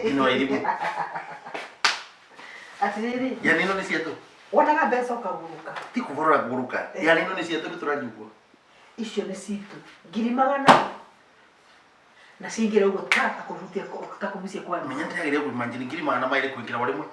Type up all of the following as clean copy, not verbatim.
Ino irimũ. Atĩrĩrĩ. Yani ino nĩ cietũ. Wonaga mbeca ũkagũrũka. Ti kũgũrũra kũgũrũka. Yani ino nĩ cietũ nĩ tũranjugwo. Icio nĩ citũ. Ngiri magana. Na ciaingĩra ũguo ta kũhutia ta kũgucia kwa. Menya ndĩragĩrĩire kũimagine 200,000 kũingĩra o rĩmwe.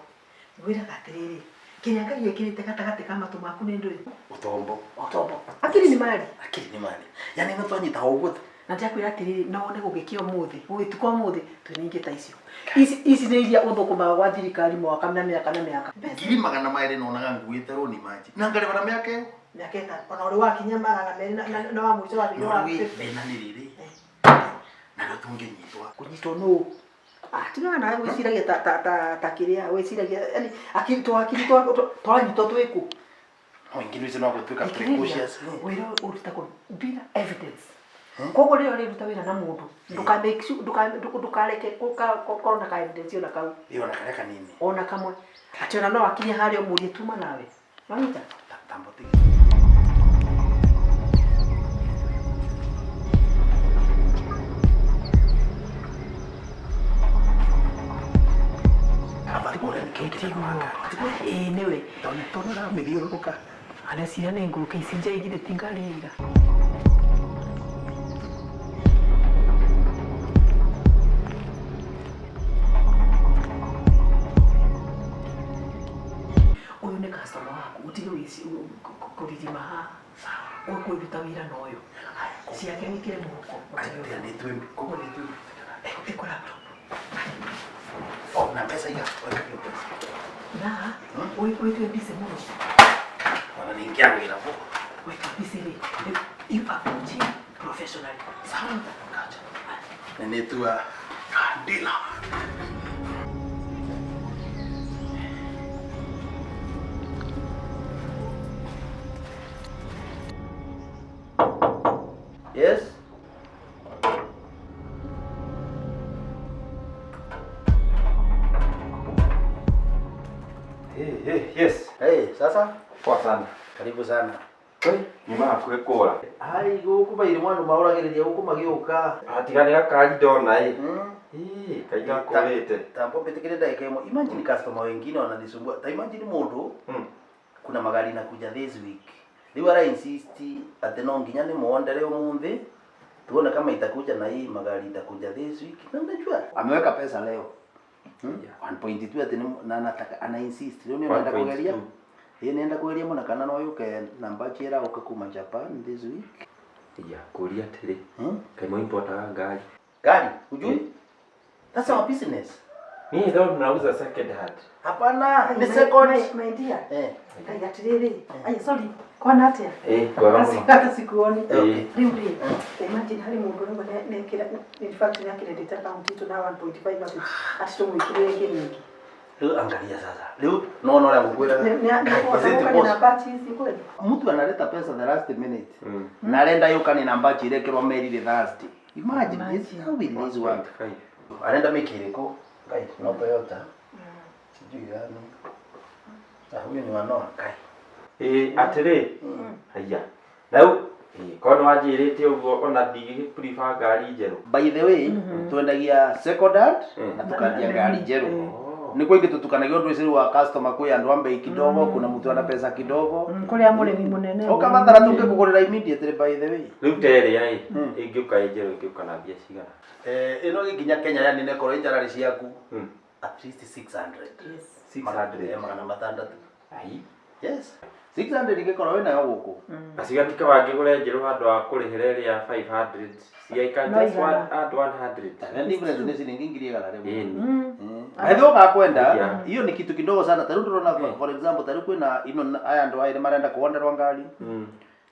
Ngwĩraga atĩrĩrĩ, kĩrĩa Ngai ekĩrĩte gatagatĩ ka matũ maku nĩ ndũĩ? Ũtombo. Ũtombo. Akiri nĩ mali. Akiri nĩ mali. Yani ĩno twanyita o ũguo tu. Na ndĩrakwĩra atĩrĩrĩ, no wone gũgĩkĩa ũmũthĩ, gũgĩtuka ũmũthĩ, twĩ na ingĩ ta icio. Ici ici nĩ iria ũthũkũmaga gwa thirikari mwaka na mĩaka na mĩaka. 200,000 nonaga nguĩte rũni imagine. Na ngarĩba na mĩaka ĩyo. Mĩaka ĩtano. Ona ũrĩ wakinyia 200 na wa mũico wa No rĩu thĩna nĩ rĩrĩ, narĩo tũngĩnyitwo. Kũnyitwo nũũ? Ah, tigana nawe wĩciragia ta ta ta ta kĩrĩa wĩciragia yani akiri twakiri twanyitwo twĩkũ. No ingĩ nĩ no gũtuĩka Thikĩrĩria, precocious. wĩra ũyũ ũrutagwo bila evidence. Koguo rĩrĩa ũrĩruta wĩra na mũndũ ndũka make sure ndũkareke gũkorwo na ka evidence ona kau. Ĩ ona karĩa kanini. Ona kamwe. Atĩ ona no akinye harĩa ũmũrie tuma nawe. Wanyita? Tambo tigi. Ĩĩ nĩwe. Tondũ ũramĩthiũrũrũka. Areciria nĩ ngũrũke ici njaigire ti ngari ya ira. Ũyũ nĩ customer waku ũtige kũririma haha. Ũkũruta wĩra na ũyũ. Ciake wĩkĩre mũhuko. Koguo nĩ twĩ. Ĩkũ laptop. Oh, na mbeca iga. Weka hiyo pesa. Na wĩtue busy mũno. Ona ningĩagwĩra bo. Weka busy rĩ. You approach him professionally. Sawa. Gotcha. Na nĩ tua dealer. Yes. Hey, hey, yes. Hey, sasa Poa sana. karibu sana. Hey, nyuma hakuhĩ kũra. Hai gũkũ bairĩ mwandu maũragĩrĩria gũkũ magĩũka. Atiga nĩ gakari ndona ĩ. Mm. Ĩ, kaita kũrĩte. Tambo mbĩtĩkĩre ndagĩka ĩmwe. Imagine customer wengine wananisumbua. Ta imagine mũndũ kuna magari nakuja this week. Rĩu ara insist atĩ no nginya nĩ muondere ũmũthĩ tuone kama itakuja na hii magari itakuja this week. Na unajua ameweka pesa leo. 1.2 atĩ nĩ- na anataka ana insist. Rĩu nĩ nenda kũgeria. 1.2. Ĩ nenda kũgeria mũno kana no yũke namba njĩra ũka kuma Japan this week. Ya, kũria atĩrĩ. Hmm? Kaĩ mũimportaga ngari? Gari, hujui? That's our business. Mimi thought mnauza second hand. Hapana, ni second. My dear. Eh. Ai atĩrĩrĩ. Ai sorry. Kwana atĩa? Eh, kwega mũno. Hata sikuoni. Okay. Rĩu rĩ, imagine harĩ mũndũ ũrauga nĩekĩra in fact nĩ credit account itũ na 1.5 atĩ atĩ tũmwĩkĩrĩre ingĩ nyingĩ. Rĩu angalia sasa. Rĩu no no ũrĩa ngũkwĩraga. Is it Nĩ possible? na batch ici kweli? Mtu analeta pesa the last minute. Na arenda yũka nĩ namba njĩrekĩrwo merire Thursday. Imagine, this how will this work? 1.5. Arenda mĩkĩ ĩrĩkũ? Ngai, no Toyota. Sijui gani. Ah, huyu ni wa Noah. Ngai. Ĩ, atĩrĩ. Haiya. Rĩu, ĩ, korwo nĩ wanjĩrĩte ũguo ona ndingĩgĩ prefer ngari njerũ. By the way, twendagia second hand na tukandia ngari njerũ. Oh. Nĩ kwingĩ tũtukanagia ũndũ ũcio wa customer kwĩ andũ a bei kidogo, kuna mtu ana pesa kidogo. Kũrĩa mũrĩmi mũnene. Ũkabatara tũngĩkũgũrĩra immediately by the way. Rĩu ta ĩrĩa ĩ, ĩngĩũka ĩ njerũ ĩngĩũka na mbia cigana? Eh, ĩno gĩkinya Kenya yani nekorwo ĩ njararĩ ciaku at least 600. Yes. 600. 600. Ai. Yes. 600 ingĩkorwo wĩnayo gũkũ. Aciga ti kaba ngĩgũre njerũ handũ ha kũrĩhĩra ĩrĩa 500. See, I can No just igana. add 100. Na difference nĩ ciringi 100,000. Ĩni. By the way ũgakwenda Yeah. hiyo ni kitu kidogo sana tarĩu ndĩrona for example tarĩu kwĩna ino aya andũ aya marenda kuonderwa ngari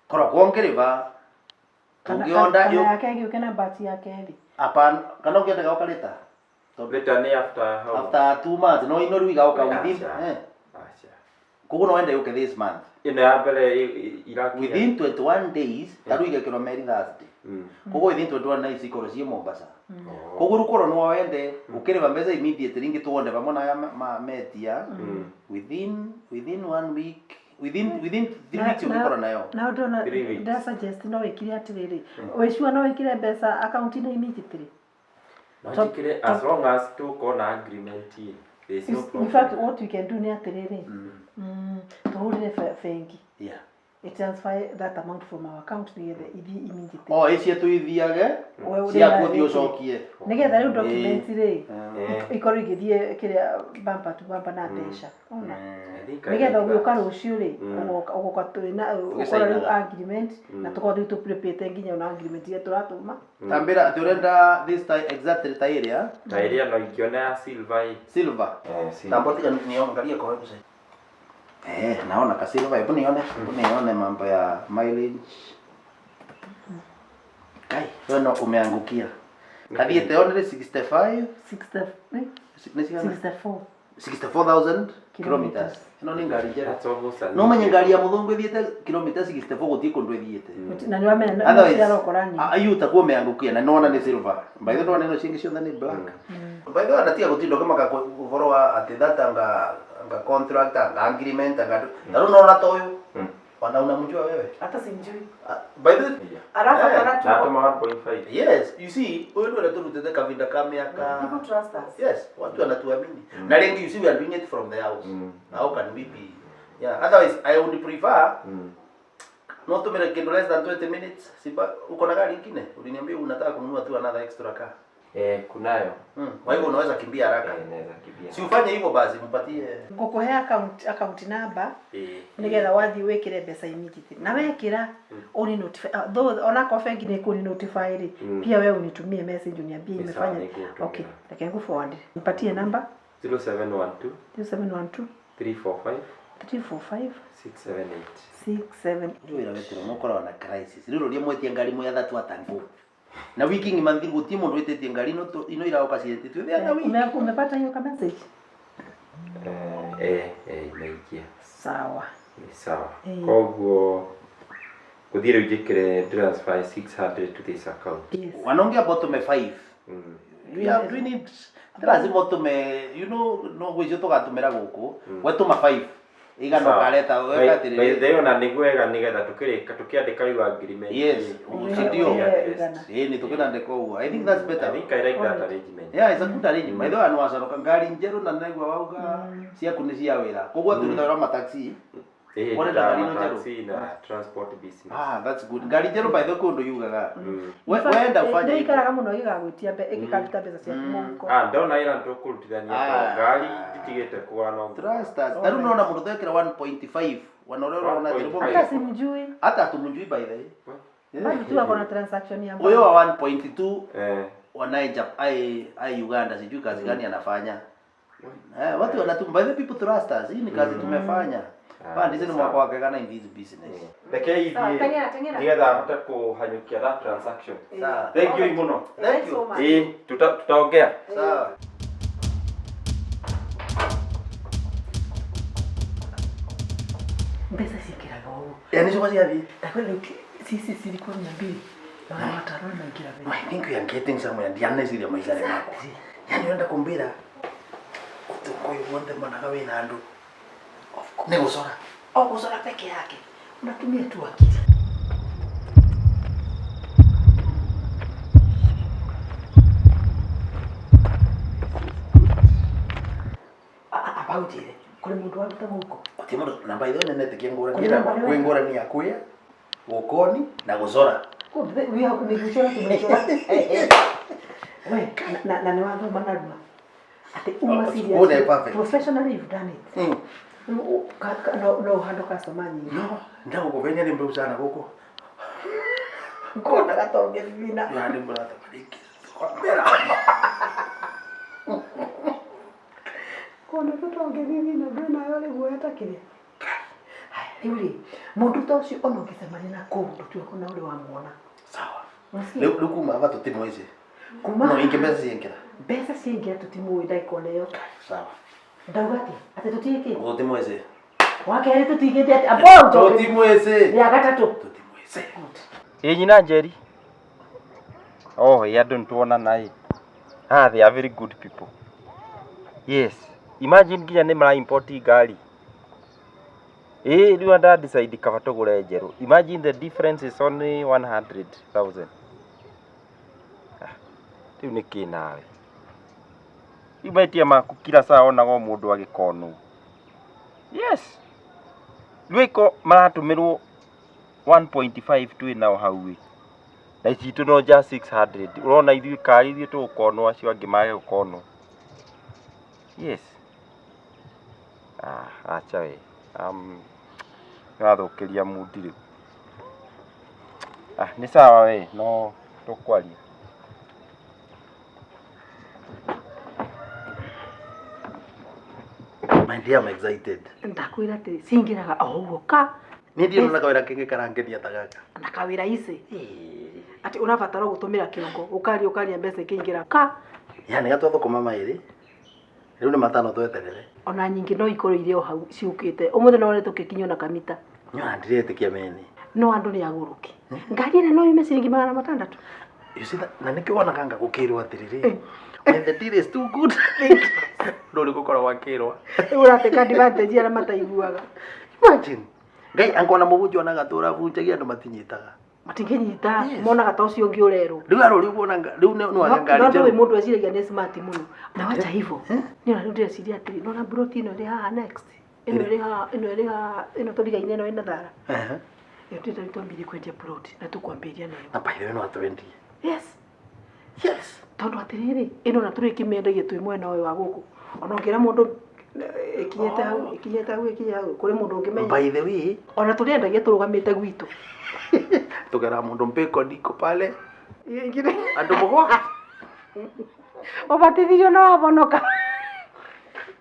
korwo kwongĩrĩva Kana tũngĩonda kana yake ĩgĩũke na batch ya kerĩ. hapana kana ũngĩendaga ũkarĩta Later nĩ after how? after 2 months no ino rĩu igaũka within Aca. eh Aca. koguo no wende yũke this month Ĩno ya mbere irakinya. within 21 days tarĩu igekĩrwo meri Thursday koguo within 21 days ikorwo ciĩ Mombasa koguo rĩu korwo no wende ũkĩrĩba mbeca immediately rĩngĩ tuonde vamwe na aya metia within one week within 3 weeks ũngĩkorwo nayo Na ndona Three weeks. nda suggest no wĩkire atĩrĩrĩ. Wĩ sure no wĩkĩre mbeca account-inĩ immediately? No njĩkĩre as long as tũkorwo na agreement ĩ, there is no In fact, problem. what we can do nĩ atĩrĩrĩ, tũhũrĩre bengi Yeah. I transfer that amount from our account nĩgetha ithiĩ immediately. O icio tuithiage We- ciaku ũrĩa- ũthiĩ ũcokie. Nĩgetha rĩu documents rĩ Eh. ikorwo igĩthiĩ kĩrĩa bumper to bumper na mbeca ona I think I nĩgetha like ũgĩũka that. rũciũ rĩ, ũgoka twĩna ũkorwo rĩu Tũgĩcainaga. agreement na tũkorwo rĩu tũprepĩte nginya ona agreement iria tũratũma. Tambĩra atĩ ũrenda this time exactly ta ĩrĩa Ta ĩrĩa no ingĩona ya silver ĩ. Silver. Eh, silver. Tambo tiga niangalie kwa website. Eh, naona ka silver, hebu nione mambo ya mileage. Kai, wewe no umeangukia. Kathiĩte only 65 60, eh? nĩ cigana? 64. 64,000 kilometers. Kilometers. Ĩno nĩ ngari njerũ. That's almost a No menye ngari ya mũthũngũ ĩthiĩte kilomita 64 gũtirĩ kũndũ ĩthiĩte. Na nĩ wamenya Otherwise, ciarokorani. ah, hiyo utakuwa umeangukia na naona ni silver. By the way, naona ino cingi ciothe ni black. By the way, anatia gutinda ukimaka ũhoro wa atĩ that anga contract, anga agreement, anga na rĩu naona ta ũyũ ona unamjua wewe. Hata simjui. Ah, by the way, Yeah. Arabatara tu Natũma 1.5. yes, you see, ũyũ nĩ ũrĩa tũrutĩte kavinda ka mĩaka. People trust us. Yes, watu wanatuamini. Na rĩngĩ you see we are doing it from the house. How can we be? Yeah, otherwise I would prefer no tumire kindu less than 20 minutes. Siba uko na gari ingine? Uliniambia unataka kununua tu another extra car. Eh, kunayo. Kwa hivyo unaweza kimbia haraka. Eh, naweza kimbia. Si ufanye hivyo basi mpatie. Ngũkũhe account number Eh. nigetha wathiĩ wĩkĩre mbeca immediately na wekĩra uni notify, though onakorwo bengi nĩ kũni notify rĩ, pia wewe unitumie message uniambie Ni sawa, imefanya. nĩngũgũtũmĩra. Okay, reke ngũ-forward, nipatie namba. 0712 0712 345 345 678. 67. Ndio wĩra wetĩrwo mũkoragwo na crisis. Rĩu rũria mwetie ngari mwĩ athatu atangu. Na wiki ng'ima nthi gũtirĩ mũndũ wĩtĩtie ngari ino ino iraũka ciĩtĩtio. The other week. Umepata hiyo ka message? Eh, imeingia. Sawa. Ni sawa. Eh. Koguo gũthiĩ rĩu njĩkĩre transfer 600 to this account. Yes. Wanaongea about tume 5. We are doing it. Ti lazima ũtũme, no gwĩcio tũgatũmĩra gũkũ. We tũma 5. Igana ũkareta weka By the atĩrĩrĩ. way, ona nĩ wega nĩgetha tũkĩrĩka tũkĩandĩka rĩu agreement. Yes, Ũhe- si ndio? ũhe igana. Ĩĩ nĩ tũkĩrandĩka ũguo. I think that's better. I think I like that arrangement. Yeah, it's a good arrangement. By the way, nĩwaconoka ngari njerũ na naigua wauga ciaku nĩ cia wĩra. Koguo tũrutaga wĩra wa mataxi. Eh, Ũrenda ngari ĩno njerũ? taxi na transport business. Ah, that's good. Ngari njerũ by the way kũndũ yugaga. In fact, Wenda ufanye nĩ hivyo. ikaraga mũno ĩgĩgagwĩtia ĩgĩkaruta mbeca ciaku mũhuko. Ah, ndona ĩra nĩtũkũrutithania Ah. tondũ ngari nditigĩte kũgũra no Trust us. Ta rĩu nĩwona mũndũ twekĩra 1.5. Wana ũrĩa ũrona atĩ 1.5. Hata simjui. Hata hatumjui by the way. Bado tu ako na transaction ya Huyo wa 1.2 Eh. wanaye ai Uganda sijui kazi gani anafanya. Eh, watu wanatum by the people trust us. Hii ni kazi tumefanya. Ah, Bana ndizi ni sawa. mwaka wa kegana in this business. Reke Sawa, ithiĩ teng'era, teng'era. nĩgetha hote kũhanyũkia that transaction. Sawa. Thank you mũno. Thank you. So much. Ĩĩ, tutaongea. Sawa. Mbeca ciĩkĩraga ũũ. Yaani sio ciathiĩ. Ndakwĩra rĩu cici cirikuwa 250 maingĩra No, I think we are getting somewhere. Ndianeciria maisha nĩ makwa. Yaani ũrenda kũmbĩra ũtukũ ũyũ wothe monaga wĩna andũ. Nĩ gũcora. O gũcora peke yake, unatumia tu akili. Amba ũnjĩre kũrĩ mũndũ waruta mũhuko? Gũtirĩ mũndũ namba ithe nene tikia ngũrani. Kũrĩ namba Kwĩ ngũrani ya kwĩa, gũkoni na gũcora. Nĩ gũcora tumecora we na nĩ wathoma narua atĩ uma Oh, serious. good and perfect. Professionally you've done it. Rĩu no ũhandũ customer nyingĩ. No, ndagũkũbenia nĩ mbeu sana gũkũ. Ngona gatonge bibina. Yani mrata bariki. Kwambĩra. Kona tũtonge bibina ndũĩ nayo rĩ guoya kĩrĩa. Haya, rĩu rĩ mũndũ ta ũcio ona ũngĩcemania na kũu ndũtue ona ũrĩ wamuona. Sawa. Unasikia? Rĩu kuma hapa tũtimwĩci. Kuma No ingĩ mbeca ciengĩra. Mbeca ciaingĩra tũtimũĩ ndagĩka ona ĩyo. Sawa. Ndauga atĩ atĩ tũtiĩkĩte. Tũtimwĩci. Wa kerĩ tũtigĩte atĩ amba ũnjoke. Tũtimwĩci. Rĩa gatatũ. Tũtimwĩci. Ĩ nyina Njeri. Oh, ĩ andũ nĩtuonana ĩ. Ah, they are very good people. Yes. Imagine nginya nĩ mara import ngari. Ĩ rĩu nda decide kaba tũgũre njerũ. Imagine the difference is only 100,000. Ah, rĩu nĩ kĩ nawe? Rĩu mahĩtia maku kila saa onaga o mũndũ agĩkonwo. Yes. Rwĩko maratũmĩrwo 1.5 twĩ nao hau ĩ. Na citũ no ja 600. Ũrona ithuĩ karĩ ithuĩ tũgũkonwo acio angĩ mage gũkonwo. Yes. Ah, acha we. Nĩwathũkĩria mundi rĩu. Ah, nĩ sawa we, no tũkwaria. My dear, I'm excited. Ndakwĩra atĩ cingĩraga o ũguo ka. Niĩ ndirĩ na kawĩra kĩngĩ karangenia ta gaka. Na kawĩra ici. Atĩ ũrabatara gũtũmĩra kĩongo, ũkaria ũkaria mbeca ikĩingĩra ka. Yani gatwathũkũma maĩrĩ. Rĩu nĩ matano tweterere. Ona nyingĩ no ikorwo irĩ o hau ciũkĩte. Ũmũthĩ no wone tũgĩkinyio na kamita. Nyoa ndiretĩkia mene. No andũ nĩ agũrũki. Ngari ĩrĩa no yume ciringi 600. You see that, na nĩkĩo wonaga ngagũkĩrwo atĩrĩrĩ. When the deal is too good. Ndũrĩ gũkorwo wakĩrwo. Rĩu ũrateka advantage arĩa mataiguaga. Imagine. Ngai angona mũbunjio onaga tũrabunjagia andũ matinyitaga. Matingĩnyita, Yes. monaga ta ũcio ũngĩ ũrerwo. Rĩu arũri ũguo rĩu nĩ wage ngari No ndũĩ njerũ. mũndũ eciragia nĩ smart mũno. Na wacha hivyo. Nĩ ona rĩu ndĩreciria atĩrĩ, nona mburoti ĩno ĩrĩ haha next. Ĩno ĩrĩ haha, ĩno ĩrĩ haha, ĩno tũrigaine ĩno ĩna thara. Ehe. Ĩyo ndĩrenda rĩu twambĩrĩrie kwendia plot na tũkwambĩrĩria nayo. Na by the way no atwendie. Yes. Yes. Tondũ atĩrĩrĩ, ĩno na tũrĩkĩmĩendagia twĩ mwena ũyũ wa gũkũ. Ona ũngĩra mũndũ ĩkinyĩte hau, ĩkinyĩte hau, ĩkinyĩte hau, kũrĩ mũndũ ũngĩmenya. By the way, Ona tũrĩendagia tũrũgamĩte gwitũ. tũgera mũndũ mpeko ndiko pale. Andũ mũgwa. Ũbatithirio na wabonoka.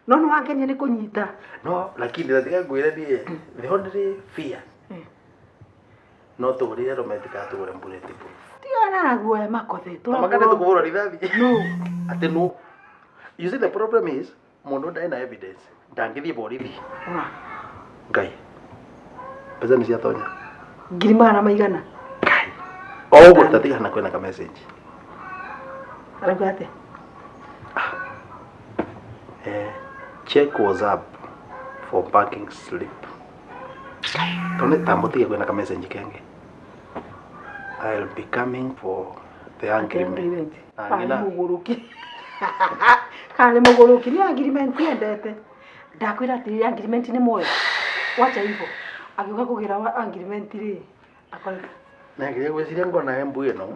No nĩ wangenia nĩ kũnyita. No, lakini ndatiga ngwĩre niĩ the only fear. No tũgũrire rometi kana tũgũre bullet proof. Tigana na guoya makothe. Makane tũkũhũrwo rithathi. No. Atĩ no. You see the problem is mũndũ ndarĩ na evidence. Ndangĩthiĩ borithi. Ora. Ngai. Mbeca nĩ ciatonya. Ngiri magana maigana. Ngai. O ũguo tatigana kwĩna ka message. Arauga atĩa? Check WhatsApp for banking slip. Tone tambo tiga kwĩna ka message kengĩ. I'll be coming for the agreement. Kana nĩ mũgũrũki. Kana nĩ mũgũrũki nĩ agreement endete. Ndakwĩra atĩrĩrĩ agreement nĩ muoyo. Wacha hivyo. Agĩũka kũgĩra wa agreement rĩ. Akora Na nginya gwĩciria ngona embu ĩno.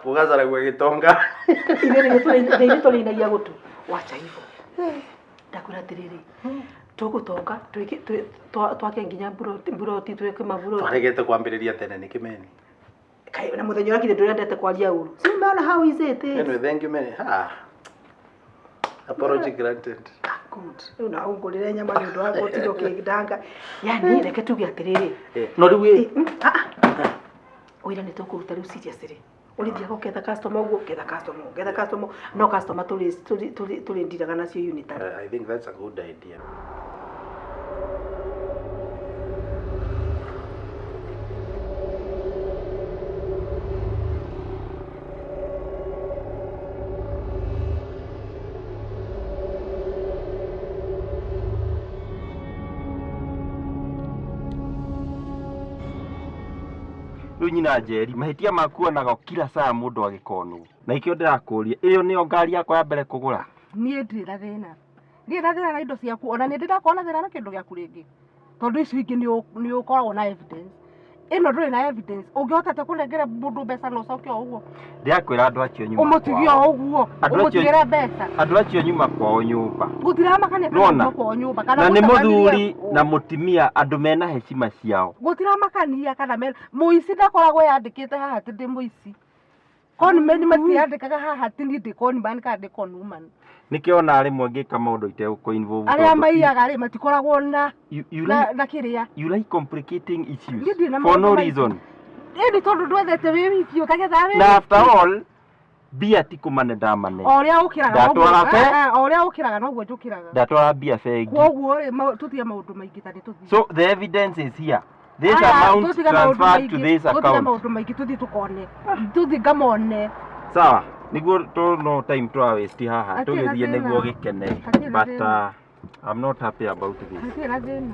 Gũgacaragua gĩtonga. Ithuĩ tũrĩinagia gũtũ. Wacha hivyo. Ndakwĩra atĩrĩrĩ. Tũgũtonga twake nginya mburoti twĩke maburoti. Twaregete kwambĩrĩria tene nĩ kĩmeni. Kaĩ na mũthenya ũrĩa kire ndũrendete kwaria ũru. Si umeona how easy it is. Anyway, thank you many. Ah. Apology granted. Ah, good. Rĩu na ũngũrĩre nyama nĩ ũndũ wa gũtinda ũkĩndanga. Yani reke tuge atĩrĩrĩ. No rĩu ĩ. Wĩra nĩ tũkũruta rĩu seriously. Ũrĩthiaga ũketha customer ũguo, ũketha customer, ũketha customer, no customer tũrĩ ndiraga nacio unitary. I think that's a good idea. Rĩu nyina Njeri, mahĩtia maku onaga kila saa mũndũ agĩkonwo. Na ikĩo ndĩrakũria, ĩyo nĩyo ngari yakwa ya mbere kũgũra. Niĩ ndirĩ na thĩna. Ndirĩ na thĩna na indo ciaku, ona nĩ ndĩrakorwo na thĩna na kĩndũ gĩaku rĩngĩ. Tondũ icio ingĩ nĩ ũkoragwo na evidence. Ĩno ndũrĩ na evidence. Ũngĩhota atĩa kũnengera mũndũ mbeca na ũcoke o ũguo? Ndĩrakwĩra andũ acio nyuma Ũmũtigie o ũguo. Ũmũtigĩre mbeca. Andũ acio nyuma kwao nyũmba. Gũtiramakania kana nyuma kwao nyũmba. Na nĩ mũthuri na mũtumia andũ mena heshima ciao. Gũtiramakania kana mena mũici ndakoragwo yandĩkĩte haha atĩ ndĩ mũici. Conman matiandĩkaga haha atĩ niĩ ndĩ conman kana ndĩ conwoman. Nĩkĩo ona rĩmwe ngĩka maũndũ itegũkũ involve. Arĩa maiyaga rĩ matikoragwo na na kĩrĩa. You like complicating issues for no reason. Ĩni tondũ ndwethete wĩ wiki ũtagethaga wĩ. Na after all mbia ti kũmane ndamane. O ũrĩa ũkĩraga o ũrĩa ũkĩraga noguo njũkĩraga. Ndatwara mbia bengi. Kwoguo rĩ tũtige maũndũ maingĩ ta nĩ tũthiĩ. So the evidence is here. This amount transferred to this account. Tũtige maũndũ maingĩ tũthiĩ tũkone. Tũthiĩ ngamone. Sawa. Niguo to no time twa waste haha tũgĩthiĩ nĩguo gĩkene. But I'm not happy about this. Hatirĩ na thĩna.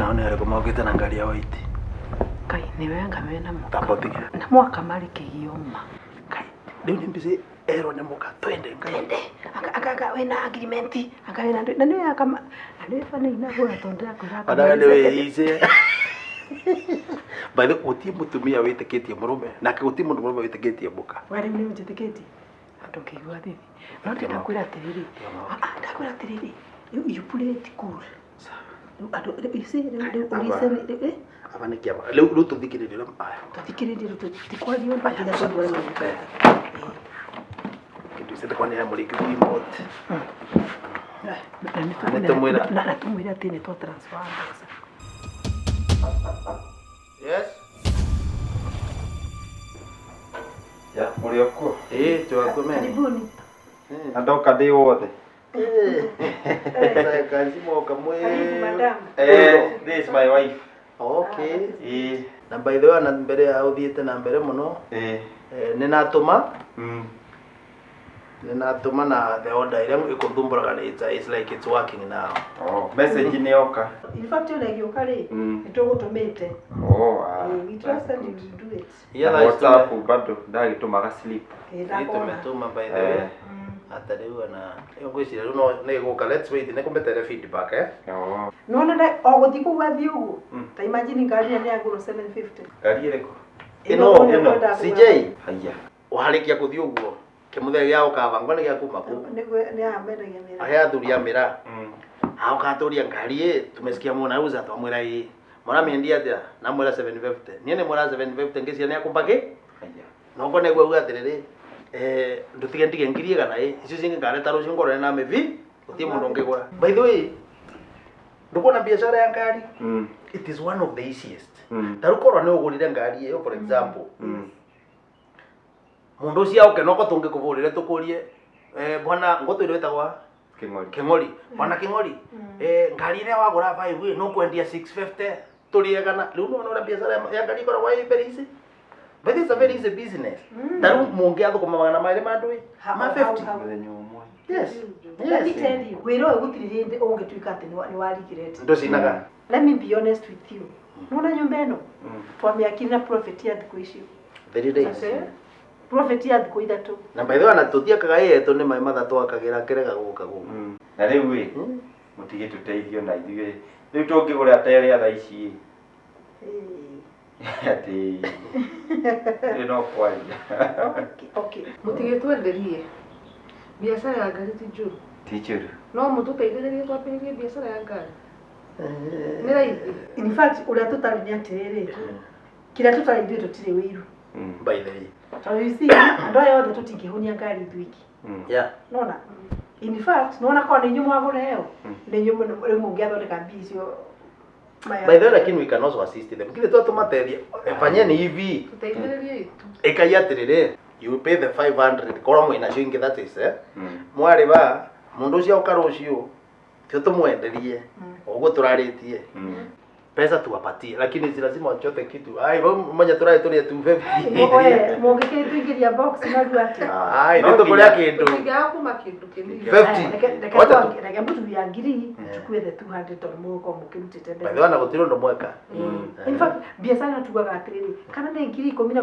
Nao nĩ arĩkũ mokĩte na ngari ya white? Ngai nĩwe anga mena mũka. Tamba ũtige. Na mwaka marĩ kĩgio ma. Ngai, rĩu nĩ mbici erwo nĩ mũka twende Ngai. Twende. Anga anga anga wĩna agreement, anga wĩna ndũ. Na nĩwe anga na nĩwe bana inagũra tondũ ndĩrakwĩra anga. Ona we nĩ wĩice. By the way, gũtirĩ mũtumia wĩtĩkĩtie mũrũme nake gũtirĩ mũndũ mũrũme wĩtĩkĩtie mũka. We rĩu nĩ ũnjĩtĩkĩtie? Andũ ngĩigua thithi. No ndĩrakwĩra atĩrĩrĩ. Ah ah, ndakwĩra atĩrĩrĩ. You you play it cool. Rĩu andũ rĩu you see rĩu rĩu ũrĩce rĩu Aba nĩ kĩama. Rĩu rĩu tũthikĩrĩrie ũrĩa aya. tũthikĩrĩrie rĩu tũtikwaria ũndũ nginya tũndũ arĩa magĩka. Kĩndũ ici ndĩkwa nĩ ya mũrĩngĩ remote. Na Nĩtũmwĩra. na tũmwĩre atĩ nĩ twa transfer mbeca. Yes. Ya, mũrĩ o kuo? Ĩĩ twakomeni. Karibuni. Na ndoka ndĩ wothe. Kazi moka mwe. Karibu madam. Eh, this is my wife. Okay. Ĩĩ. Na by the way na mbere ya ũthiĩte na mbere mũno Ĩĩ. nĩ natũma nĩ natũma na the order ĩrĩa ĩkũthumbũraga nĩ it's like it's working now. Oh, message nĩ yoka. In fact ona ĩgĩũka rĩ Mm. nĩ tũgũtũmĩte. Oh, ah. We trusted you to do it. Na WhatsApp bado ndagĩtũmaga slip. Ĩĩ, ndakona. Tũmetũma by the way. Eh. Ata rĩu ona ngwĩciria rĩu no nĩ ĩgũka let's wait nĩ kũmetere feedback eh. Oh. Nĩwona o gũthiĩ kũu athiĩ ũguo Mm. ta imagine ngari ĩrĩa nĩ yagũrwo 750. Ngari ĩrĩkũ? Ĩno Ĩno ĩno CJ Haiya. warĩkia gũthiĩ ũguo kĩmũthenya gĩa gũkabangwo nĩ gĩa kuma kũ Nĩguo nĩ amendagia mĩraa. ahe athuri a mĩraa Mm. aũkatũria ngari ĩ tumesikia munauza twamwĩra ĩ mũramĩendia atĩa namwĩra 750 niĩ nĩ mwĩra 750 ngĩcia nĩ akũmba kĩ Haiya. nongo nĩguo auga atĩrĩrĩ ndutige ndige ngiri igana ĩ icio cingĩ ngareta rũciũ ngorane na mĩvi gũtirĩ mũndũ ũngĩgũra. By the way, ndũkuona biacara ya ngari Mm. it is one of the easiest. Mm. Ta rĩu korwo nĩ ũgũrire ngari ĩyo for example Mm. mundu ũcio oke noko tũngĩkũbũrĩre tũkũrie bwana ngũtwĩre wĩtagwa Kĩng'ori. Kĩng'ori bwana Kĩng'ori ngari ĩrĩa wagũra 5 ĩ nũkwendia 650 tũrĩegana rĩu nĩwona ũrĩa biacara ya ngari ĩkoragwo ĩ very easy. But it's a very easy business. Ta rĩu mũngĩathũkũma magana merĩ ma ndũĩ ma 50. Mũthenya ũmwe. Yes. Let me Yes. tell you, wĩra ũyũ gũtirĩ hĩndĩ ũngĩtuĩka atĩ nĩ wa regret. Ndũcinaga. Let me be honest with you. Nĩwona nyũmba ĩno Mm. twamĩakire na profit ya thikũ icio. 3 days. Profit ya thikũ ithatũ. Na by the way ona tũtiakaga ĩyetũ nĩ maĩ mathatũ akagĩra akĩrega gũka gũkũ. Mm. Na rĩu ĩ mũtigĩtũteithio na ithuĩ rĩu tũngĩgũra ta ĩrĩa thaa ici ĩ atĩ rĩu no kwaria. Okay, okay. Mũtigĩtwenderie biacara ya ngari ti njũru. Ti njũru. No mũtũteithĩrĩrie twambĩrĩrie biacara ya ngari. Nĩ raithi. In fact, ũrĩa tũtarĩ nĩ atĩrĩrĩ, kĩrĩa tũtarĩ ithuĩ tũtirĩ wĩiru. Mm. By the way. Tondũ you see, andũ aya othe tũtingĩhũnia ngari ithuĩ iki. Mm. Yeah. Nona? In fact, nĩwona korwo nĩ inyuĩ mwagũra ĩyo, nĩ inyuĩ rĩu mũngĩathondeka mbia icio maya. By the way, lakini we can also assist them. Kile tu tumateithie. Fanyeni hivi. Tũteithĩrĩrie itu. Ĩkai atĩrĩrĩ, you pay the 500 korwo mwĩna nacio ingĩ that is eh. Mm. Mwarĩba mũndũ ũcio oka rũciũ tio tũmwenderie ũguo tũrarĩtie Mm. pesa tuwapatie, lakini si lazima wachote kitu. Ai, vau manya tũrarĩ tũrĩe 250. We, mũngĩkĩtũingĩria box narua atĩa? Ai, No nĩ tũkũrĩa nginya- kĩndũ. Tũtingĩaga kuma kĩndũ kĩnini. 50. Reke Wacha tu. reke mũtu ya ngiri chukue the 200 tondũ mũgũkorwo mũkĩrutĩte By the way, na gũtirĩ ũndũ mweka. In fact, biacara ĩno tugaga atĩrĩrĩ, kana nĩ ngiri ikũmi na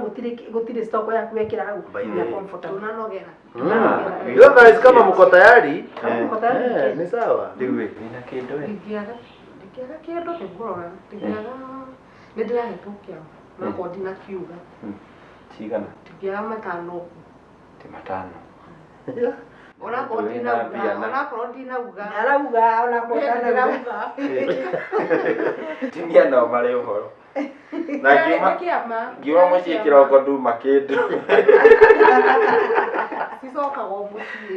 gũtirĩ stock yaku wekĩra hau, By the you are way. comfortable. Tũnanogera. Mm. You guys kama mko tayari, Kama mko tayari, ni sawa. Rĩu ĩ wĩna kĩndũ ĩ Ndingĩaga ndingĩaga kĩndũ nĩngũrora ndingĩaga nĩ ndĩrahetwo kĩama nakorwo ndinakiuga cigana ndingĩaga matano ũguo. ti matano. Onakorwo Wĩna ndinauga mbia na- onakorwo ndinauga Arauga onakorwo ndanauga. ndinauga. Atumia nao marĩ ũhoro. Na ngiuma Nĩ kĩama ngiuma mũciĩ kĩroko nduma kĩndũ. cicokaga o mũciĩ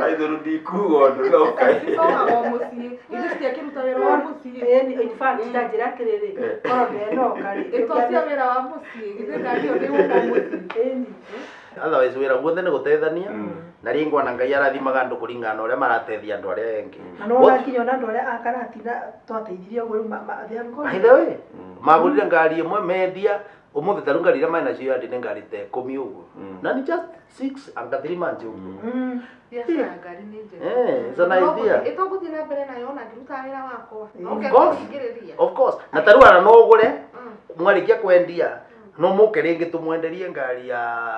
Aithũru ndikuga ũndũ no kaĩ. cicokaga o mũciĩ ithuĩ citiakĩruta wĩra wa mũciĩ. Ĩni, in fact, ndanjĩra atĩrĩrĩ, korwo ndenoka rĩ, Ĩto cia wĩra wa mũciĩ githĩ ngari ĩyo ndĩgũka mũciĩ. Ĩni. Otherwise wĩra guothe nĩ gũteithania na rĩngĩ ona Ngai arathimaga andũ kũringana na ũrĩa marateithia andũ arĩa angĩ. Na no nginya ona andũ arĩa a Karatina twateithirie ũguo rĩu they have gone. By the way, magũrire ngari ĩmwe mendia ũmũthĩ tarĩu ngari iria marĩ nacio yandi nĩ ngari ta ikũmi ũguo na nĩ just 6 anga 3 months ũguo. Biacara ya ngari nĩ njega. Eh, it's an idea. Ĩtũgũthiĩ na mbere nayo ona ngĩrutaga wĩra wakwa. Of course. Of course. Na tarĩu ona no ũgũre mwarĩkia kwendia no mũke rĩngĩ tũmwenderie ngari ya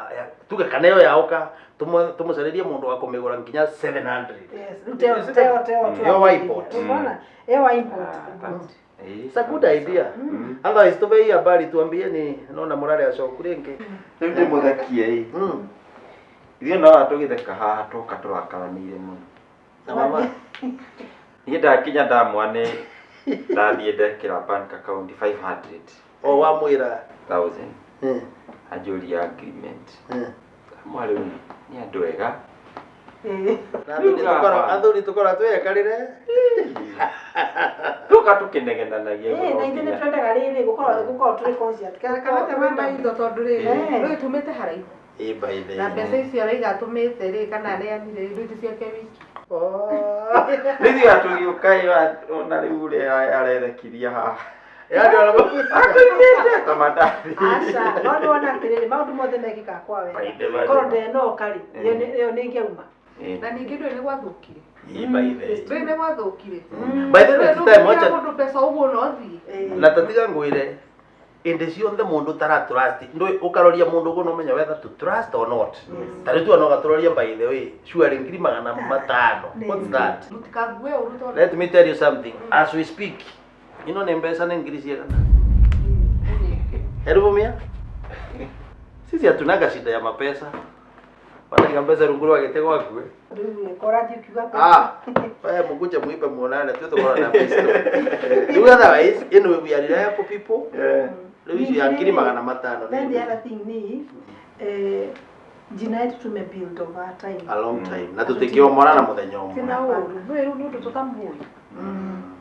tuge kana ĩyo yaũka tũmũcarĩrie mũndũ wa kũmĩgũra nginya 700. Yes, rĩu teo teo teo. Ĩyo wa import. Unaona? Ĩyo wa import. Good. It's a good idea. Otherwise tupe hii habari tuambie ni naona murare acoku rĩngĩ. Rĩu ndĩmũthekie ĩ. Ithuĩ no tũgĩtheka haha tũka tũrakaranĩire mũno. Na mama. Niĩ ndakinya ndamwane ndathiĩ ndekĩra bank account 500 O wamwĩra. thousand anjũria agreement. Amwa rĩu nĩ andũ ega. Na athuri tũkoragwo twĩyekarĩre. Tũka tũkĩnegenanagia Eh, na ithuĩ nĩ twendaga rĩrĩ gũkorwo tũrĩ conscious. Kana tema maitho tondũ rĩrĩ rĩu tumĩte haraihu. Ĩ by the Na mbeca icio araiga atũmĩte rĩ kana aneanire rĩ rĩu ti ciake wiki. Rĩu tiga tũgĩũka ĩ ona rĩu ũrĩa arethekiria haha. Yaani ona Atũimĩte ta mandathi. Aca, no nĩ wona atĩrĩrĩ maũndũ mothe mekĩkaga kwa wega. Korwo ndenoka rĩ, ĩyo nĩ ĩngĩauma. Na ningĩ ndũĩ nĩ gwathũkire. Ĩ by the Ndũĩ nĩ gwathũkire. By the way, Ndũĩ time ndũngĩra wacha mũndũ mbeca ũguo no ũthiĩ. na tatiga ngwire ĩndĩ ciothe mũndũ tara trust ndũĩ ũkaroria mũndũ ũguo no ũmenye whether to trust or not. Ta rĩu tuona ũgatũroria by the way sure 500,000. What's that? Mũtikangue ũru tondũ Let me tell you something. As we speak, ino nĩ mbeca nĩ ngiri cigana? 100,000? Sisi hatunaga shida ya mapesa. Wanaiga mbeca rungu rwa gĩtĩ gwaku. Rĩu ũrathiĩ ũkiuga Ah, wewe mkuje muipe muonane tu tukorwo na pistol. Rĩu otherwise, anyway we are reliable people. Rĩu icio ya 500,000. Then the other thing ni jina yetu tume build over time. A long time. Na tũtingĩomora na mũthenya ũmwe. Tina ũru. Ndũĩ rĩu nĩ ũndũ tũtamũĩ.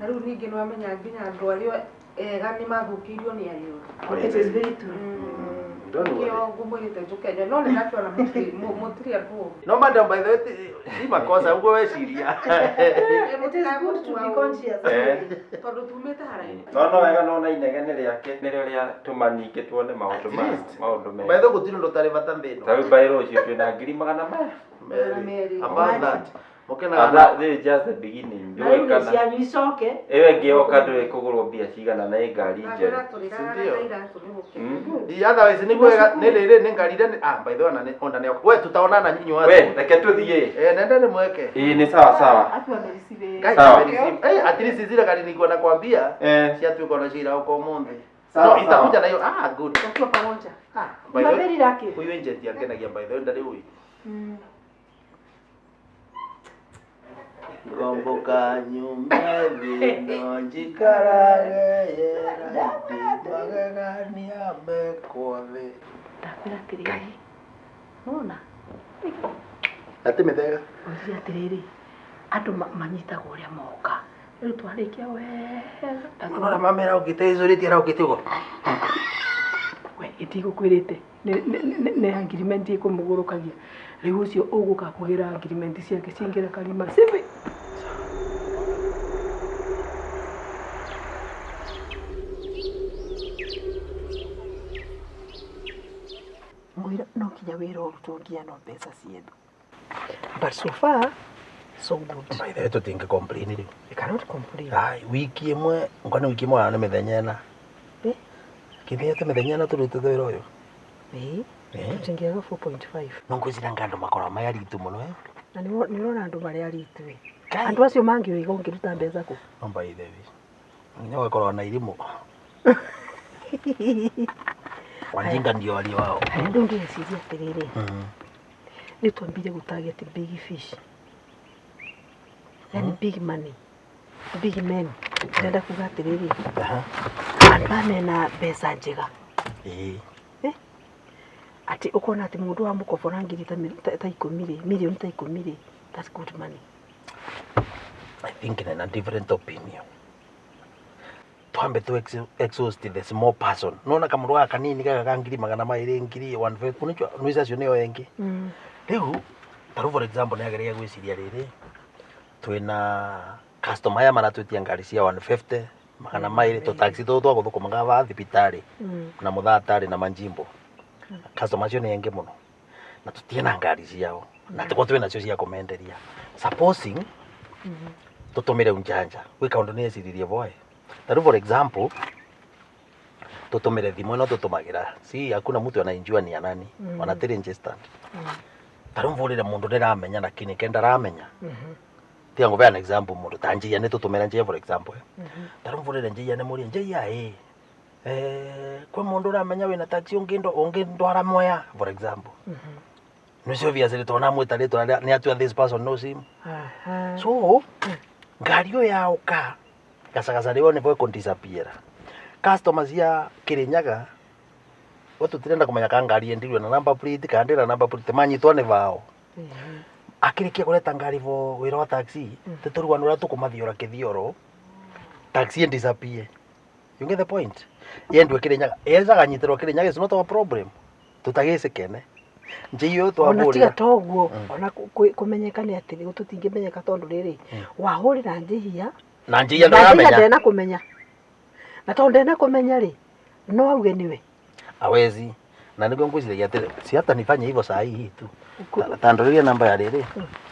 Na rĩu ningĩ nĩ wamenya nginya andũ arĩa ega nĩ mathũkĩirio nĩ arĩa oru. It is very true. Don't worry. Nĩkĩo ngũmwĩrĩte njũke nyone no nĩ ndakĩona mũtirĩ andũ oru. No madam, by the way, ti makosa ũguo weciria. It is good to be conscious. Tondũ tumĩte haraihu. No no wega no na inegene rĩake nĩrĩo rĩatũma ningĩ tuone maũndũ ma maũndũ By mega. the way, gũtirĩ ũndũ ũtarĩ bata thĩ ĩno. Ta rĩu by rũciũ twĩna 200,000. Merĩ. About that. Mũkenaga And that this is just the beginning. Na rĩu Ndũĩ nĩ kana cianyu icoke. ĩyo ĩngĩ yoka ndũĩ kũgũrwo mbia cigana na ĩ ngari Na njerũ. ngwĩra tũrĩraraga na iratũ nĩ gũkena. The otherwise nĩ kwega nĩ rĩrĩ nĩ ngari iria ah by the way ona nĩ we tutaonana nyinyi watu. We reke tũthiĩ. Eh, nenda ni mweke. Ĩĩ nĩ sawa sawa. Akiwa amereceive. Guys, Sawa. eh, at least zile gari nilikuwa nakwambia ciatuĩka ona cira uko ũmũthĩ. Sawa, No, sawa. itakuja na hiyo. Ah, good. Wakiwa pamoja. Ah, by You the are way, very lucky. huyu agent angenagia by the way ndarĩ ũĩ. Ngomboka nyume thĩ no njikarage yera magegania mekwo thĩ. Ndakwĩra atĩrĩrĩ. Nona? Ati mĩthega. Ngwĩrire atĩrĩrĩ, andũ manyitagwo ũrĩa moka. Rĩu twarĩkia wega. Ũrona mamera ũkĩte icũrĩtie araũkĩte ũguo. We ĩtigũkwĩrĩte nĩ agreement ĩkũmũgũrũkagia. Rĩu ũcio ũgũka kũgĩra agreement ciake ciaingĩra karima cibi. Mwĩra no nginya wĩra ũrutwo nginya no mbeca ciethwo. But so far so good. By the way, tũtingĩ complain rĩu. We cannot complain. Ai, wiki ĩmwe, ngwani wiki ĩmwe nĩ mĩthenya ĩna. Eh? Kĩthĩte mĩthenya ĩna tũrutĩte wĩra ũyũ. Ĩĩ. Eh? Tũtingĩaga 4.5. No ngwĩciria nga andũ makoragwo marĩ aritũ mũno eh. Na nĩ ũrona andũ marĩ aritũ ĩ. Andũ acio mangĩũiga ũngĩruta mbeca kũ? No by the way. Nginya ũgakorwo na irimũ. Wajinga ndio walio wao. Haya, rĩu ndĩreciria atĩrĩrĩ, nĩ twambire gũ target big fish. Yani big money. Big men. Ndĩrenda kuga atĩrĩrĩ, andũ aya mena mbeca njega. Ĩĩ. Atĩ ũkona atĩ mũndũ wa mũkobora ngiri ta ikũmi rĩ, mirioni ta ikũmi rĩ, that's good money. I think in a different opinion. Twambe tu exhaust the small person. Nona kamundu gaka kanini gaka ka 200,000 ngiri 150 unajua nwisa acio nio engi. Riu taru for example niageragia gwiciria riri twina customer aya maratwitia ngari cia 150 200 tu taxi tu twa guthukumaga va thibitari na muthatari na manjimbo. Customer acio ni engi muno na tutiena ngari ciao na tuko twina cio cia kumenderia. Supposing tutumire unjanja gwi kaundu ni eciririe boy. Taru for example tutumire thimu ino tutumagira si hakuna mtu anainjua ni ya nani ona ti registered. Taru mvurire mundu ndiramenya lakini kenda ramenya. Tiga nguvea an example mundu ta njia ni tutumira njia for example. Taru mvurire njia ni murie njia ĩ kwi mundu uramenya wina taxi ungi ungi ndwara Mwea for example. Nĩcio obviously tona mwita ritwa ni atua this person knows him. So ngari ĩyo yaũka gacagaca rĩo nĩvo ĩkũdisappear. Customer cia Kirinyaga we tũtirenda kũmenya ka ngari yendirwe na number plate kana ndĩra number plate manyitwo nĩ bao. Akĩrĩkia kũreta ngari vo wĩra wa taxi tĩtũrigwa nĩ ũrĩa tũkũmathiora kĩthioro taxi disappear. You get the point? Yendwe Kirinyaga yezaga nyitĩrwo Kirinyaga is not our problem. Tutagĩcikene njĩyo Ona tiga twahũrĩra toguo ona kũmenyeka nĩ atĩrĩ tũtingĩmenyeka tondũ rĩrĩ wahũrĩra njĩhia na njĩya na njĩhia ndaramenya ndena kũmenya na tondũ ndena kũmenya rĩ no auge nĩwe awezi na nĩguo ngwĩciragia atĩrĩ si hata nifanye hivyo saa hii tu. Tandoreria namba ya rĩrĩ,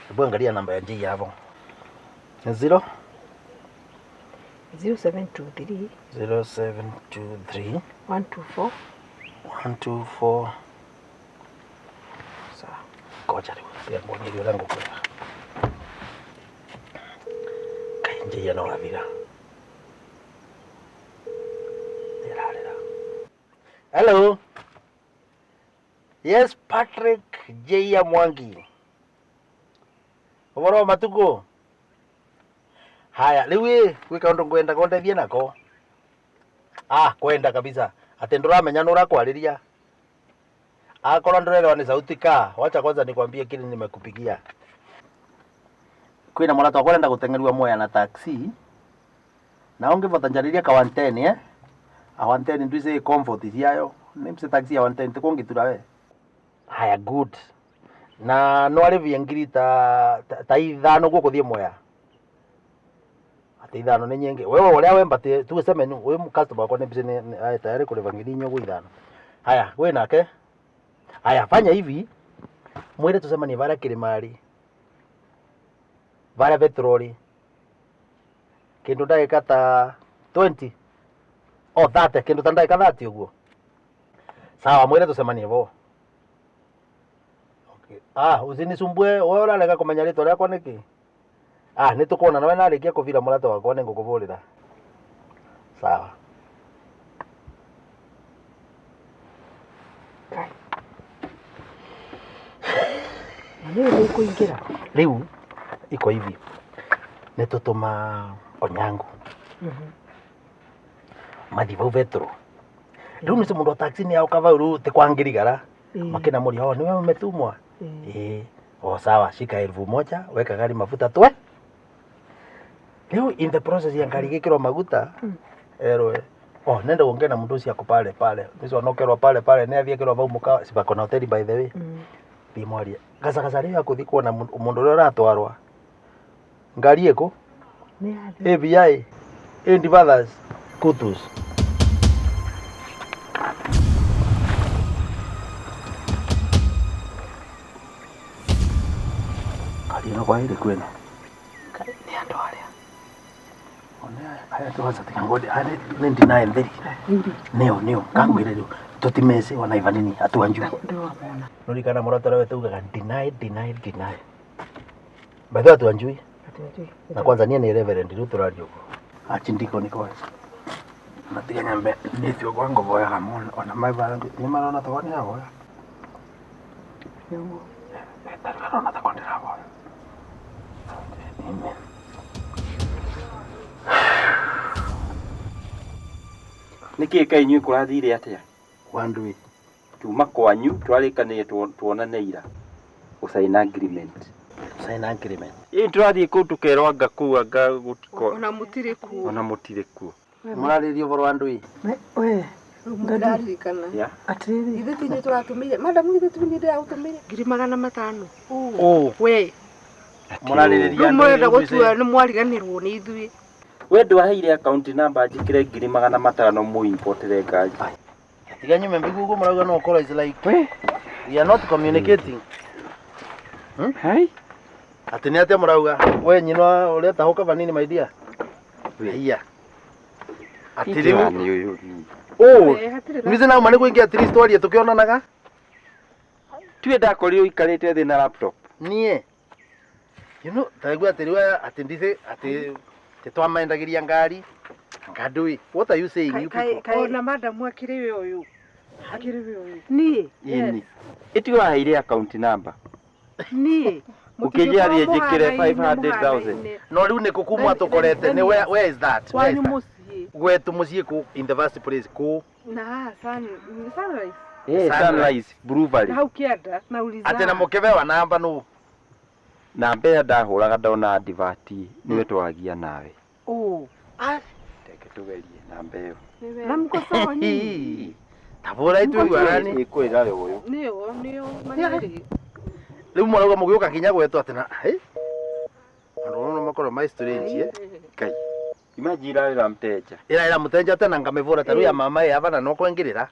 hebu angalia namba ya njia hapo. 0 0723 0723 124 124 sawa. Ngoja rĩu tiga nguonyerie ũrĩa ngũkwĩra. Kaĩ njia no rathira. Nĩrarĩra. Hello. Yes, Patrick J. Mwangi. Ũhoro wa matukũ? Haya, rĩu ĩ gwĩ kaũndũ ngwenda kũndeithie nako. Ah, kwenda kabisa. Atĩ ndũramenya nũ ũrakwarĩria. Akorwo ndũrerewa nĩ sauti ka, wacha kwanza nikwambie kile nimekupigia. Kwĩna mũrata wakwa ũrenda gũteng'erua Mwea na taxi na ũngĩbota njarĩria ka 110 eh? A 110 ndwise comfort ciayo. Nĩ taxi ya 110 tikũngĩtura we. Haya, good. Na no arĩvie ngiri ta ithano guo kũthiĩ Mwea. Ati ithano nĩ nyingĩ. Wewe ũrĩa wemba tu seme nu wewe customer wakwa nĩ busy nĩ tayari kũrĩva ngiri inya ũguo ithano. Haya, we nake. Haya, fanya hivi. Mwĩre tucemanie varia Kilimari. Varia petroli. Kĩndũ ndagĩka ta 20. Oh, 30, kĩndũ ta ndagĩka 30 ũguo. Sawa, mwĩre tucemanie vo. Okay. Ah, usinisumbue, wewe ũrarega kũmenya rĩtwa rĩakwa nĩkĩ? Ah, nĩ tũkuona nawe narĩkia kũbira mũrata wakwa nĩ ngũkũbũrĩra. Sawa. Kai. Na nĩ ũĩ kũingĩra. Rĩu iko hivi. Nĩ tũtũma Onyango mathi vau vetro. Rĩu nĩ mũndũ wa taxi nĩ auka vau rĩu ti kwa ngirigara. Makĩnamũria, oh, nĩwe umetumwa? Eh, oh sawa, shika 1,000, weka gari mafuta twe. Rĩu in the process ya ngari gĩkĩrwo maguta erwe oh nenda uongee na mtu ucio ako pale pale ucio anokerwo pale pale nĩ athiĩ akĩrwo vau mũkawa sibako na hoteli by the way. Thiĩ mwarie gacagaca rĩu akũthiĩ kuona mũndũ ũrĩa ũratwarwa ngari ĩkũ Nĩ yathi. ABI and others kutus. Ngari ĩno kwa ĩrĩkũ ĩno? Kai, nĩ andũ arĩa. Aya tuanza tiga ngode aya nĩ ndinae theri. Rĩu rĩ, Nĩo nĩo kangwĩre rĩu tũtimece ona ivanini atuanju. ndĩramona. Nũririkana mũrata ũrĩa tugaga deny deny deny. By the way atuanjui. Atuanjui. Na kwanza niĩ nĩ reverend rĩu tũraria ũguo. Achindiko nĩ kwanza. Na tiga nyambe nĩtio kwa ngoboyaga mũno ona maibara nĩ marona ta kwa nĩraboya. Nĩguo. Tarĩ marona ta kwa ndĩraboya. Amen. Nĩkĩ kaĩ inyuĩ kũrathire atĩa? Wandui. Tuma kwanyu twarĩkanĩire tuonane ira. Gũcaina agreement. Sign agreement. Ĩ tũrathiĩ kũu tũkerwo anga kũu anga gũtiko Ona mũtirĩ kuo. ona mũtirĩ kuo. Mũrarĩrĩria ũhoro wa andũ ĩ. We Ndĩraririkana. Yeah. Atĩrĩrĩ. Ithuĩ ti inyuĩ tũratũmĩire. Madam ithuĩ ti niĩ ndĩragũtũmĩire. 500,000. Ũ. We. Mũrarĩrĩria Rĩu andũ mũrenda ĩ, gũtua nĩ mwariganĩrwo nĩ ithuĩ. We ndwaheire account number njĩkĩre 500,000 mũimportĩre ngari. Tiga nyume mbigu ũguo mũrauga no ũkorwo is like we are not communicating. Hai. Atĩ nĩ atĩa mũrauga? We nyina ũreta hũka vanini my dear. Haiya. Atĩ rĩu Nĩ ũyũ ni. ũ Eh, hatirĩ na- mizi nauma nĩ kũingĩ at least twarie tũkĩonanaga. Tiwe ndakorirwo ũikarĩte thĩ na laptop. Niĩ. You know, taigua atĩ rĩu aya atĩ ndithi atĩ atĩ twamendagĩria ngari. Ngandũĩ. What are you saying you people? Ona madam akĩrĩ we ũyũ. Akĩrĩ we ũyũ. Niĩ. Ĩni. Ĩtiwe waheire account number. Niĩ. Ũkĩnjĩra thiĩ njĩkĩre 500,000. No rĩu nĩ kũ kuma tũkorete nĩ where is that? Where is Kwanyu that? mũciĩ. Gwetu mũciĩ kũ in the first place kũ Na haha Sunrise. Eh, Sunrise Brewery. Na hau kĩanda. Nauliza. atĩ na mũkĩbewa namba nũ Namba ĩrĩa ndahũraga ndona advert nĩwe twaragia nawe. Ũ. Reke tũgerie namba ĩyo. Na mko sawa nyinyi. Tabũra itũiguana ni Ĩkwĩra ũyũ. Nĩyo nĩyo manĩrĩ. rĩu mũrauga mũgĩũka nginya gwetũ atĩ na hĩ andũ no makorwo ma strange eh Ngai. Imagine ĩrarĩra mteja. ĩra ĩra mũtenja tena ngamĩbũra ta rĩu ya mama ĩ avana no kwengĩrĩra.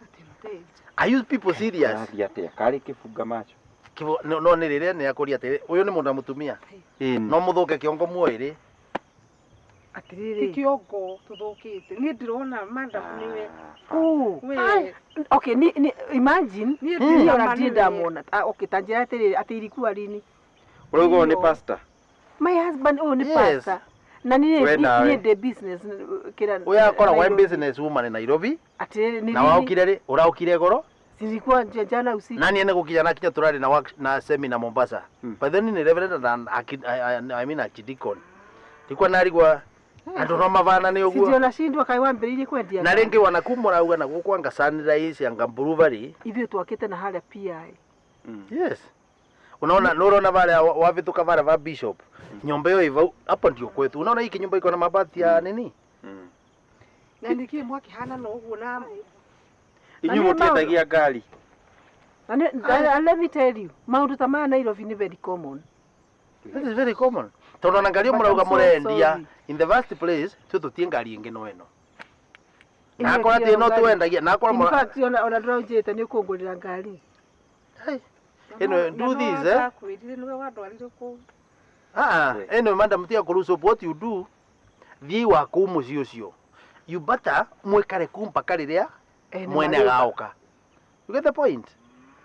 Are you people serious? Ũrathiĩ atĩa? Karĩ kĩbunga macho. Kibo no no nĩ rĩrĩa nĩ akũria atĩrĩ ũyũ nĩ mũndũ na mũtumia Ĩni. no mũthũke kĩongo muoĩrĩ. Ti Atĩrĩrĩ. kĩongo tũthũkĩte. Niĩ ndĩrona madam nĩwe. Ũ. We. Okay, ni imagine Niĩ niĩ ndĩrona ona ndirĩ nĩwe. ndamwona. Ah, okay, ta njĩra atĩrĩrĩ atĩ ilikuwa lini? Ũrauga ũyũ nĩ pastor? My husband ũyũ nĩ Yes. pastor. Na niĩ We nawe. niĩ ndĩ business kĩra. Ũyũ akoragwo e Nairobi. business woman Nairobi Atĩrĩrĩ ni na lini? waũkire rĩ ũraũkire goro Zilikuwa jana usiku. na niĩ nĩ gũkinya na kinya tũrarĩ na na seminar Mombasa. By then ni reverend na I mean archdeacon. Ndikwa narigwa andũ no mavana nĩ Sindio ũguo. nashindwa kaĩ wambĩrĩirie kwendia. Na rĩngĩ wanaku mũrauga na gũkũ anga Sunrise anga Brewery. Ithuĩ twakĩte na harĩa PI. Yes. Unaona mm. Unaona vale wavituka vale va Bishop. Nyumba hiyo ivau hapo ndio kwetu. Unaona hii nyumba iko na mabati ya nini? Na nĩkĩĩ mwakĩhana na ũguo na Inyuĩ Na nĩ mũtiendagia ngari. Na let me tell you, maũndũ ta maya Nairobi nĩ very common. That is very common. Tondu ona ngari But mũrauga I'm so mũrendia sorry. in the first place tũ tũtie ngari ĩngĩ no ĩno. Na Ĩno akora tiyo ti no ngari. twendagia na akora In mũra fact, ona ndũraunjĩte nĩ ũkũngũrĩra ngari. Anyway, do this eh. Ndakwĩrire nĩwe wandwarire kũu. Ah, anyway madam tia kũruhusu what you do thiĩ wa kũu mũciĩ ũcio. You better mwĩkare kũu mpaka rĩrĩa Eh, nĩ mwene marĩũka. agaũka. You get the point?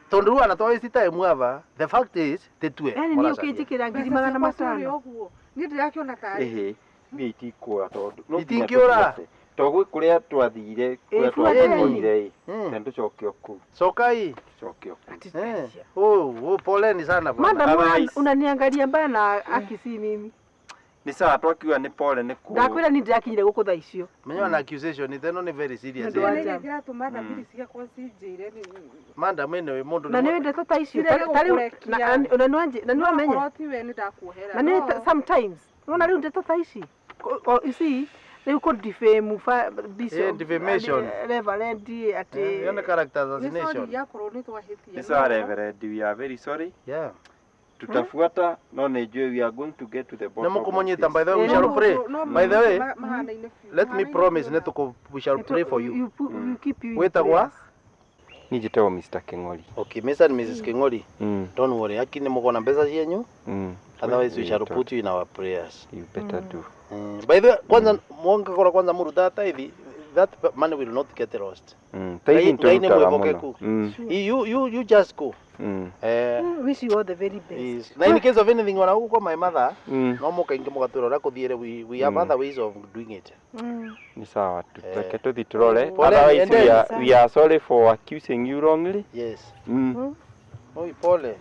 Tondu rĩu ana twa waste time ava the fact is tĩtue. Yaani niĩ ũkĩnjĩkĩra ngiri magana Mbeca ciakwa ciũrĩ matano. ũguo. Niĩ ndĩrakĩona tarĩ. Ĩhĩ. Mbia itikũra tondũ. no nginya Itingĩũra. tũthiĩ. To gwĩ kũrĩa twathire, kũrĩa fuateni. twatũire ĩ. Mm. Tondũ tũcoke o kũu. Sokai. Tũcoke o kũu. Eh. Oh, oh, poleni sana bwana. Madam, Otherwise- unaniangalia mbaya na akisi mimi. Nĩ sawa twakiuga nĩ pole nĩ kũ. Ndakwĩra niĩ ndĩrakinyire gũkũ thaa icio. Menye na accusation iteno ni very serious. Nĩ ũndũ wa Eh. njamba. Kĩratũma thabiri ciakwa cinjĩre nĩ Madam anyway mundu Na nĩ ndeto ta icio. Cirege Ta rĩu gũkũrekia. na na nĩ wamenya. Okorwo ti we nĩ ndakuohera. Na nĩ sometimes unaona rĩu ndeto ta ici. You see, rĩu kũ defame bishop. Eh, defamation. Reverend atĩ Hiyo ni character Nĩ sorry assassination. yakorwo nĩ twahĩtia. Nĩ sawa Reverend, we are very sorry. Yeah. Tutafuata no nĩ njũĩ we are going to get to the Nĩ bottom of mũkũmũnyita this. by the way we Eh, shall no, pray. By the way, Mahanaine biũ. let me Mahanaine promise biũ nĩ na- tũkũ we shall pray for you. You keep you in Wĩtagwa? prayers. Niĩ njĩtagwo Mr. King'ori. Okay, Mr. and Mrs. King'ori, don't worry. Aki nĩ mũkona mbeca cienyu. Otherwise we shall put you in our prayers. You better do. By the way, kwanza mwangakora kwanza muruta tithe that money will not get lost. Tithe Ngai nĩ nĩtũrutaga mũno. mwĩhokeku. You you you just go. Eh, Wish you all the very best. is. Na in case of anything ona gũkũ kwa my mother no mũkaingĩ mũgatwĩra ũrĩa kũthiĩre we have other ways of doing it. Nĩ sawa tu. Eh. Reke tũthiĩ tũrore. Pole, Otherwise endeni. we are sorry for accusing you wrongly. Yes. Oi, pole.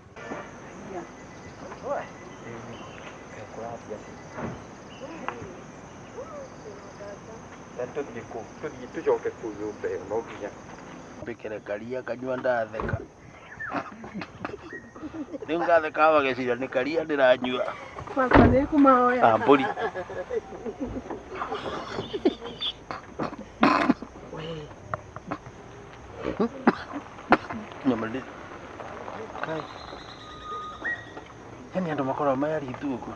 Tũthiĩ kũu, tũthiĩ tũcoke kũu nyũmba ĩyo no nginya. Mbikire karia kanyua ndatheka. Rĩu ngatheka wageciria nĩ karia ndĩranyua. Baba nĩ kũmahoya. Ah, mbũri. Nyama Kai. Yani andũ makoragwo mayaritu ũguo.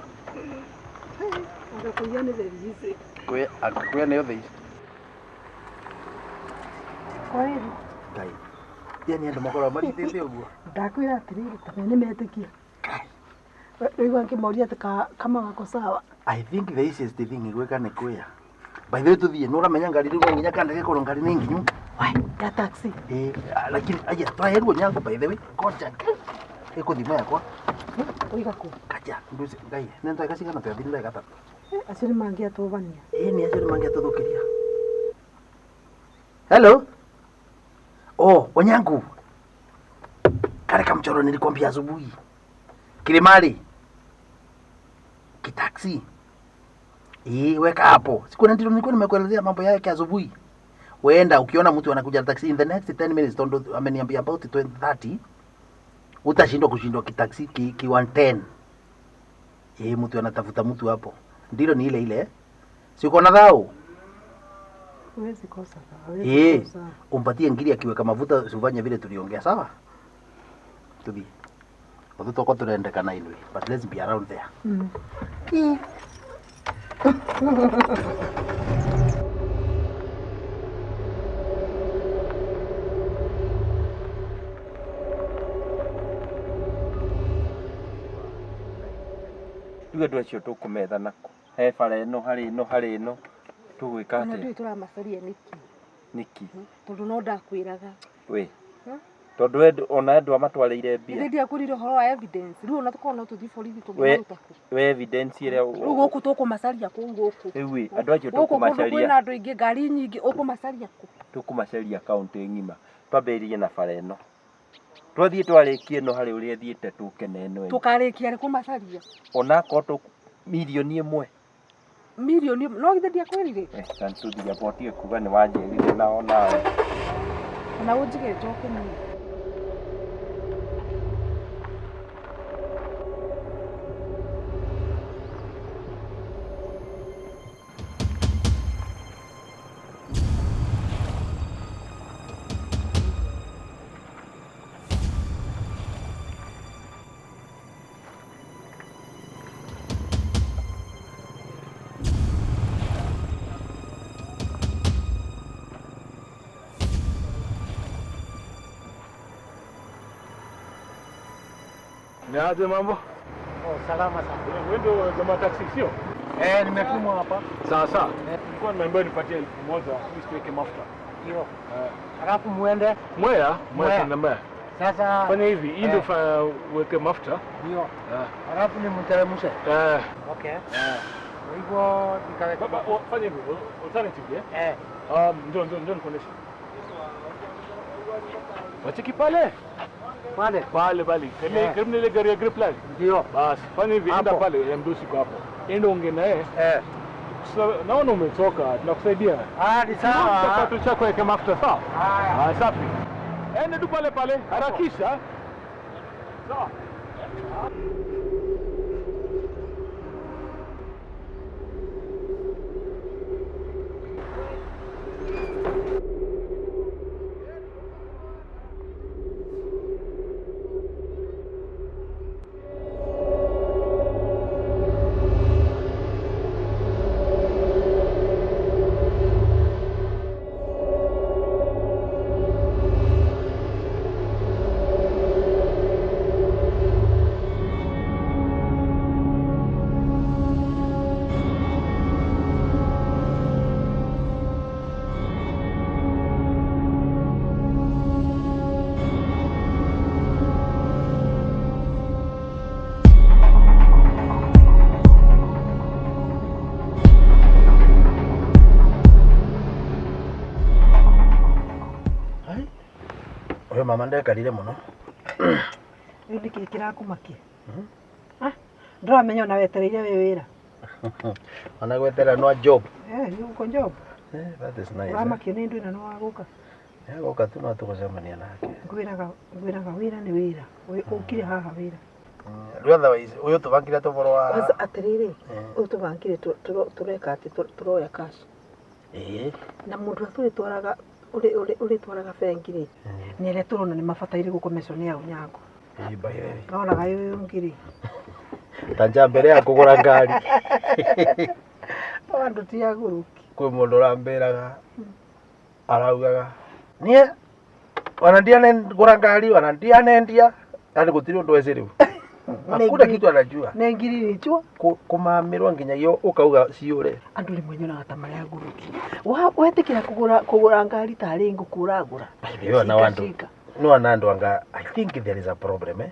Anga kũiya nĩ very easy. Kwĩ anga nĩ othe ici. Kwa heri. Ngai. Yani andũ makoragwo maritĩte ũguo. Ndakwĩra atĩrĩrĩ, ta nĩ metĩkia. Rĩu ngĩmoria atĩ kama wako sawa. I think the easiest thing gwĩka nĩ kwĩya. By the way tuthiĩ nĩ ũramenya ngari rĩu no nginya kanda gĩkorwo ngari nĩ nginyu. Wai, ya taxi. Eh, lakini aya twaherwo nyango by the way. Koja. Ĩkũthima yakwa. Ũiga kũ? Kaja, nduzi ngai. Nĩ ndagĩka cigana twathire ndagĩka tatu. Acio nĩ mangĩatũbania. Ĩĩ nĩ acio nĩ mangĩatũthũkĩria. Hello. Oh, Onyangu. Kale kamchoro nilikwambia asubuhi. Kilimali. Kitaksi. Eh, weka hapo. Siku ndio nilikuwa nimekuelezea mambo yake asubuhi. Wenda ukiona mtu anakuja na taxi in the next 10 minutes tondo ameniambia about 20 30. Utashindwa kushindwa kitaksi ki 110. Eh, mtu anatafuta mtu hapo. Ndilo ni ile ile. Si uko na dhao? Huwezi kosa. Huwezi Eh, kosa. umpatie ngiri akiweka mafuta usifanye vile tuliongea, sawa? Tuthi. Uthu toko turendekana inwe, but let's be around there. Rĩu andũ acio tũkũmetha nako he bara ĩno harĩ ĩno harĩ ĩno tũgwĩka Ona atĩa ndũĩ tũramacaria nĩkĩ nĩkĩ tondũ no ndakwĩraga. We tondũ we ona andũ amatwarĩire mbia. Githĩ ndiakwĩrire ũhoro wa evidence rĩu ona tũkorwo no tũthiĩ borithi We tũngĩmaruta kũ? we evidence ĩrĩa Rĩu gũkũ tũkũmacaria kũu gũkũ. Rĩu ĩ andũ acio Gũkũ kũndũ tũkũmacaria kwĩna andũ aingĩ ngari nyingĩ ũkũmacaria kũ? Tũkũmacaria kaũntĩ ng'ima twambĩrĩrie na bara ĩno twathiĩ twarĩkia ĩno harĩ ũrĩa ĩthiĩte tũke na ĩno ĩngĩ. Tũkarĩkia rĩ kũmacaria? Ona akorwo tũ mirioni ĩmwe. Mirioni no githĩ ndiakwĩrire? Eh, ta nĩtũthiĩ amba ũtige kuga nĩ wanjĩrire nao nawe. Ona ũnjige njoke niĩ. Ni aje mambo? Oh, salama sana. Wewe ndio jamaa taxi sio? Eh, nimetumwa hapa. Sawa sawa. Nilikuwa nimeambiwa nipatie 1000 ili tuweke mafuta. Ndio. Alafu muende Mwea, Mwea tena Mwea. Sasa fanya hivi, hii ndio uweke mafuta. Ndio. Alafu nimteremshe. Eh. Okay. Kwa hivyo nikaweka. Baba, fanya hivi, alternative eh? Eh. Njoo njoo njoo nikuoneshe. Wacheki pale. Pale. Pale pale. Karibu karibu na ile gari ya grip line. Ndio. Bas, fanya hivi, enda pale, ya mdosi kwa hapo. Enda ongea naye. Eh. Naona umetoka, tunakusaidia. Ah, ni sawa. Kipato chako weke mafuta sawa? Haya. Ah, safi. Enda tu pale pale, harakisha. Sawa. Uyu mama ndekarire muno. Rĩu nĩkĩ kĩrakũmakia? Ah, ndĩramenya ona wetereire wĩ wĩra. Ona gweterera no job. Eh, nĩ uko job. Eh, that is nice. Ũramakio nĩ ndũ ĩno nĩ wagũka. Eh, goka tu no tũgũcemania nake. Ngwĩraga ngwĩraga wĩra nĩ wĩra. Ũkire haha wĩra. Rĩu otherwise ũyũ tũbangire tũboro wa Kwanza atĩrĩrĩ, ũyũ tũbangire tũreka atĩ tũroya cash. Ĩĩ. Na mũndũ ũrĩa tũrĩtwaraga Ũrĩtwaraga bengi rĩ, nĩ arĩa tũrona nĩ mabataire gũkomecwo nĩ au nyango. Ĩĩ, by the way. Roraga ũyũ ũngĩ rĩ. Ta nja mbere ya kũgũra ngari. Andũ ti agũrũki. Kwĩ mũndũ ũrambĩraga, araugaga niĩ ona ndianegũra ngari, ona ndianendia, yani gũtirĩ ũndũ ecĩ rĩu, hakuna kitu anajua. Nĩ ngiri ichua. Kũmamĩrwo nginyagia ũkauga ciũre. Andũ rĩmwe nyonaga ta marĩ agũrũki. Wetĩkĩra kũgũra ngari tarĩ ngũkũ ũragũra. Ĩyo na Cika, wandu cika. No ona andu anga, I think there is a problem, eh,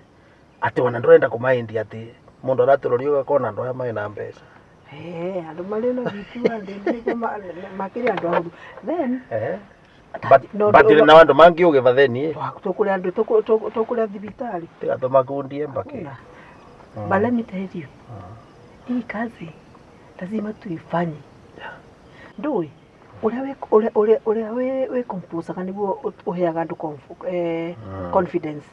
ati ona ndurenda kumaendia, ati mundu aratũroria ũgakona andu aya marĩ na mbeca. Eh, andũ marĩ na vitu andũ nĩguo makĩrĩ andũ ahũthũ then. Eh, but No, but no, na andu mangi ũgĩva theni. Tũkũrĩa andũ tũkũrĩa thibitarĩ. Tiga tũmakundie mbaki. Hakuna. But let me tell you, hii kazi lazima tuifanye. Ndũĩ ũrĩa wĩ ũrĩa wĩ composaga nĩguo ũheaga andũ confidence.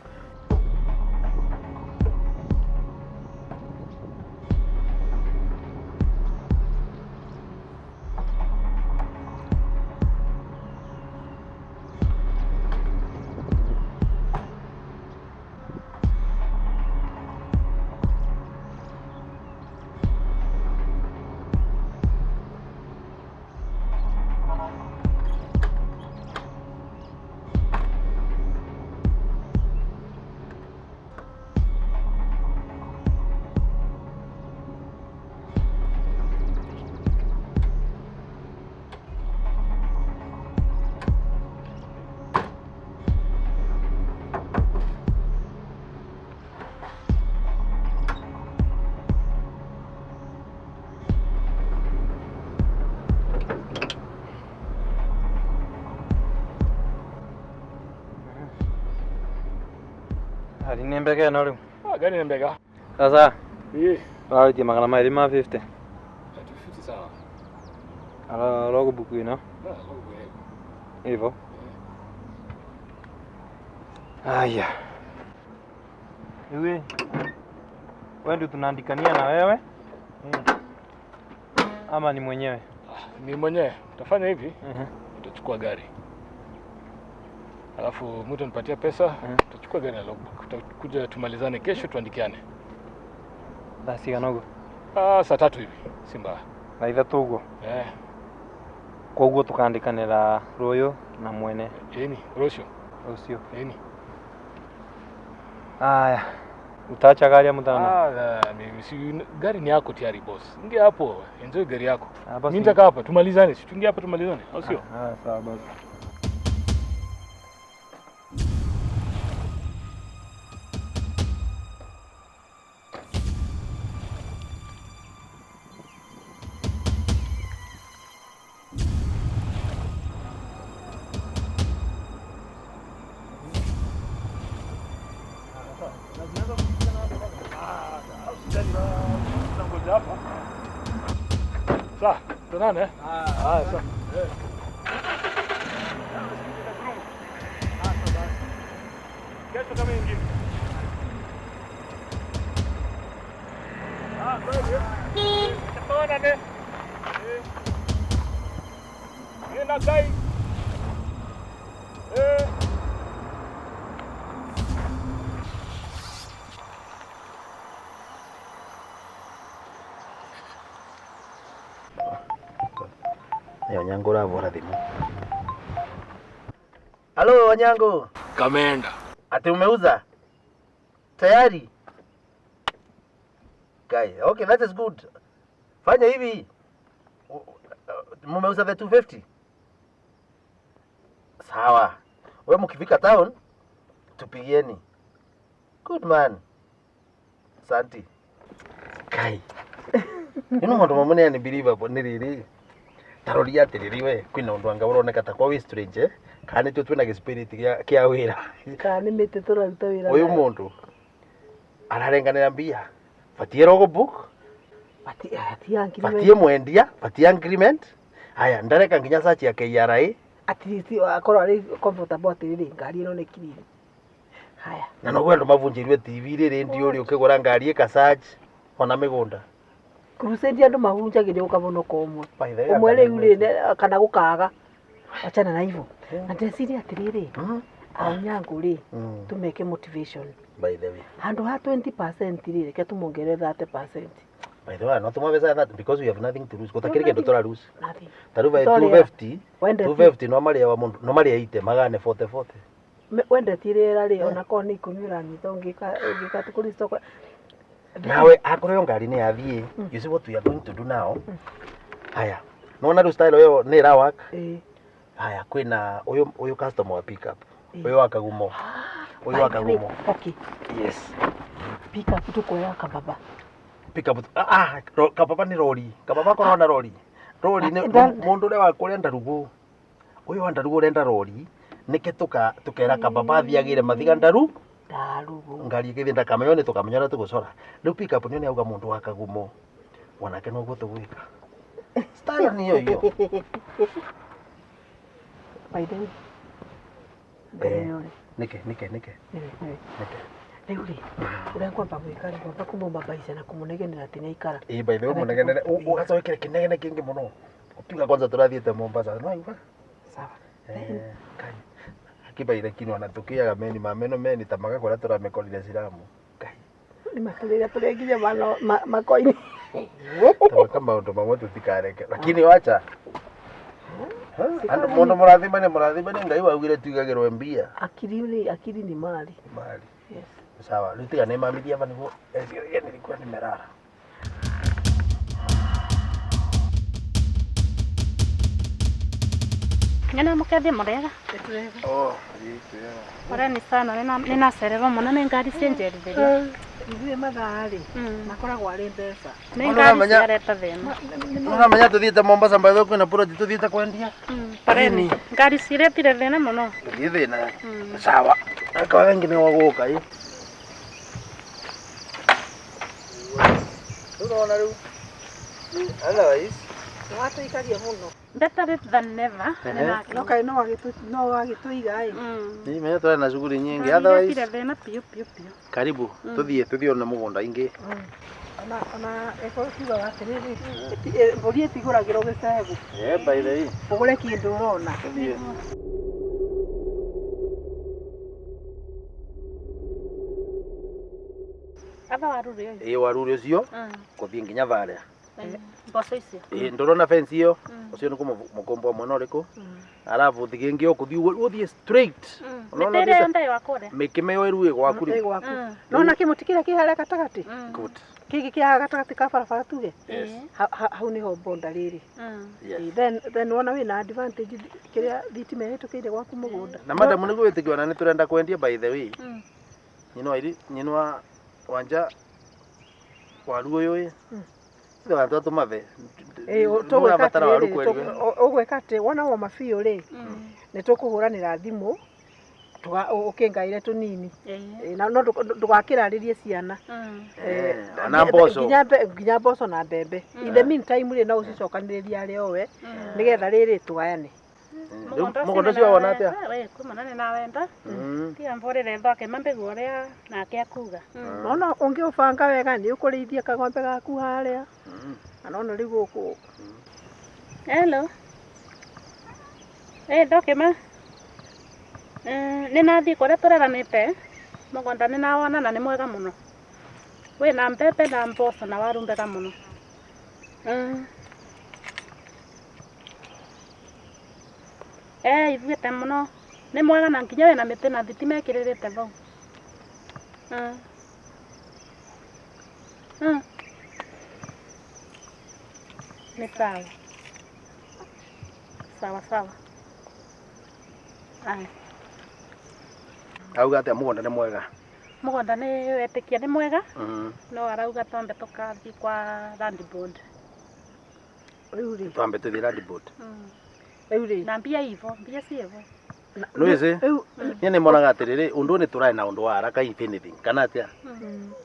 Ari nĩ mbega ĩno rĩu. Ah, gari ni mbega. Sasa Ĩĩ. ũrarĩtie 250. 250 sawa. Ara logbook ĩno. Ah, logbook. Hivyo. Haya. Iwe. Wewe ndio tunaandikania na wewe? Ama ni mwenyewe? Ah, ni mwenyewe. Utafanya hivi, utachukua gari. Alafu mtu anipatia pesa, utachukua gari na logbook. Utakuja tumalizane kesho tuandikiane. Thaa cigana ũguo? Ah, saa 3 hivi. Si mbaya. Thaa 3 ũguo. Eh. Koguo tukaandikanĩra rũyũ na mwene. Ĩni, rũciũ. Rũciũ. Ĩni. Aya. Utaacha gari ya mtano? Ah, mimi si gari ni yako tayari boss. Ingia hapo, enjoy gari yako. Ah, basi. Mimi nitakaa hapa tumalizane, si tuingie hapa tumalizane, au sio? Ah, sawa basi. Sawa, tuonane. Ah, sawa. Kesho kama ingine. Ah, kweli. Tuonane. Eh. Nenda kai. Eh. Nĩ Onyango ũravũra thimũ. Halo Onyango. Kameenda. Ati umeuza? Tayari? Guy, okay, that is good. Fanya hivi. Mumeuza the 250? Sawa. We mkifika town tupigieni. Good man. Asante. Kai. You know maũndũ mamwe nĩ unbelievable nĩ rĩrĩ. Taroria atĩrĩrĩ we, kwĩna ũndũ anga ũroneka ta kwa wĩ strange, eh? Kana nĩtũ twĩna gĩspirit kĩa wĩra. Kana nĩ mĩtĩ tũraruta wĩra Ũyũ nayo. mũndũ ararenganĩra mbia, batie logbook, Ati agreement. batie mwendia, batie agreement. Haya, ndareka nginya search ya KRA. At least akorwo arĩ comfortable atĩrĩrĩ ngari ĩno nĩ clean. Haya. Na noguo andũ mabunjĩirwe TV rĩ rĩndio rĩ ũkĩgũra ngari ĩka search ona mĩgũnda. Crusade andũ mahunjagĩrio ũkabonoka ũmwe. By the way, Ũmwe anga rĩu rĩ kana gũkaga. Wachana na hivyo. Na ndeciria atiriri, aunyangu ri, tumeke motivation. By the way. Handu ha 20% ri, reke tumuongerere 30%. By the way, no tumavesa that because we have nothing to lose. Gutakiri kindu tura lose. Nothing. Taru by Tũrĩa. 250, Wendete. 250 no maria wa mundu, no maria ite magane 40 40. Wendetie rĩera rĩ ona korwo nĩ ikũmi ũranyita ũngĩka ũngĩka atĩ kũrĩ stock Nawe akorwo yo ngari nĩ yathiĩ, you see what we are going to do now. Haya. Nona rĩu style ĩyo nĩ ĩra work. Ĩĩ. Haya kwĩna ũyũ ũyũ customer wa pick up. Ũyũ wa Kagumo. Ũyũ wa By the way, Kagumo. okay Yes. pick up tũkuoya kababa Pick up ah, ah kababa nĩ rori. Kababa korwo na rori. Rori nĩ Nda- mũndũ ũrĩa wa kũrĩa ndarugũ. Ũyũ wa ndarugũ ũrenda rori. Nĩke tuka tukera kababa athiagĩre mathiga ndaru ndarugũ ngari ĩgĩthiĩ ndakamenya nĩ tũkamenya ũrĩa tũgũcora rĩu pick up nĩyo nĩ auga mũndũ wa Kagumo onake noguo tũgwĩka style nĩyo iyo by the way mbere ĩyo rĩ nĩke nĩke nĩke nĩwe nĩwe rĩu rĩ ũrĩa ngwamba gwĩka rĩ ngwamba kũmũmabaica na kũmũnegenera atĩ nĩaikara ĩ by the way mũnegenere ũgacoka wĩkĩre kĩnegene kĩingĩ mũno ũkiuga kwanza tũrathiĩte Mombasa no aiga sawa kai akibaire kinwa na tukiaga meni ma meno meni ta magakora tũramekorire ciramu kai nĩ matũrĩra tũrĩa nginya makoini taweka maũndũ mamwe tũtikareke lakini wacha andũ mũndũ mũrathimane mũrathimane Ngai waugire tuigagĩrwo mbia akili rĩ akili ni mali mali yes sawa rĩu tiga nĩmamithia ava nĩguo eciragia nilikuwa nimerara Nyana mukethi murega oh Poleni sana ninacererwo muno nĩ ngari cienjerithirie ithuĩ mathaa rĩ makoragwo arĩ mbeca nĩ Mũndũ ngari ũramenya- ciareta thĩna Ũramenya tũthiĩte Mombasa by the way kwĩna project tũthiĩte kwendia Poleni ngari ciretire thĩna mũno tũthiĩ thĩna sawa akawa wengi nĩ wagũka ĩ Unaona rĩu otherwise nĩwatũikaria mũno better late than never no kaĩ no wagĩtũiga ĩ Ni menya tũrĩ na shughuli nyingi Ngari otherwise iretire thĩna biũ biũ biũ karibu tuthiĩ tuthiĩ ona mũgũnda ingĩ ona ona ĩkorwo kiugaga atĩrĩrĩ mbũri ĩtigũragĩrwo gĩcegũ eh by the way ũgũre kĩndũ ũrona tuthiĩ aba waru rĩ ũyũ ĩ waru ũcio kũthiĩ nginya varia mboco icio ĩ ndũrona fence ĩyo ũcio nĩ kũmũkomboa mwena ũrĩkũ arabu thigĩngĩ ũkũthiĩ ũguo ũthiĩ straight Unaona mĩtĩ ĩrĩa ũthiĩte- yonthe ĩ wa kũrĩa mĩkĩme ĩyo ĩru ĩ gwaku ĩ rĩu gwaku nona kĩmũtĩ kĩrĩa kĩ harĩa gatagatĩ good kĩngĩ kĩ haha gatagatĩ ka barabara tuge yes hau nĩho bonda rĩrĩ yes Ĩ, then wona wĩna advantage kĩrĩa thitima ĩhĩtũkĩire gwaku mũgũnda na madam nĩguo wĩtĩkio na nĩ tũrenda kwendia by the way nyina wa iri nyina wa wanja waru ũyũ ĩ ithe wantu atũmathe Ĩ, tũgwĩka batara waru atĩrĩrĩ, kweri ũgwĩka atĩ wona woma biũ rĩ nĩ tũkũhũranĩra thimũ ũkĩngaĩre tũnini Ĩ, na no ndũgakĩrarĩrie ciana Eh, ona mboco nginya mboco na mbembe in the meantime rĩ no ũcicokanĩrĩrie arĩ owe nĩgetha rĩrĩ tũgayane Rĩu mũgũnda ũcio wona atĩa kuma nĩ nawenda tiga mbũrĩre thoke mambĩgu ũrĩa nake akuga nona ũngĩũbanga wega nĩ ũkũrĩithia kang'ombe gaku harĩa na nona rĩu gũkũ Hello. Eh, ndokĩma. Nĩ nathiĩ kũrĩa tũreranĩte mũgũnda nĩ nawona na nĩ mwega mũno wĩna mbembe na mboco na waru mbega mũno. Eh, ithuĩte mũno nĩ mwega na nginya wĩna mĩtĩ na thitima ĩkĩrĩrĩte vau. Nĩ sawa sawa sawa. Aya. Auga atĩa mũgũnda nĩ mwega Mũgũnda nĩ wetĩkia nĩ mwega no arauga twambe tũkathiĩ kwa land board rĩu rĩ twambe tũthiĩ land board rĩu rĩ na mbia ivo mbia ciĩvo Nĩwĩsĩ rĩu niĩ nĩ monaga atĩrĩrĩ ũndũ ũyũ nĩ tũraĩ na ũndũ wa haraka if anything kana atĩa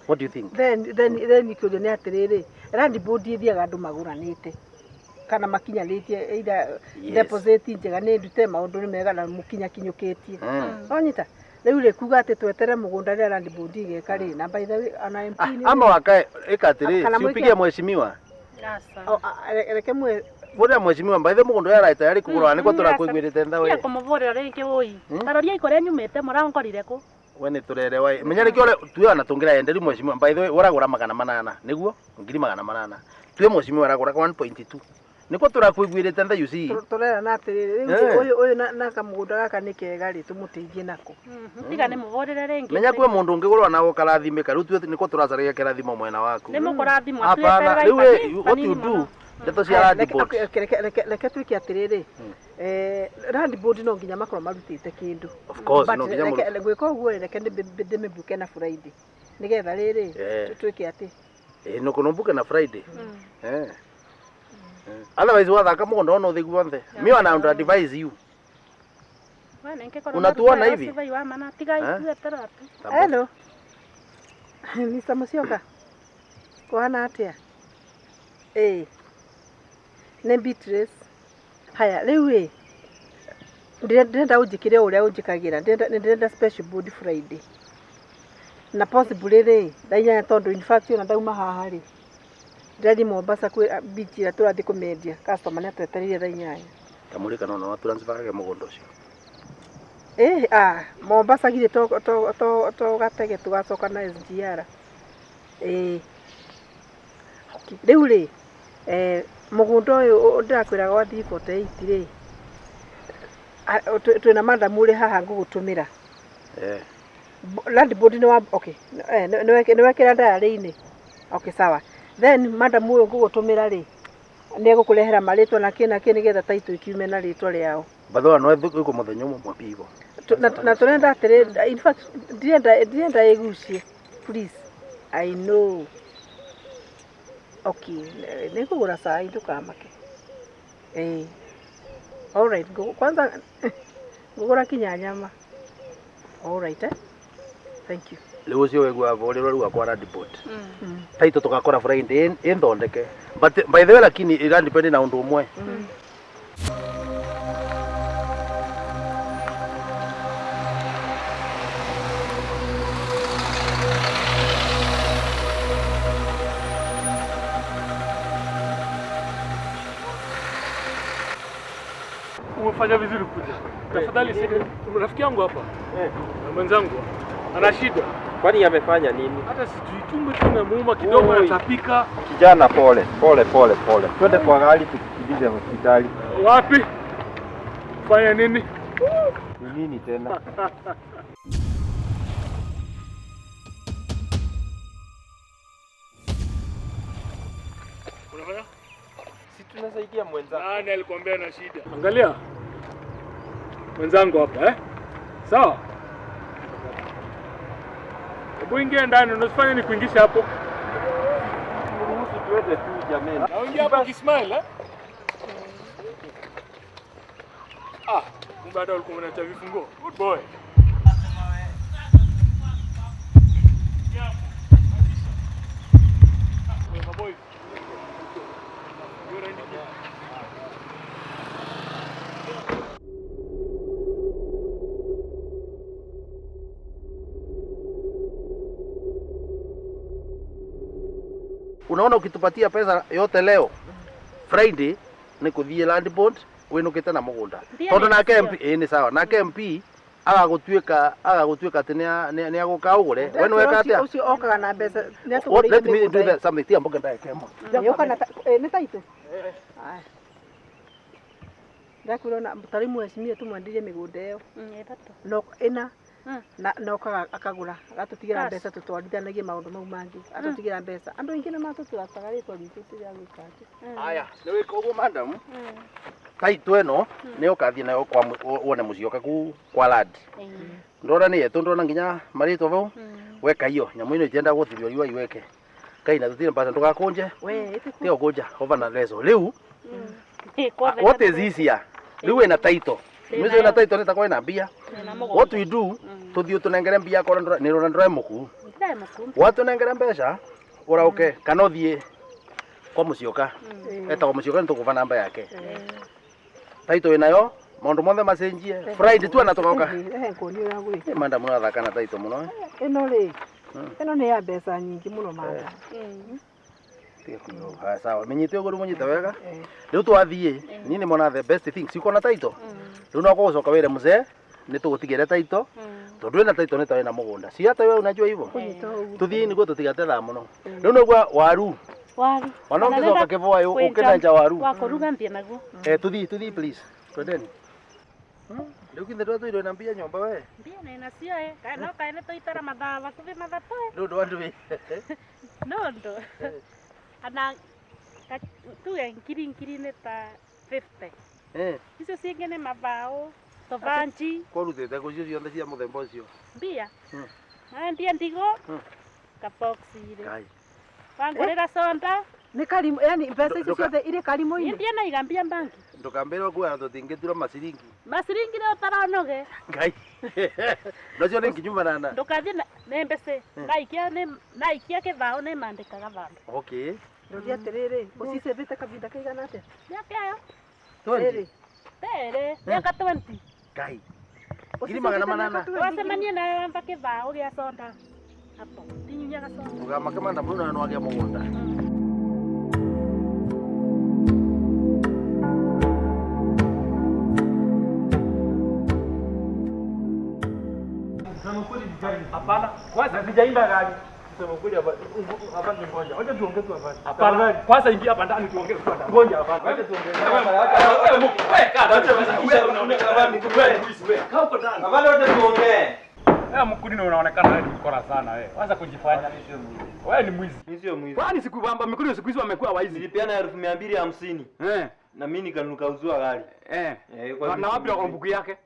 what do you think then kĩũria nĩ atĩrĩrĩ land board ĩthiaga andũ magũranĩte kana makinyanĩtie either Yes. deposit njega nĩ ndute maũndũ nĩ mega na mũkinyakinyũkĩtie Mm. wanyita rĩu rĩ kuga atĩ twetere mũgũnda rĩrĩa land board ĩgeka rĩ na by the way ona MP Ah, nĩ ama wakae ĩka atĩrĩ Kana si mwĩke- upigie mheshimiwa Asa. O, reke mwe Bũrĩa mheshimiwa mbaithe mũgũnda ũrĩa ararĩ tayari kũgũra nĩkwo tũrakwĩguĩrĩte ntha we. Tiga kũmũbũrĩra rĩngĩ wũi. Taroria kũrĩa nyumĩte mũrankorire kũ. We nĩ tũrerewa ĩ. Menya nĩkĩo tuwe ona tũngĩra enderi mheshimiwa by the way ũragũra 800 nĩguo 800,000. Tuwe mheshimiwa aragũra 1.2. Nĩkwo tũrakwĩguĩrĩte ntha you see. Tũrerana atĩrĩrĩ rĩu Eh. ũyũ ũyũ na- na kamũgũnda gaka nĩ kega rĩ tũmũteithie nako Tiga nĩ mũbũrĩre rĩngĩ. Menya kwĩ mũndũ ũngĩgũrwa na ũkarathimĩka rĩu tuwe nĩkwo tũracaragia kĩrathimo mwena waku. Nĩ mũkũrathimwo Hapana, tweterera rĩu ibanini we, what you banini do mũno. ndeto cia Haya, land reke- board. okay, okay, reke- reke- reke twĩke atĩrĩrĩ eh, land board no nginya makorwo marutĩte kĩndũ Of course, But no nginya reke- mũrute. gwĩka ũguo rĩ, reke ndĩmĩbuke na Friday nĩgetha rĩrĩ Eh. twĩke atĩ Eh, no kunombuke na Friday. Eh. Otherwise wathaka mũgũnda ona ũthĩ guothe. Mi wana would advise you. We nĩngĩkorwo Unatuona marutĩra hivi? ũcibei wa mana tiga Eh? ithuetera tu. Hello. Mr. Musyoka. Kũhana atĩa? Ĩĩ. Nĩ Beatrice. Haya, rĩu ĩ ndĩrenda ũnjĩkĩre o ũrĩa ũnjĩkagĩra. Ndĩrenda ndĩrenda special board Friday. Na possibly rĩ, thaa inyanya tondũ in fact ona ndauma haha rĩ, ndĩrathiĩ Mombasa kwĩ beach ĩrĩa tũrathiĩ kũmĩendia. Customer nĩ atwetereire thaa inyanya. Kamũrĩ kana ona transfer mũgũnda ũcio. Eh, ah, Mombasa githĩ to to to to gatege tũgacoka na SGR. Ĩĩ. Okay. Rĩu rĩ, eh, mũgũnda ũyũ ndĩrakwĩraga wa 348 rĩ, twĩna madam ũrĩ haha ngũgũtũmĩra. Eh. Land board nĩ wa okay, eh, nĩ wekĩra diary-inĩ. Okay, sawa. Then madam ũyũ ngũgũtũmĩra rĩ, nĩ egũkũrehera marĩtwa na kĩ na kĩ nĩgetha title ikiume na rĩtwa rĩao. Bathoa no ethũ mũthenya ũmwe mwapigo. Na tũrenda atĩrĩ, in fact ndirenda ndirenda ĩgucie please. I know. Okay, nĩ ngũgũra cai ndũkamake. Ĩĩ. Alright, kwanza ngũgũra kinya nyama. Alright, eh? Thank you. Rĩu ũcio wegua bũrĩrwo rĩu akwa land board. Taito tũgakora Friday ĩnthondeke. But by the way lakini ĩra depend na ũndũ ũmwe. Umefanya vizuri kuja. Tafadhali rafiki yangu hapa na mwenzangu ana shida. Kwani amefanya nini? Hata sijui tumbo tu inamuuma kidogo, Oi. anatapika. Kijana, pole pole pole pole, twende kwa gari tukukimbize hospitali. Wapi? Fanya nini? Ni nini tena? Unafanya? Si tunasaidia mwenzako. Nani alikwambia na shida? Angalia mwenzangu hapa eh? Sawa? Hebu ingia ndani, unasifanya ni kuingisha hapo. Ruhusu tuende tu jameni. Na uingia hapo ukismile eh? Ah, kumbe hata ulikuwa unaacha vifunguo. Good boy. Unaona ukitupatia pesa yote leo Friday nĩ kũthiĩ land board wĩnũkĩte na mũgũnda Ndio tondũ nĩ nake cio. MP ĩ nĩ sawa nake MP agagũtuĩka agagũtuĩka atĩ nĩ agũka ũgũre we nĩ weka atĩa Ũcio okaga na mbeca nĩ What, let atũgũrĩire me do mĩgũnda that something tia mboga ndagĩka ĩmwe ĩyo. Yũka na nĩ title? Aya. Ndakwĩra ona ta rĩu mheshimiwa tũmwendirie mĩgũnda ĩyo Ĩthatũ. no ĩna na na okaga akagũra agatũtigĩra Cash. mbeca tũtwarithanagie maũndũ mau mangĩ atũtigĩra mbeca andũ aingĩ nĩ matũtũrastaga rĩtwa ritũ rĩa gwĩka atĩ Aya, nĩ wĩka ũguo madam taitũ ĩno nĩ ũkathiĩ nayo kwa wone mũcioka ku kwa land ndona nĩ yetũ ndona nginya marĩtwa vau weka iyo nyamũ ĩno itienda gũthithio riũa iweke kai na tũtirĩ mbeca ndũgakũnje we ĩtĩku tiga gũkũnja hova na leso rĩu what is easier rĩu wĩna title mĩcio wĩna title nĩ takorwo ĩna mbia what we do tũthiĩ ũtũnengere mbia korwo nĩ rora ndũre mũku watũnengere mbeca ũrauke kana ũthiĩ kwa mũcioka etagwo mũcioka nĩ tũkũba namba yake title wĩnayo maũndũ mothe macenjie Friday tu ana tũgoka ehe nguonie ũrĩa gwĩka madam ũrathaka na title mũno eh. ĩno rĩ ĩno nĩ ya mbeca nyingĩ mũno madam. Haya sawa. Menyite uguo munyite wega. Riu twathie ni ni mona the best things. Uko na title. Riu no gucoka wire mzee ni tugutigire title. Tondu wina title ni ta wina mugunda. Si hata wewe unajua hivyo. Tuthie niguo tutigate thaa muno. Riu noguo waru. Waru. Wana ungicoka kiboa ukinenja waru. Wa kuruga nthie naguo. Tuthie please. Twendeni. Riu kithe twatwirwe na mbia nyomba we. Mbia nĩ nacio ĩ. Kaĩ no kaĩ nĩ tũitara mathaa bakuthi mathatũ ĩ. Nĩ ũndũ wa ndũĩ. No ũndũ. Ana tuge ngiri ngiri nĩ ta 50. Icio cingĩ nĩ mabaũ, tũbanji. Kwarutĩte kũ icio ciothe cia mũthemba ũcio? Mbia. Naendia ndigo. Kabox irĩ. Kai. Wangũrĩra soda. Nĩ karimu, yani mbeca icio ciothe irĩ karimũ-inĩ. Ndia naiga mbia banki. Ndũkambĩre ũkuaga tũtingĩtura maciringi. Maciringi nĩ ũtaronoge. Ngai. Nacio nĩ nginyu manana. Ndũkathiĩ nĩ mbece. Naikia kĩbaũ nĩ mandĩkaga vandũ. Okay. Ndoria atĩrĩrĩ, ũcicĩbĩte kahinda kaigana atĩa? Mĩaka ĩyo. 20. Terĩ, mĩaka 20. Ngai. Ngiri magana manana. Twacemanie nawe wamba kĩbaũ gĩa soda. Hapo. Ndinyunyaga soda. Ndũgamake manda mũno na nĩwagĩa mũgũnda. Hapana, kwanza sijaimba gari. Kusema kweli hapa hapa ni ngoja. Wacha tuongee tu hapa. Hapana, kwanza ingia hapa ndani tuongee tu ndani. Ngoja hapa. Wacha tuongee. Wewe kaa. Wewe unaonekana wewe wewe. Kaa huko ndani. Hapana, wacha tuongee. Wewe mkulini unaonekana wewe ni mkora sana wewe. Wacha kujifanya. Wewe ni mwizi. Mimi sio mwizi. Kwani siku bamba mkulini siku hizi wamekuwa waizi. Nilipeana 250,000. Eh. Na mimi nikanukauzua gari. Eh. Na wapi wako mbuku yake?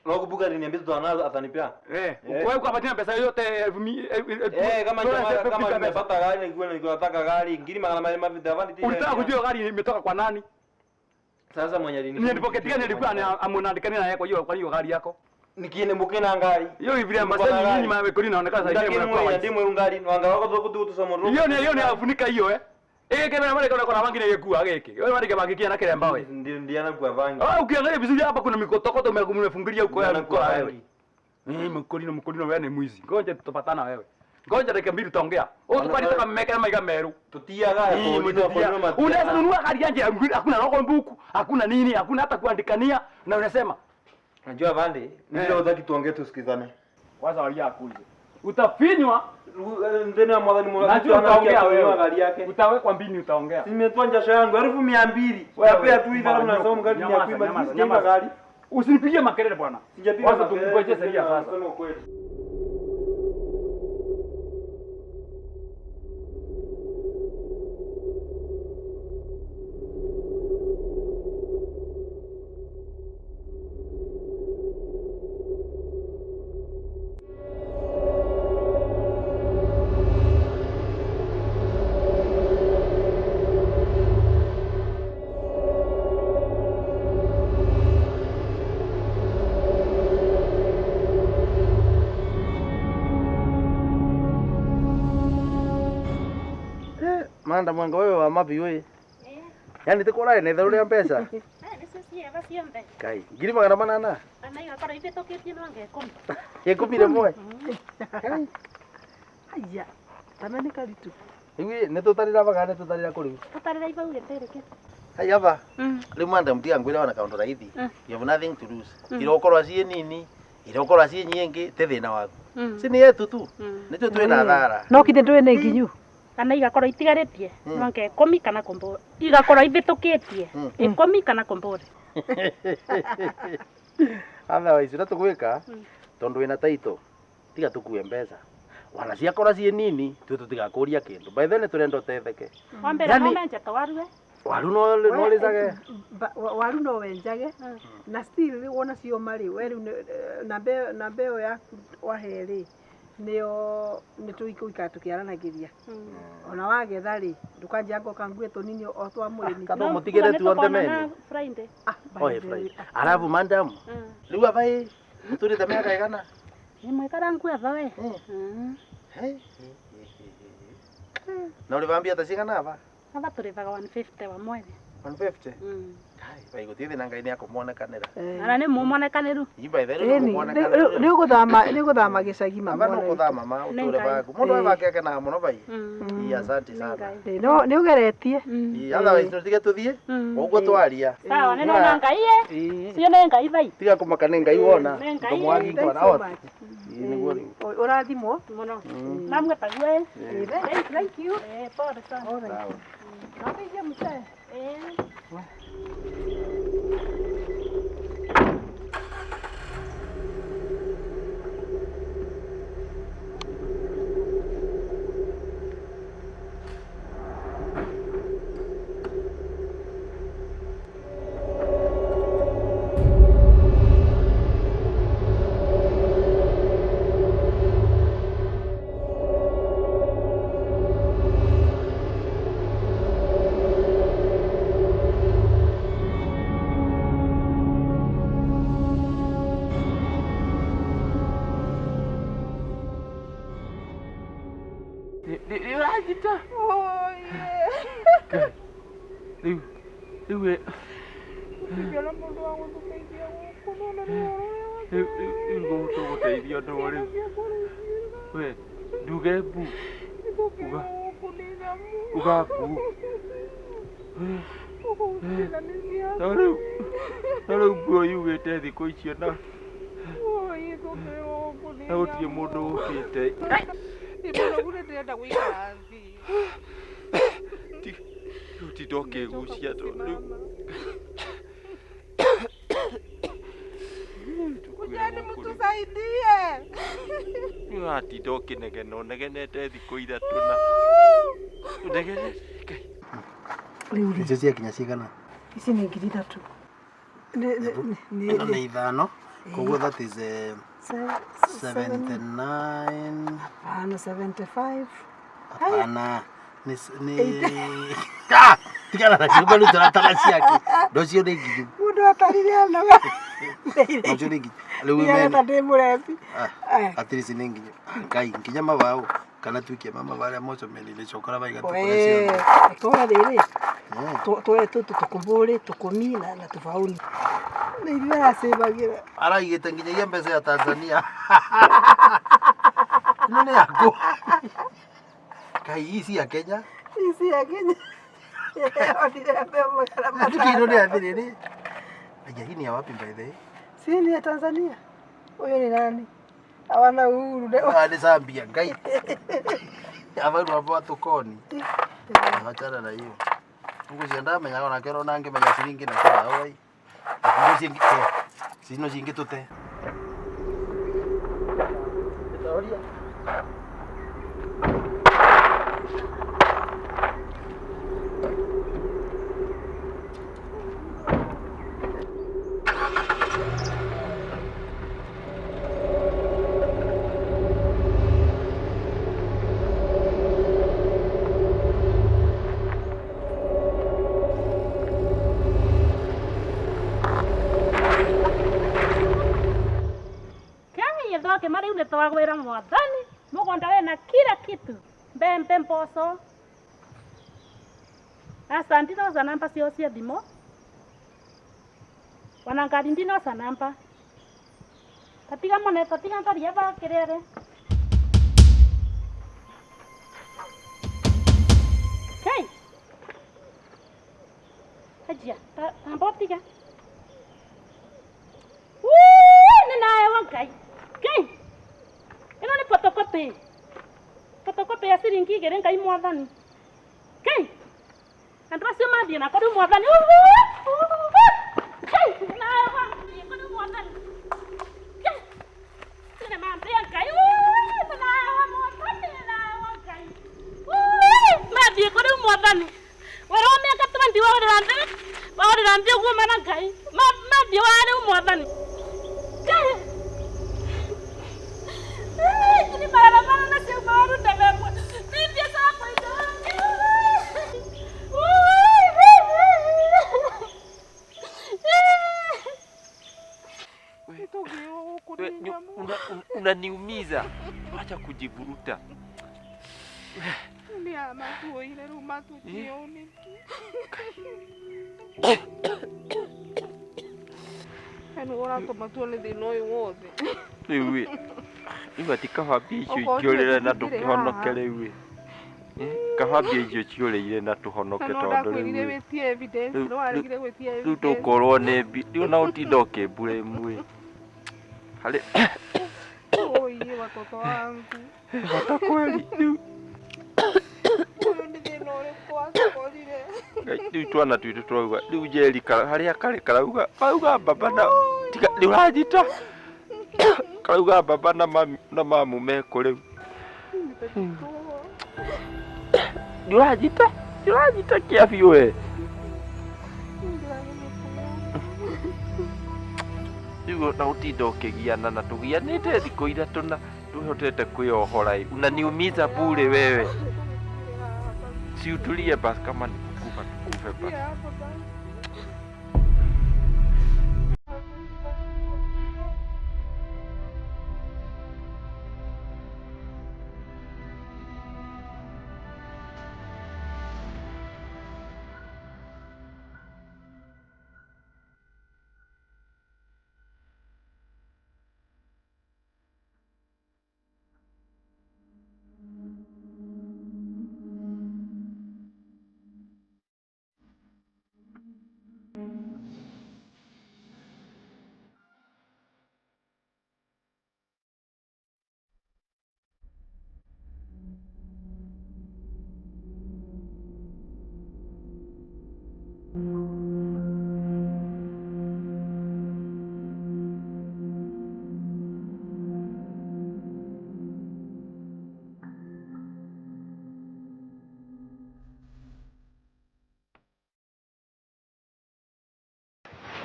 Nakumbuka aliniambia tutaonana atanipea. Eh, wewe ukapatia pesa yote 1000. Kama kama nimepata gari nilikuwa nataka gari ngiri magana mawili mavita. Ulitaka kujua gari imetoka kwa nani? Sasa mwenye alini. Nilipoketika nilikuwa amunaandikania na yeye kwa hiyo gari yako. Nikiende na ngari. Hiyo hivi ambaseni nyinyi mawe inaonekana sasa hivi mnakuwa wazi. Ndimu ngari wanga wako tu tusoma roho. Hiyo ni afunika hiyo eh. Eh kema mara kuna bangi na yekua giki. Wewe mara bangi na kiremba wewe. Ndio ndio anakuwa bangi. Ah, ukiangalia vizuri hapa kuna mikotokoto umefungilia huko ya mkoa wewe. Mimi mkulino wewe ni mwizi. Ngoja tutapatana wewe. Ngoja dakika mbili tutaongea. Wewe tukali taka mmeka maiga meru. Tutia gari kwa unaweza nunua gari yanje hakuna roho mbuku, hakuna nini, hakuna hata kuandikania na unasema najua vande, ndio utaki tuongee tusikizane. Kwanza walia akuje. Utafinywa ndeni ya mwadhani mwana. Najua utaongea wewe. Gari yake. Utawekwa mbini utaongea. Nimetoa jasho yangu 200,000. Wewe tu hivi alafu unasema gari ni ya kuiba, sijaiba gari. Usinipigie makelele bwana. Sijapiga. Kwanza tukungoje sheria sasa. Sema ukweli. Manda mwanga wewe wa mabi wewe. Yaani tikora ne theru ria mbeca. Nicio cieva ciothe. Kai, ngiri magana manana. Ana igakorwo ivĩtũkĩtie no nge 10. 10 rĩmwe. Haya. Tana nĩ karitu. Rĩu nĩ tũtarĩra baga nĩ tũtarĩra kũ rĩu. Tũtarĩra ibau gĩtĩrĩ kĩ. Haya ba. Rĩu manda mtiga ngwĩra ona kaũndũ raithi. You have nothing to lose. Irokorwo ciĩ nini, irokorwo ciĩ nyingĩ, ti thĩna waku. Si ni yetu tu. Nĩtũ twĩna thara. No kithe ndũĩ nĩ nginyu. Kana igakorwo itigarĩtie no nge 10 kana kumbure. Igakorwo ivĩtũkĩtie 10 kana kumbure. Otherwise ũrĩa tũgwĩka tondũ wĩna title tiga tũkue mbeca. Wana ciakora ciĩ nini tũ tũtigakũria kĩndũ. By then tũrenda ũtetheke. Wa mbere no menje twarue. Waru no ũrĩcage. Waru no wenjage na still wona cioma rĩ we rĩu na mbeo yaku wahe rĩ nĩyo nĩ tũikara tũkĩaranagĩria. Ona wagetha rĩ ndũkanjia ngoka ngue tũnini o twa mũrĩmi. Kana mũtigĩre tuonthe mene. Friday. Oe Friday. Alafu madam. Rĩu aba ĩ mũtũrĩte mĩaka ĩgana? Nĩ mwĩkara ngue aba we. Na ũrĩbambia ta cigana aba? Aba tũrĩbaga 150 wa mweri. 150? Vai gutirĩ na Ngai nĩ akũmonekanĩra. Ana nĩ mũmonekanĩru. Ii by the way Ĩni, nĩ nĩ ũgũthama nĩ ũgũthama gĩcagi Aba no mamona. kũthama ma Nĩ ũtũre Ngai. baku. Mũndũ we bake akenaga mũno bai. Ii asante sana. Ĩ, no nĩ ũgeretie. Ii otherwise tũtige tũthiĩ. Ũguo twaria. Sawa, nĩ nona Ngai ĩ. Ii. Cio nĩ Ngai bai. Tiga kũmaka nĩ Ngai wona. Nĩ Ngai. Ndũmwagi Thanks ngona so ot. much. Ii nĩguo rĩu. Ũrathimwo. Mũno. Namwe taguo ĩ. Thank you. Eh, pole sana. Sawa. Nateithia mzee. Eh. Nĩ ũranjita? Rĩu rĩu we Ndingĩona mũndũ wa gũtũteithia gũkũ nona nĩ ũhoro ũrĩa rĩu rĩu tũgũteithio ndũ rĩu we nduge mbu uga uga mbu no rĩu no rĩu nguo yugĩte thikũ icio na na gũtirĩ mũndũ ũkĩte. Ndĩ ndĩrenda gũikara thĩ. Rĩu tinda ũkĩgucia tondũ rĩu Kujeni mtusaidie. Ũratinda ũkĩnegena ũnegenete thikũ ithatũ na ũnegenete. Rĩu rĩ, Icio ciakinya cigana? ici nĩ ngiri ithatũ. Ĩno nĩ ithano. Koguo that is 79. Hapana, 75. Hapana. Nĩ nĩ Ah! Tigana na ciugo rĩu tũratara ciake. Ndũcio nĩ nginyu. Mũndũ atarire anoga. Ndũcio nĩ nginyu. Rĩu Nĩgetha mene. ndĩ mũrebi. At least nĩ nginyu. Ngai nginya mabaũ kana tuikie mama barĩa mocomenire cokora baiga tukore ciothe. Tũra rĩrĩ tũe tũtũ tũkũbũrĩ tũkũmi na tũbaũni. Nĩ ithuĩ aracĩbagĩra. Araigĩte nginyagia mbeca ya Tanzania. Ĩno nĩ yaku. Ngai ici ya Kenya. Ici ya Kenya. Onire mbeũ magana Lakini ĩno nĩ matano. ya thĩrĩrĩ. Aya hii ni ya wapi by the way? Si ni ya Tanzania. Huyo ni nani? Hawana uhuru. Ah, nĩ Zambia Ngai. Aba rwamba wa tukoni. Achana na hiyo. Ngucio ndamenyaga onake ũrona ngĩmenya ciringi na kĩraũ ai. Nguo cingĩ cino cingĩ tũte. Kai thoke mari nĩ twagwĩra mwathani mũgũnda wĩna kila kitu mbembe mboco aca ndinoca namba ciao cia thimũ ona ngari ndinoca namba tatiga mone tatiga ndoria bakĩrere Kai Hajia, tamba ũtige. Nĩ nahewa Ngai. Ngai. Ĩno nĩ photocopy. Photocopy ya ciringi igĩrĩ Ngai mwathani. Ngai. Andũ acio mathiĩ nako rĩu mwathani. Ngai, nĩ nahewa thiĩ kũ rĩu mwathani. Ngai. Nĩ mambĩa Ngai. Nĩ nahewa mwathani, nĩ nahewa Ngai. Mathiĩ kũ rĩu mwathani. Wĩra wa mĩaka 20 waũrĩra nthĩ. Waũrĩra nthĩ ũguo mana Ngai. Mathiĩ wa rĩu mwathani. Ngai. Ni barabara na sio maruta memwe. Ni biashara kwa Unaniumiza. Acha kujivuruta. Nĩ amatuoire rĩu matuĩkire ũũ nĩkĩ? We nĩwe ũratũma tuone thĩna ũyũ wothe. Rĩu ĩ, rĩu ati kaba mbia icio Okorwo ingĩũrĩre na tũtingĩrĩ tũkĩhonoke haha. rĩu ĩ. Eh, kaba mbia icio ciũrĩire na tũhonoke Na no tondũ rĩu ndakwĩrire ĩ, wĩtie evidence, rĩu- no waregire gwĩtia rĩu evidence. tũkũrwo nĩ mbia rĩu na ũtinda ũkĩmburĩmu ĩ. Harĩ Oiye watoto wangu. hota kweli rĩu Ũyũ nĩ thĩna ũrĩkũ watũkorire? Ngai, rĩu twana twitũ twauga rĩu njeri harĩa karĩ karauga karauga baba na tiga rĩu ũranjita karauga baba na mami na mamu mekũ rĩu nĩ ũranjita nĩ ũranjita kĩa biũ we rĩu na ũtinda ũkĩgiana na tũgianĩte thikũ ithatũ na twĩhotete kwĩyohora ĩ unaniumiza bure wewe si utulie basi kama ni kukufa tukufe basi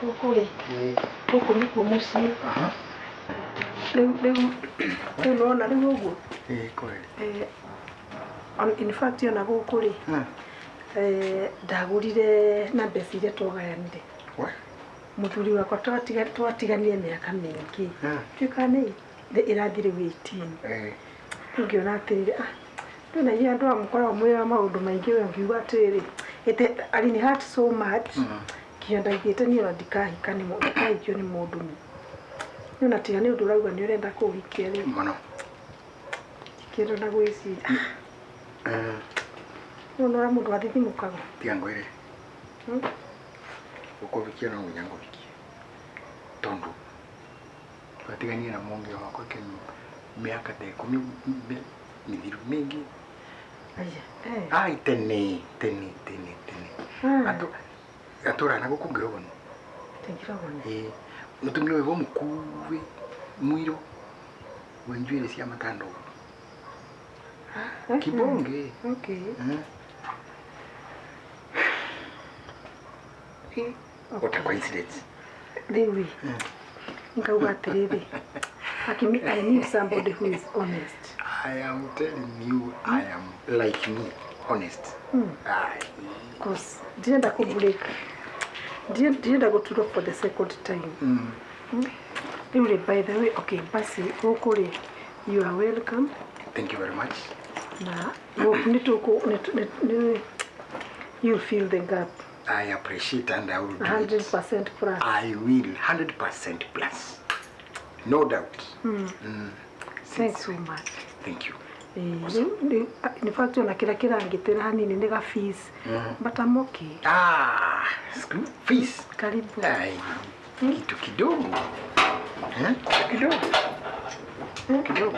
Gũkũ rĩ, gũkũ nĩkuo mũciĩ. Rĩu rĩu rĩu nĩwona rĩu ũguo. Ĩĩ kweli. Eh, in fact ona gũkũ rĩ, eh, ndagũrire na mbeca iria twagayanire. We? Mũthuri wakwa twatiganire mĩaka mĩingĩ. Tuĩka nĩ ĩrathiĩ rĩu 18. Ĩĩ. Rĩu ngĩona atĩrĩrĩ, ah, rĩu na inyuĩ andũ aya mũkoragwo mwĩ a maũndũ maingĩ we ngiuga atĩrĩrĩ, it alini hurt so much nginya ndaigĩte niĩ ona ndikahika nĩ mũndũ ndikahikio nĩ mũndũ niĩ. Niĩ ona tiga nĩ ũndũ ũrauga nĩ ũrenda kũhikia rĩ, Mũno. ndikĩenda ona gwĩciria. Nĩ wona ũrĩa mũndũ athithimũkaga. Tiga ngwĩre. Gũkũhikia no nginya ngũhikie. Tondũ twatiganire na mũngi wakwa mĩaka ta ikũmi mĩthiru mĩingĩ. Aya, eh. Ai tene tene tene tene. Atũraga na gũkũ Ngĩrogoni. Ngĩrogoni. Ĩĩ. Mũtumia ũyũ mũkuĩ mũirũ wĩ njuĩrĩ cia matandũgũ. Kibonge. Okay. What a coincidence. Rĩu ĩ, ngauga atĩrĩrĩ, Hakimi, I need somebody who is honest. I am telling you, I am like me, honest. Aye. Cause ndirenda kũ break. Ndirenda gũturwo for the second time. Rĩu rĩ, by the way, okay, basi gũkũ rĩ, you are welcome. Thank you very much. Na gũkũ nĩ tũkũ nĩ you'll fill the gap. I appreciate and I will do it. 100% plus. I will, 100% plus. No doubt. Thanks so much. Thank you. In fact, ona kĩrĩa kĩrangitĩra hanini nĩ ga fees. But I'm okay. Ah, school fees. Karibu. Ai, kitu kidogo. Eh? Kitu kidogo. Kidogo.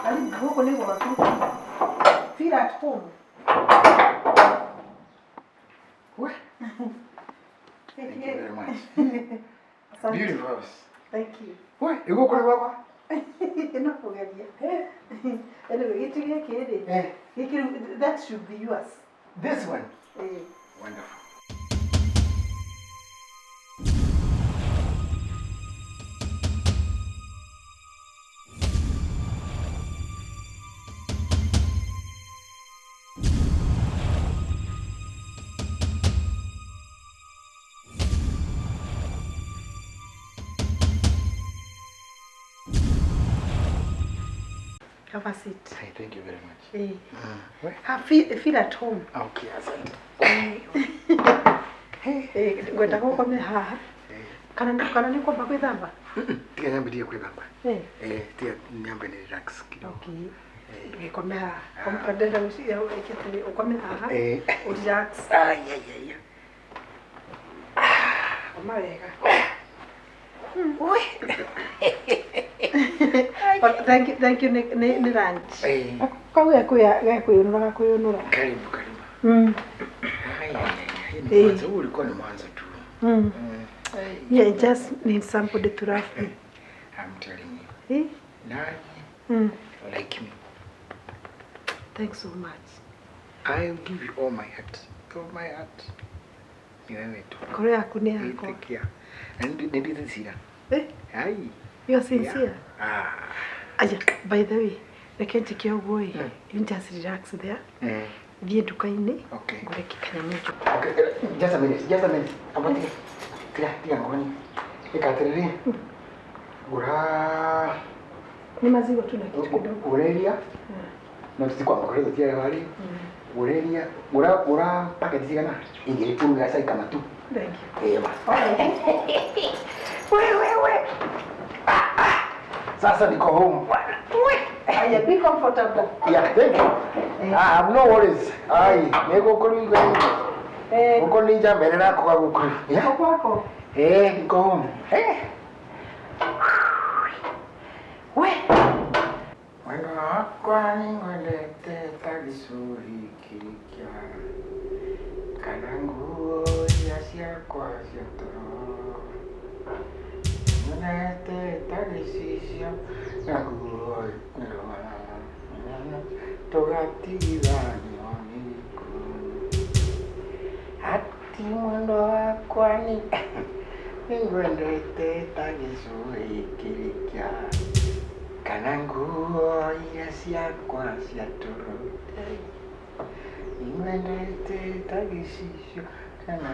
Karibu gũkũ nĩ gwaku. Feel at home. We? Thank you very much. Asante. Beautiful house. Thank you. We, iguo kũrĩ gwakwa? No kũgeria. Anyway, gĩtĩ gĩkĩ rĩ, Eh. gĩkĩ rĩu, that should be yours. This one. Eh. Wonderful. Have a seat. Hey, thank you very much. Eh. We. Have feel at home. Okay, asante. Eh, ngwenda gũkome haha. Kana nĩ kwamba gwĩthamba? Tiga nyambirie kwĩthamba. Eh. Eh, tiga nyambe ni relax kidogo. Okay. Gĩkome haha. Ndĩrenda gwĩciria wĩkĩte ũkome haha. Eh. Relax. Ai ai ai. Koma wega. Ui. Thank you, thank you nĩ lunch. Eh. Kau gekwĩyũnũra gakwĩyũnũra. Karibu karibu. Ai ai ai. Ni mwanzo, huu ulikuwa ni mwanzo tu. Yeah, I just need somebody to love me. I'm telling you. Eh? Nani like me. Thanks so much. I'll give you all my heart. All my heart. Ni wewe tu. Ngoro yaku nĩ yakwa. Take care. Na ndithicira. Eh? Ai. You are sincere. Ah. Aya, by the way, reke njĩke ũguo ĩ. You just relax there. Thiĩ nduka-inĩ. Okay. Ngũre kĩkanyamũ njũ. Okay, just a minute, just a minute. Amba tiga. Tiga, tiga ngoni. Ĩka atĩrĩrĩ. Gũra Nĩ maziwa tu na kitu kidogo. gũra iria. No tutikwamba kũrĩa tũtiarĩ wari. Gũra iria, gũra gũra paketi cigana? Igĩrĩ uruge gacai kama tu. Thank you. Eh, basi. We we we. Ah, ah. Sasa niko home bwana. Aya, be comfortable. Yeah, thank you. Ah, I'm no worries. Ai, niko kuri Eh, Guku ni njamberera kuga guku. Yeah. kwako. Eh, niko home. Eh. We. Mwendo wakwa nĩngwendete ta gĩcũhĩ kĩrĩa kana nguo iria ciakwa cia toro nyonete ta gĩcicio na nguo tũgatigithanio nĩ gĩkuũ ati mwendo wakwa nĩngwendete ta gĩcũhĩ kĩrĩa kana nguo iria ciakwa cia toro nĩngwendete ta gĩcicio kana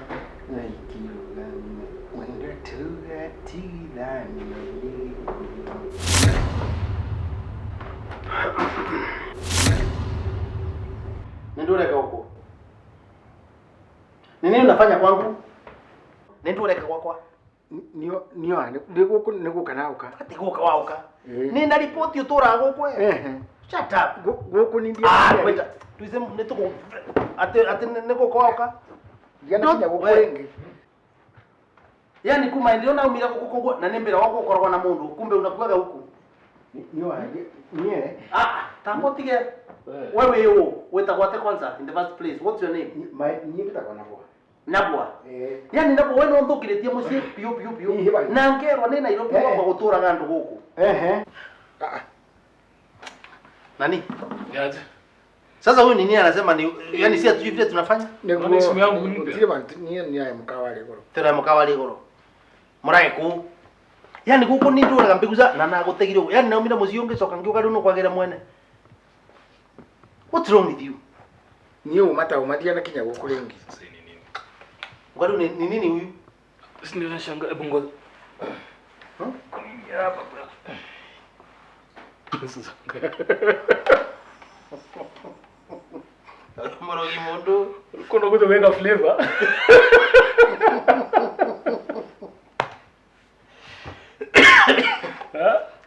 gaikiugana mwendo tũgatigithanio nĩ gĩkuũ. Nĩ ndũreka ũguo? Ni nini unafanya kwangu? Nĩ ndũreka gwakwa? Nio nio nĩ gũkũ nĩ gũka na ũka. Ati gũka waũka. Nĩ na ripoti ũtũraga gũkũ we. Shut up. Gũkũ nĩ Ah, wait. Tuize nĩ tũkũ ati ati nĩ gũka waũka. Ndianakinya gũkũ rĩngĩ. Yani kuma ndio naumira gũkũ koguo na nĩ mbere wakwa ũkoragwo na mũndũ kumbe unakuaga huku. Nio nie. Ah, tambo tige. Wewe ũ wĩtagwo atĩa kwanza in the first place? What's your name? My niĩ mbĩtagwo Nabwa. Nabwa. Eh. Yani Nabwa we no nthũkĩrĩtie mũciĩ piũ piũ piũ. Na ngerwo nĩ Nairobi gwakwa gũtũraga andũ gũkũ. Ehe. Nani? Niaje? Sasa huyu nini anasema ni yani si hatujui vile tunafanya? Nĩguo simu yangu mpya. Tire bantu niĩ nĩ aya mũkawa rĩ igũrũ. Tira mũkawa rĩ igũrũ. Mũrage kũ? Yani gũkũ nĩ ndũraga mbiguca na nagũtegire ũguo. Yani naumire mũciĩ ũngĩcoka ngĩũka rĩu nĩkwagĩra mwene. What's wrong with you? Niĩ uma ta uma ndianakinya gũkũ rĩngĩ. Ngwari ni nini huyu? Si ndio nashangaa, hebu ngoja. Hapa bro. Morogi mundu. Ulikuwa unakuja kuweka flavor.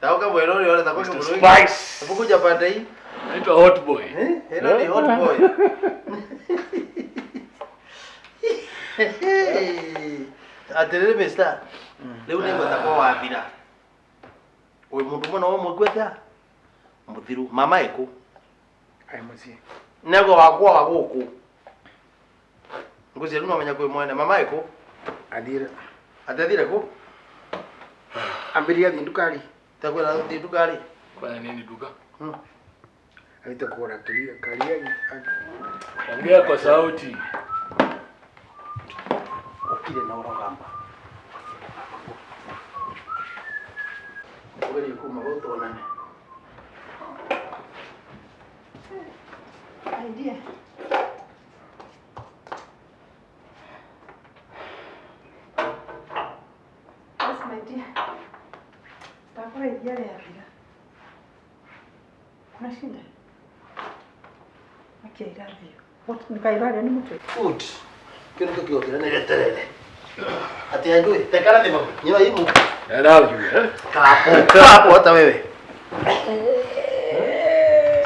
Tauka mwero yole takoka morogi. Spice. Hebu pande hii. Naitwa hot boy. Eh? Hilo ni hot boy. Atiriri mister. Riu nĩngwenda kwa wathira. Ũyũ mũndũ mũno ũmwe atia? Mũthiru. Mama ĩkũ? Ai mũciĩ. Nego wakwa wa gũkũ. Ngũciĩ rĩu no menya kwĩ mwene. Mama ĩkũ? Athire. Atethire kũ? Ambĩrĩria thiĩ nduka-rĩ. Takwĩra thiĩ nduka-rĩ. Kwani nini duka? Aita kũgũra karia karia. Ongea kwa sauti. Ukire na ũrogamba. Ũgerie kuma gũkũ tuonane. Idea. Yes, my dear. Ndakũra iria rĩathira. Kuna shida? Okay, I love you. What nikairaria ni mutwe. Good. Kio ndio kio kile nileterere. Ati andui tekara ni mabu. Nyua imu. I love you, eh? Kapo. Kapo hata wewe.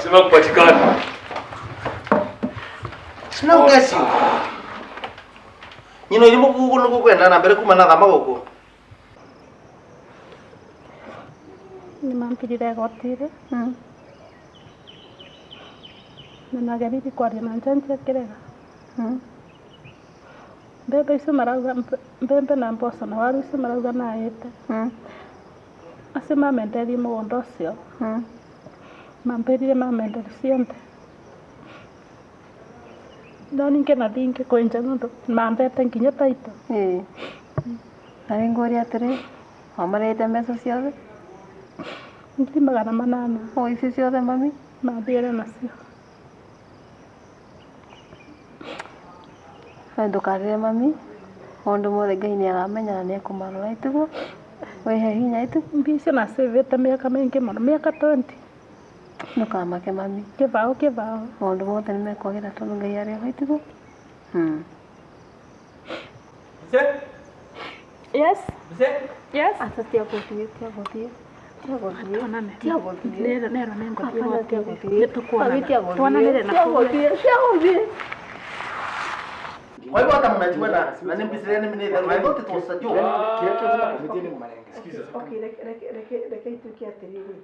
Sema kupatikana. Sina ugesi. Nyino irimu gugu nugu kwenda na mbere kuma na thama guku. Nimampirire igoti-rĩ na nageririe kwaria na njanji akĩrega. Mbembe icio marauga mbembe na mboco na waru icio marauga naĩte. Acio mamenderie mũgũnda ũcio mambĩrire mamenderie ciothe. No ningĩ nathiĩ ngĩkwenja nĩũndũ mambete nginya taito. Na rĩ ngũria atĩrĩ, wamarĩte mbeca ciothe? 800,000. O ici ciothe mami? Mathiire nacio. We ndũkarĩre mami, maũndũ mothe Ngai nĩ aramenya na nĩ ekũmarora ĩtiguo? Wĩhe hinya ĩtiguo? Mbia icio nacĩvĩte mĩaka mĩingĩ mũno, mĩaka 20. Ndũkamake mami. Kĩbaũ kĩbaũ. Maũndũ mothe nĩ mekwagĩra tondũ Ngai arĩ ho ĩtiguo? Yes. Yes. Aca tia gũthiĩ, tia gũthiĩ. Tia gũthiĩ. Tia gũthiĩ. Nero nero nĩngũthiĩ Hapana, tia gũthiĩ. Nĩtũkuonana. Tuonanĩre na Tia gũthiĩ, tia gũthiĩ. Kwa hivyo hata mnajua na nimbisiria ni mimi I thought it was a joke. Okay, reke ituĩke atĩrĩrĩ.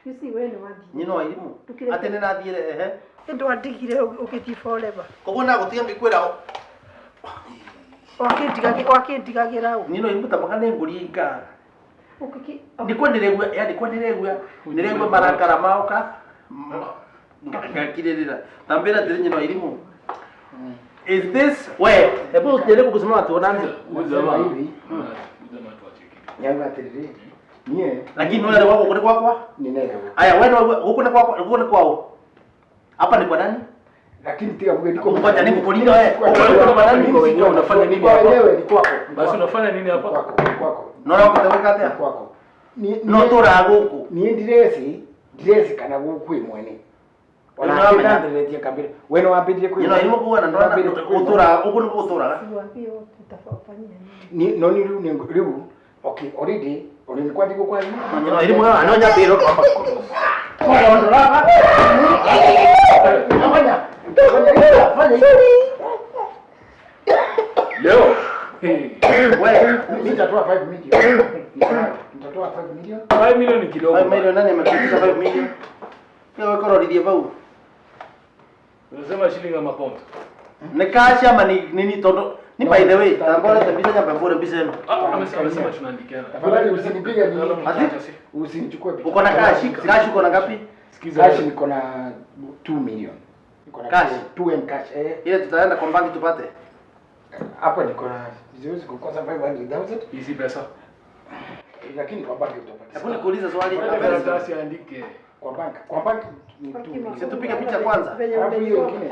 You see we nĩ wathiĩ. Nyino wairimu. Ati nĩ nathiire ehe. Ndwandigire ũgĩthiĩ forever. Koguo nagũtiga ngĩkwĩra Wakĩndigagĩra ũ? Nyino wairimu ta mwaka nĩ ngũrie Ndikwa nĩregua, ya ndikwa nĩregua, nĩregua marakara maoka ngakirĩrĩra. Tambĩra atĩrĩ nyino wairimu. Is this we? Hebu jaribu kusimama tuonane. Nasema hivi. Yangu atĩrĩrĩ. Nie. Lakini wewe wako kule kwakwa? Ninaelewa. Aya wewe huko ni kwako, huko ni kwao. Hapa ni kwa nani? Lakini tia mgeni kwa ngoja nikukulinda wewe. Huko kwa nani? Kwa wenyewe unafanya nini hapa? Kwa wenyewe ni kwako. Basi unafanya nini hapa? Kwako, kwako. No kuteweka atia? Kwako. Ni no tora guku. Ni ndiresi kana guku imwene. Ona ndireti kambira. Wewe wambirie kwa. Nyino irimo kuwa na ndona utura uku ni gutura. Siwaambie tutafanyia nini. Ni no ni riu okay already already kwa ndiko kwa. Nyino irimo ano nyambiro kwamba. Kwa ndora. Fanya. Fanya. Leo. Wewe nitatoa 5 million. Nitatoa 5 million. 5 million ni kidogo. 5 million nani amekuitisha 5 million? Wewe kororithie bau. Unasema shilingi ama pound? Ni cash ama ni nini todo? Ni by the way, tambora tabisa nyamba mbore mbisa eno. Amesema tunaandikiana. Tafadhali usinipige ni. Usinichukue picha. Uko na cash? Cash uko na ngapi? Cash niko na 2 million. Niko na cash 2M cash. Ile tutaenda kwa banki tupate. Hapo niko na siwezi kukosa 500,000. Hizi pesa. Lakini kwa banki utapata. Hebu nikuulize swali. Karatasi andike. Kwa banki. Kwa banki ni 2 million. Si tupige picha kwanza. Alafu hiyo nyingine.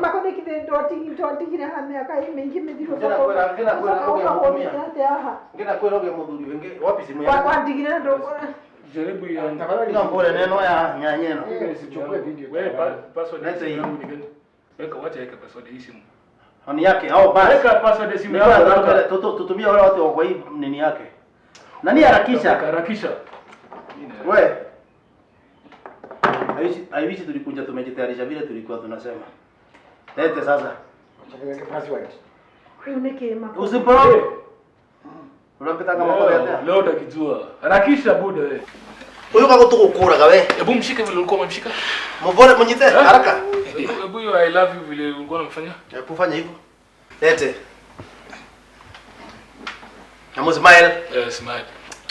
Makothi kide ndwatigire ha miaka mingi mithiru. Ngina kwera uge muthuri wingi wapi simu yako? Wandigire ndo. Jaribu ya tafadhali. Ngina mbore neno ya nyanyeno. Usichukue video. Wewe password yangu ni gani? Weka wacha weka password hii simu. Ni yake au basi. Weka password ya simu yako. Tutumie wale watu wa hii nini yake. Nani harakisha? Harakisha. Wewe. Aishi tulikuja tumejitayarisha vile tulikuwa tunasema. Lete sasa. Weka password. Usiporoge. Unapita kama kwa leo. Leo utakijua. Harakisha buda wewe. Huyu kako tukukura wewe. Hebu mshike vile ulikuwa umemshika. Mbona mnyite haraka. Hebu hiyo I love you vile ulikuwa unamfanya. Hebu fanya hivyo. Lete. Na smile. Smile.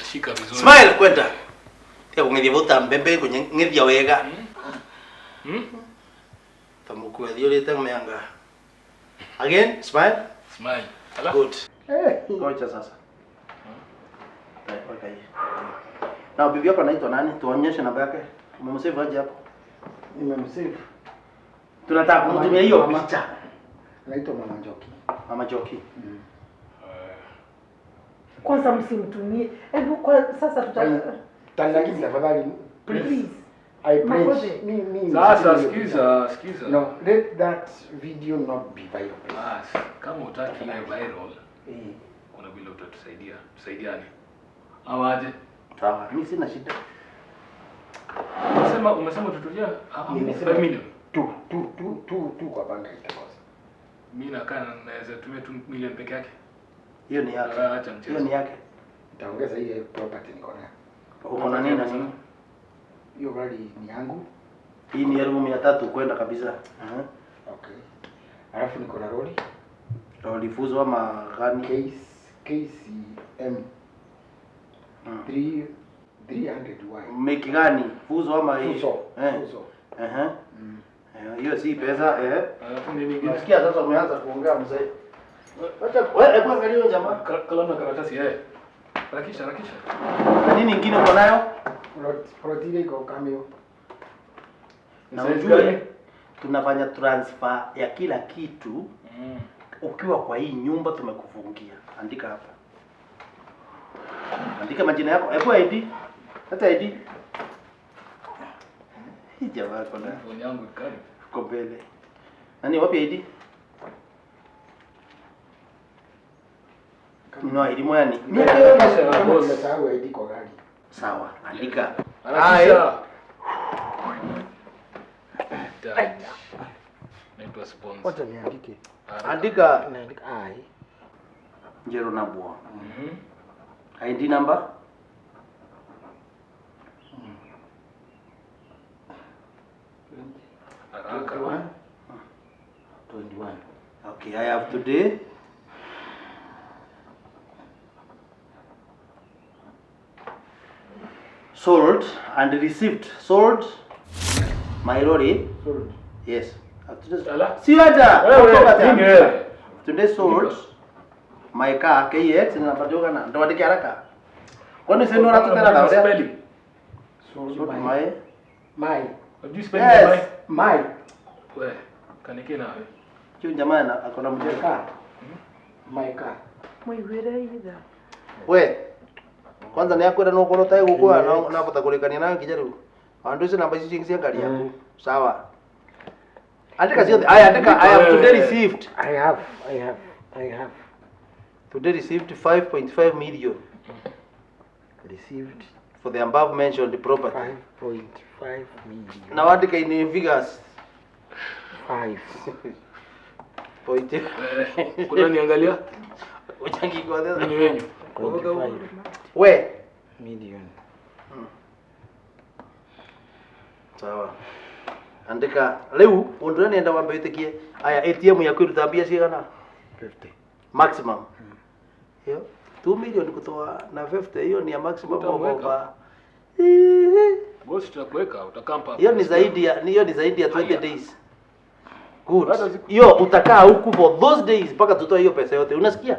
Shika vizuri. Smile kwenda. Tia kung'ethia vuta mbembe kung'ethia wega. Tamukua thiurite mianga. Again, smile. Smile. Ala. Good. Ngoja sasa. Weka hii. Na bibi yako anaitwa nani? Tuonyeshe namba yake. Umemsave aje hapo? Nimemsave. Tunataka kumtumia hiyo picha. Anaitwa Mama Njoki. Mama Njoki. Kwanza msimtumie. Hebu kwa sasa Tangakizi tafadhali. Please. I pledge. Me, Sasa sikiza, sikiza. No, let that video not be viral. Bas, kama utaki iwe viral, kuna vile utatusaidia. Tusaidiane. Ama aje? Sawa, mimi sina shida. Umesema tutulia Nimesema 5 million. Tu kwa banka itakosa. Mimi nakaa naweza tumia 2 million peke yake. Hiyo ni yake. Acha mchezo. Hiyo ni yake. Nitaongeza ile property niko nayo. Uko na nini na nini? Hiyo gari ni yangu. Hii ni 300,000 kwenda kabisa. Okay. Alafu niko na lori. Lori fuzo ama gani? KCM 300Y. Meki gani? Fuzo ama hii? Fuso. Fuso. Hiyo si pesa eh. Alafu nini nyingine? Nasikia sasa umeanza kuongea mzee. Acha wewe hebu angalia huyo jamaa. Kalamu na karatasi eh. Harakisha, harakisha. Na nini nyingine uko nayo? Plot ile iko kamio. Na ujue tunafanya transfer ya kila kitu. Ukiwa kwa hii nyumba tumekufungia. Andika hapa. Andika majina yako. Hebu ID. Hata ID. Hii jamaa kona. Phone yangu kali. Uko mbele. Nani wapi ID? No, ID moja ni. Kama nimesahau ID kwa gari. Sawa, andika. Harakisha. Naitwa sponsor. Wacha niandike. Andika. Naandika ai. Njero na bwa. ID number? Haraka. 21. Okay, I have today sold and received. Sold my lorry. Sold. Yes. Si hata. Wewe, nini wewe? Today sold my car KX na bado kana ndo andike haraka. Kwani sasa ndio tena na spelling. Sold my my. Unajua spelling yes. My. Wewe, kanike nawe. Huyo jamaa na akona mjeka. Car. My car. Muiguire itha. We. Kwanza ni akwenda no korota igukua na na kurekania nayo nginya riu. Andu icio namba icio cia ngari yaku. Sawa. Andika ciothe. Aya andika I have today received. I have. Today received 5.5 million. Received for the above mentioned property. 5.5 million. Na wandika in figures. 5. Point. Kuna niangalia? Uchangi kwa Ni wenyu. We million. Sawa. Andika leo undu nenda wambe witikie aya ATM yaku iruta mbia cigana? 50. Maximum. Hiyo 2 million kutoa na 50 hiyo ni ya maximum of over. Boss tutakuweka utakampa. Hiyo ni zaidi ya hiyo ni zaidi ya 20 days. Good. Hiyo utakaa huku for those days mpaka tutoe hiyo pesa yote. Unasikia?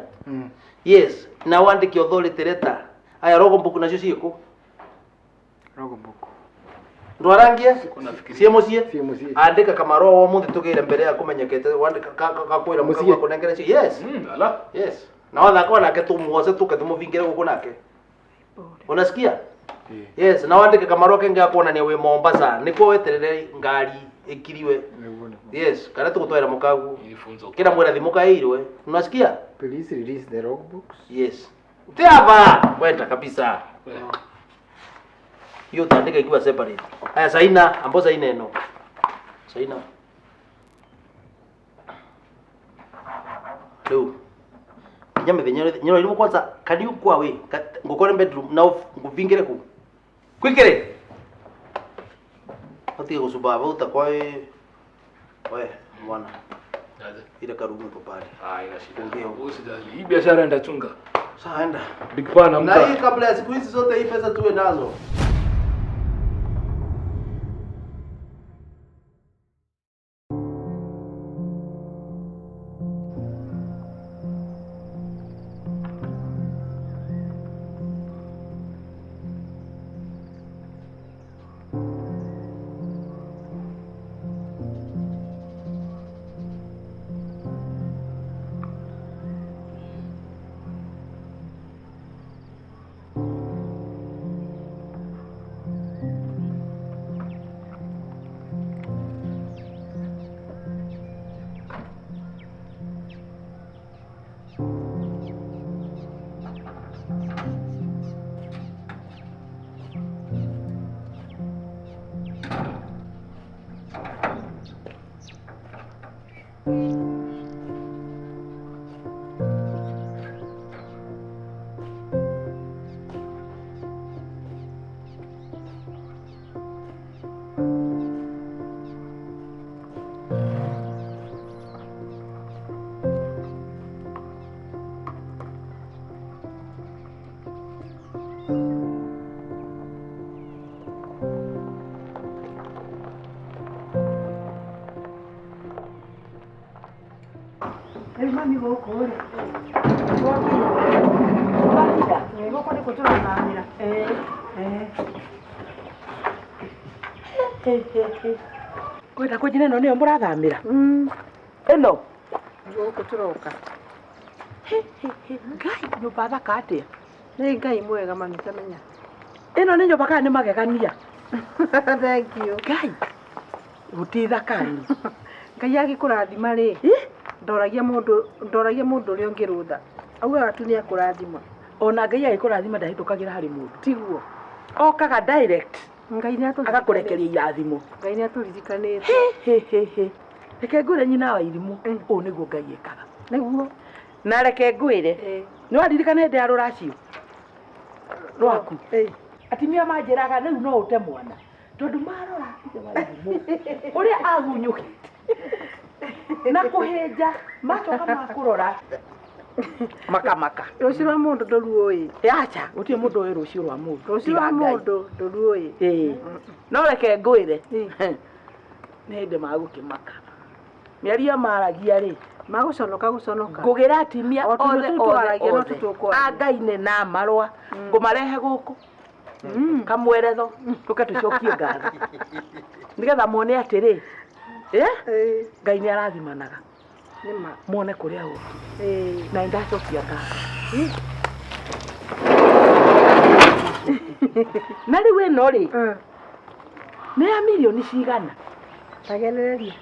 Yes. Na uandike authority letter. Aya rogo mbuku nacio ciĩkũ? Rogo mbuku. Ndwarangie? Sie muciĩ? Andĩka kamarũa o mũthĩ tũgĩre mbere ya kũmenyekete wandĩka kakwĩra mũkaigua kũnengera cio. Yes. Ala. Yes. Na wathaka nake tumuoce tũke tũmũbingĩre gũkũ nake. Unasikia? Yes, na wandĩke kamarũa kengĩ ga kuonania wĩ Mombasa nĩkuo weterere ngari ĩkiriwe. Yes, kana tũgũtwarĩra mũkaguo. Kĩra mwĩra thimũ kaĩirwe. Unasikia? Please release the logbooks. Yes. Tiaba kwenda kabisa. Hiyo utaandika ikiwa separate. Haya saina, ambapo saina eno. Saina. Leo. Kinya mithenya nyoro ilimu kwanza can you go away? Ngukore bedroom na nguvingire ku. Kwikire. Ati gusubaba utakwa we mwana. Ile karumu iko pale. Ah, ina shida. Usijali. Hii biashara ndachunga. Sasa enda. Big Pan amka. Na hii kabla ya siku hizi zote hii pesa tuwe nazo. Gũkũ rĩ. Twakinya. Twakinya. Ĩĩ, gũkũ nĩkuo tũrathamĩra. Ĩĩ. Kwenda kũnjĩra ĩno nĩyo mũrathamĩra? Ĩno? Gũkũ tũroka. Ngai, nyũmba thaka atĩa? Nĩ Ngai mwega mami tamenya. Ĩno nĩ nyũmba kana nĩ magegania? Thank you. Ngai, gũtithakani. Ngai agĩkũrathima rĩ, ndoragia mũndũ ndoragia mũndũ ũrĩa ũngĩ rũtha. Augaga tu nĩ akũrathima. Ona Ngai agĩkũrathima ndahĩtũkagĩra harĩ mũndũ. Tiguo. Okaga direct. Ngai nĩ atũririkane. Agakũrekeria irathimo. Ngai nĩ atũririkanĩte. Hĩ hĩ hĩ. Reke ngwĩre nyina wa irimũ, ũũ nĩguo Ngai ekaga. Nĩguo. Na reke ngwĩre, nĩ waririkana hĩndĩ ya rũracio rwaku? Atumia manjĩraga rĩu no ũte mwana tondũ marora ithe wa irimũ ũrĩa agunyũkĩte na kũhĩnja macoka makũrora makamaka. Rũciũ rwa mũndũ ndũruũĩ. Aca, gũtirĩ mũndũ ũĩ rũciũ rwa mũndũ. Rũciũ tiga rwa Ngai. mũndũ ndũruũĩ. Ĩĩ. No reke ngwĩre, nĩ hĩndĩ magũkĩmaka. Mĩario maragia rĩ, Magũconoka gũconoka. Ngũgĩra atumia O tũnua othe tũu othe twaragia no othe tũtũkwaria. a Ngai nĩ na marũa ngũmarehe gũkũ kamweretho tũke tũcokie ngatho nĩgetha mone atĩrĩ Ngai nĩ arathimanaga mone kũrĩa ũkire na nĩndacokia ngatho na rĩu ĩno rĩ nĩ ya mirioni cigana? Tagereria.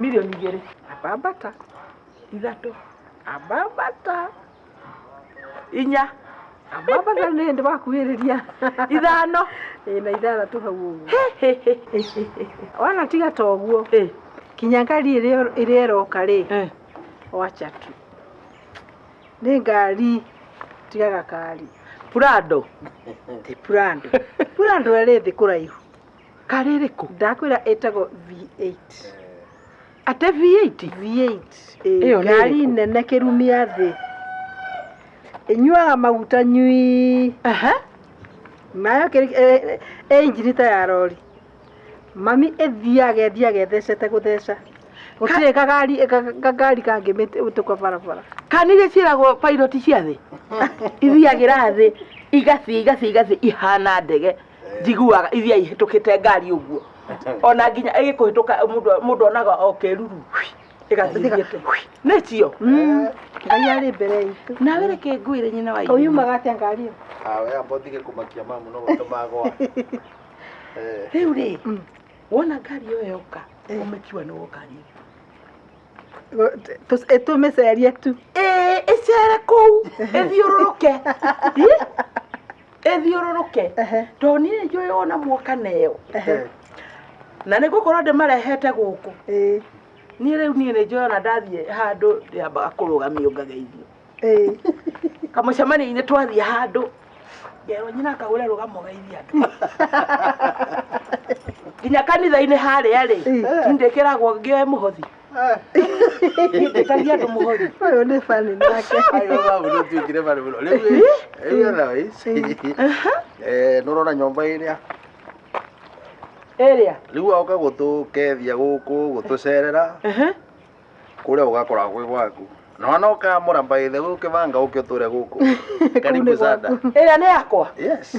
Mirioni igĩrĩ. Ambambata. Ithatũ. Ambambata. Inya. Ambambata nĩ hĩndĩ wakuhĩrĩria. Ithano. Ĩĩ na ithathatũ hau ũguo. Wana tiga ta ũguo. Kinya ngari ĩrĩa ĩrĩa ĩroka rĩ. Wacha tu. Nĩ ngari tiga gakari. Prado. Ti Prado. Prado ĩrĩ thĩ kũraihu. Kari ĩrĩkũ? Ndakwĩra ĩtagwo V8. Ate V8? V8. Ĩĩ, Ĩyo nĩ ngari ĩrĩkũ? nene kĩrumia thĩ. Ĩnyuaga maguta nyui. Nayo ĩ injini ta ya rori. Mami ĩthiaga ĩthiaga ĩthecete gũtheca. Gũtirĩ kagari kagari kangĩmĩtũka barabara. Kana iria ciĩragwo pilot cia thĩ ithiagĩra thĩ igathiĩ igathiĩ igathiĩ ihana ndege njiguaga ithiaga ihĩtũkĩte ngari ũguo ona nginya ĩgĩkũhĩtũka mũndũ mũndũ onaga o kĩruru ĩgathiĩ ithiĩte nĩcio Ngai arĩ mbere itũ. Nawe reke ngwĩre nyina wa Irimũ. Ũyumaga atĩa ngari ĩyo? Awe amba ũtige kũmakia mamu no gũtũma gwa. Rĩu rĩ wona ngari ĩyo yoka ũmĩkiua nĩ woka nyiri. Tũmĩcerie tu. Ĩĩ ĩcere kũu ĩthiũrũrũke. Ĩthiũrũrũke tondũ niĩ nĩ njũĩ ona muoka nayo na nĩ ngũkorwo ndĩmarehete gũkũ. Niĩ rĩu niĩ nĩ njũĩ ona ndathiĩ handũ ndĩambaga kũrũgamio ngageithio. Kamũcemanio-inĩ twathiĩ handũ ngerwo nyina akagũre rũgamo geithie andũ. Nginya kanitha-inĩ harĩa rĩ ndĩkĩragwo ngĩoe mũhothi. Ndĩtagia andũ mũhothi. Ũyũ nĩ bani nake. Ayo mamu nĩ ũtuĩkire bani mũno. Rĩu ĩ, rĩu otherwise eh nĩ ũrona nyũmba ĩrĩa ĩrĩa rĩu oka gũtũkethia gũkũ gũtũcerera kũrĩa ũgakora gwĩ gwaku na ona ũkamũra by the way ũkĩbanga ũke ũtũre gũkũ karibu sana Ĩrĩa nĩ yakwa? Yes.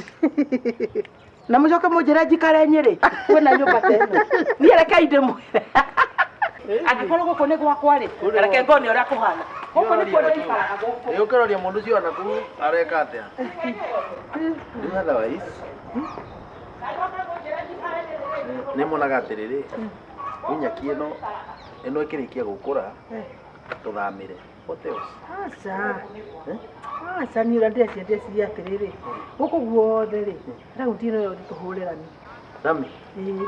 Na mũcoke mũnjĩre njikare Nyĩrĩ kwĩna nyũmba ta ĩno. Niĩ rekei ndĩmwĩre. Angĩkorwo gũkũ nĩ gwakwa rĩ, reke ngone ũrĩa kũhana. Gũkũ nĩkuo ndĩikaraga gũkũ. Nĩ ũkĩroria mũndũ ũcio ona kũu areka atĩa rĩu otherwise nĩ monaga atĩrĩrĩ rĩu nyaki ĩno ĩno ĩkĩrĩkia gũkũra tũthamĩre what else Aca. Aca niĩ ũrĩa ndĩreciria ndĩreciria atĩrĩrĩ, gũkũ guothe rĩ, raundi ĩno yothe tũhũre rami. Rami? Ĩĩ.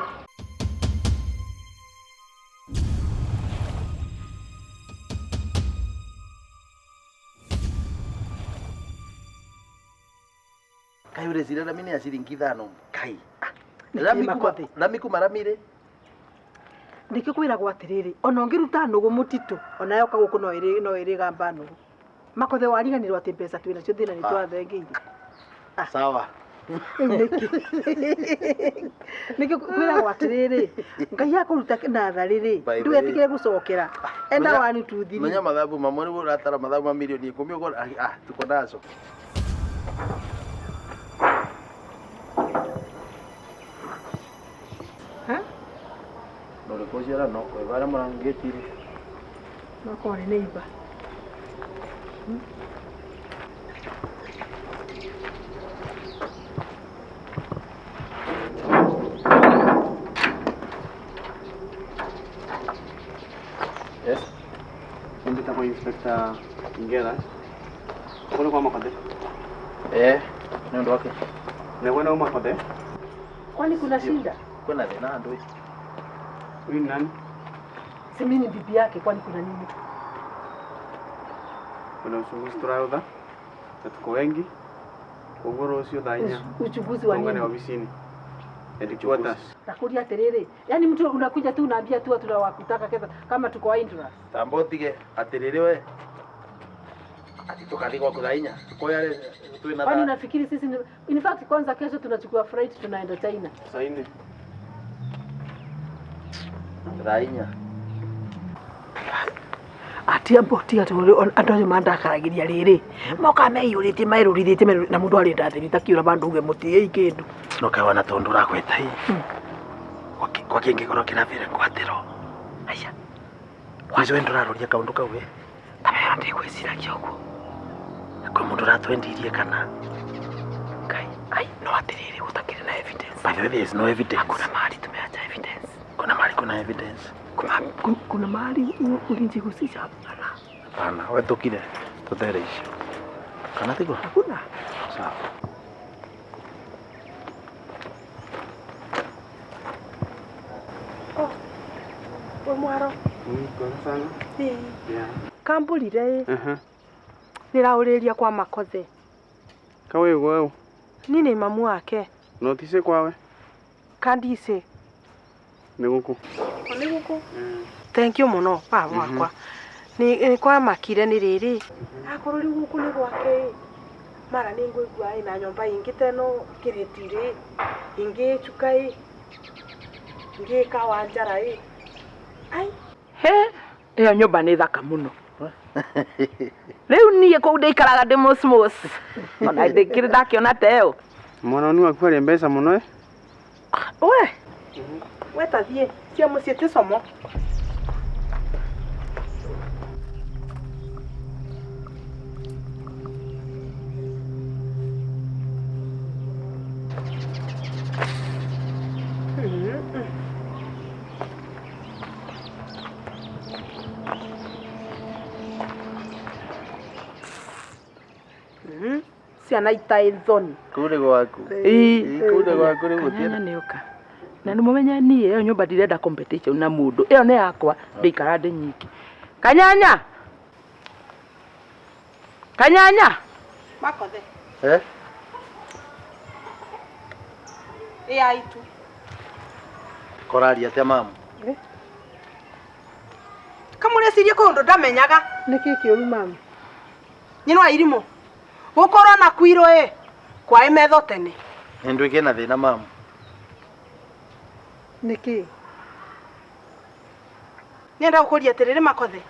Kaĩ ũreciria rami nĩ ya ciringi ithano kai rami kuma rami kuma rami rĩ Nĩkĩo kwĩragwo atĩrĩrĩ, ona ũngĩruta nũgũ mũtitũ, ona yoka gũkũ no ĩrĩ no ĩrĩgamba nũgũ. Makothe wariganĩrwo atĩ mbeca twĩ nacio thĩna nĩ twathengeire. Sawa. Rĩu nĩkĩ nĩkĩ kwĩragwo atĩrĩrĩ Ngai akũruta natharĩ rĩ By the way. ndũgetikĩre gũcokera enda one two three Menya mathabu mamwe nĩguo ũratara mathabu ma milioni ikũmi ũkona ah tuko nazo. Nũrĩkũ ũcio ũrano wĩ barĩa mũrangĩtire. No korwo nĩ neighbor. Yes. Nditagwo Inspector Ngera. Kũrĩ kwa Makothe. Eh, nĩ ũndũ wake. Nĩguo nĩ Makothe. Kwani kuna shida? Kwĩna thĩna andũ ĩ. Huyu ni nani? Si mimi ni bibi yake, kwani kuna nini? Kuna uchunguzi tũraũtha na tuko wengi. Koguo rũciũ thaa inya Uchunguzi wa tuungane nini? ofisini. Headquarters. Nakuria atiriri, yaani mtu unakuja tu unaambia tu watu wakutaka kesa kama tuko interest. Tamba ũtige atĩrĩrĩ we. Ati tũgathiĩ gwaku thaa inya. Tukoya rĩ twĩna Kwani thaa. unafikiri sisi ni... In fact kwanza kesho tunachukua flight tunaenda China. Saa nne. Thaa inya. Atia mboti ati andu acio mandakaragiria riri moka meiyũrĩtie merũrithĩtie na mũndũ arĩ ndathĩri takiũra bandũ uge mũtiĩi kĩndũ. No kawana tondũ ũrakwĩta ĩ. Kwa kĩngĩkorwo kĩrathire ngwatĩro. Aya. Kwanza we ndũraroria kaũndũ kau ĩ. Kamera ndĩgwĩciragia ũguo. Kwĩ mũndũ ũratwendirie kana. Ngai, ai no atĩrĩrĩ gũtakĩrĩ na evidence. By the way, there is no evidence. Hakuna mahali tumeacha evidence. Kuna mahali kuna evidence. Kuna, kuna mahali ulijihusisha hapana. Hapana, we tukire tutere icio. Kana tiguo? Hakuna. Sawa. We mwaro. Kwega sana. Yeah. Kambũrire ĩ Aha. nĩraũrĩria kwa Makothe. Kawe gweũ. Niĩ nĩ mamu wake. No tice kwawe. Kandice. Nĩ gũkũ. Nĩ gũkũ? Thank you mũno baba wakwa. Nĩ kwamakire nĩ rĩrĩ. Akorwo rĩu gũkũ nĩ gwake ĩ mara nĩ ngũigua ĩ na nyũmba ĩngĩ ta ĩno kĩrĩti rĩ ĩngĩ ĩ chuka ĩ ĩngĩ ĩ kawanjara ĩ ai He, ĩyo nyũmba nĩ thaka mũno. Rĩu niĩ kũu ndĩikaraga ndĩ mũcmũc. Ona ndĩkĩrĩ ndakĩona ta ĩyo. Mwana ni waku arĩ mbeca mũno ĩ. We. We ta thiĩ cia mũciĩ ti como. Ciana itaĩ thoni. Kũu nĩ gwaku. Ĩ. Kũu nĩ gwaku rĩu Kanyanya gũtirĩ. nĩ ũka. Na nĩ mũmenye niĩ ĩyo nyũmba ndirenda competition na mũndũ. Ĩyo nĩ yakwa ndĩikara ndĩ nyiki. Kanyanya. Kanyanya. Makothe. Eh? Ĩ aitu. Koraria atĩa mamu? Kamũrecirie kwĩ ũndũ ndamenyaga. Nĩkĩ kĩũru mamu? Nyina wa irimũ. Gũkorwo na kwirwo ĩ kwaĩ metho tene. Nĩ ndwĩke na thĩna mamu. Nĩkĩ? Nĩenda gũkũria atĩrĩrĩ Makothe.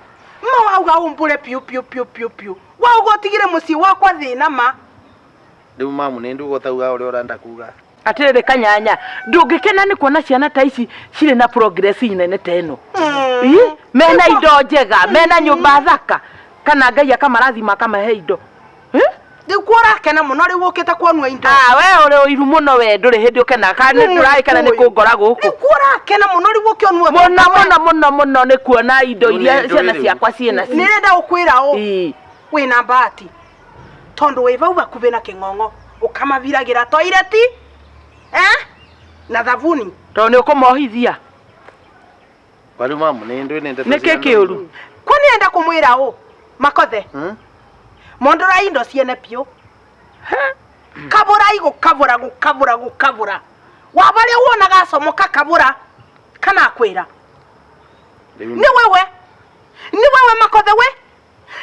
Ma wauga ũmbũre piũ piũ piũ piũ piũ. Wauga ũtigire mũciĩ wakwa thĩna ma. Rĩu mamu nĩ nduga ũtauga ũrĩa ũrenda kuga. Atĩrĩrĩ Kanyanya, ndũngĩkena nĩ kuona ciana ta ici cirĩ na progress nene ta ĩno. Ĩ, mena indo njega, mena nyũmba thaka, kana Ngai akamarathima akamahe indo. Rĩu kuo ũrakena mũno rĩu ũkĩte kuonua indo. Ah, we ũrĩ ũiru mũno we ndũrĩ hĩndĩ ũkenaga kana nĩ ndũragĩkena nĩ kũngora gũkũ. Rĩu kuo ũrakena mũno rĩu ũkĩonua Mũno mũno mũno mũno nĩ kuona indo Rĩu nĩ iria ndũĩ ciana rĩu. ciakwa ciĩna cio. Nĩrenda gũkwĩra ũ wĩna bahati tondũ wĩ vau hakuhĩ na kĩng'ong'o ũkamaviragĩra toireti eh? na thabuni Tondũ nĩ ũkũmohithia. Kwa rĩu mamu nĩ ndũĩ nĩ ndeto Nĩkĩ cigana kĩũru? Kwa nĩenda kũmwĩra ũ Makothe mondorai indo ciene piũ kabũrai gũkabũra gũkabũra gũkabũra wa barĩa wonaga acomoka kabũra kana akwĩra nĩ wewe nĩ wewe Makothe we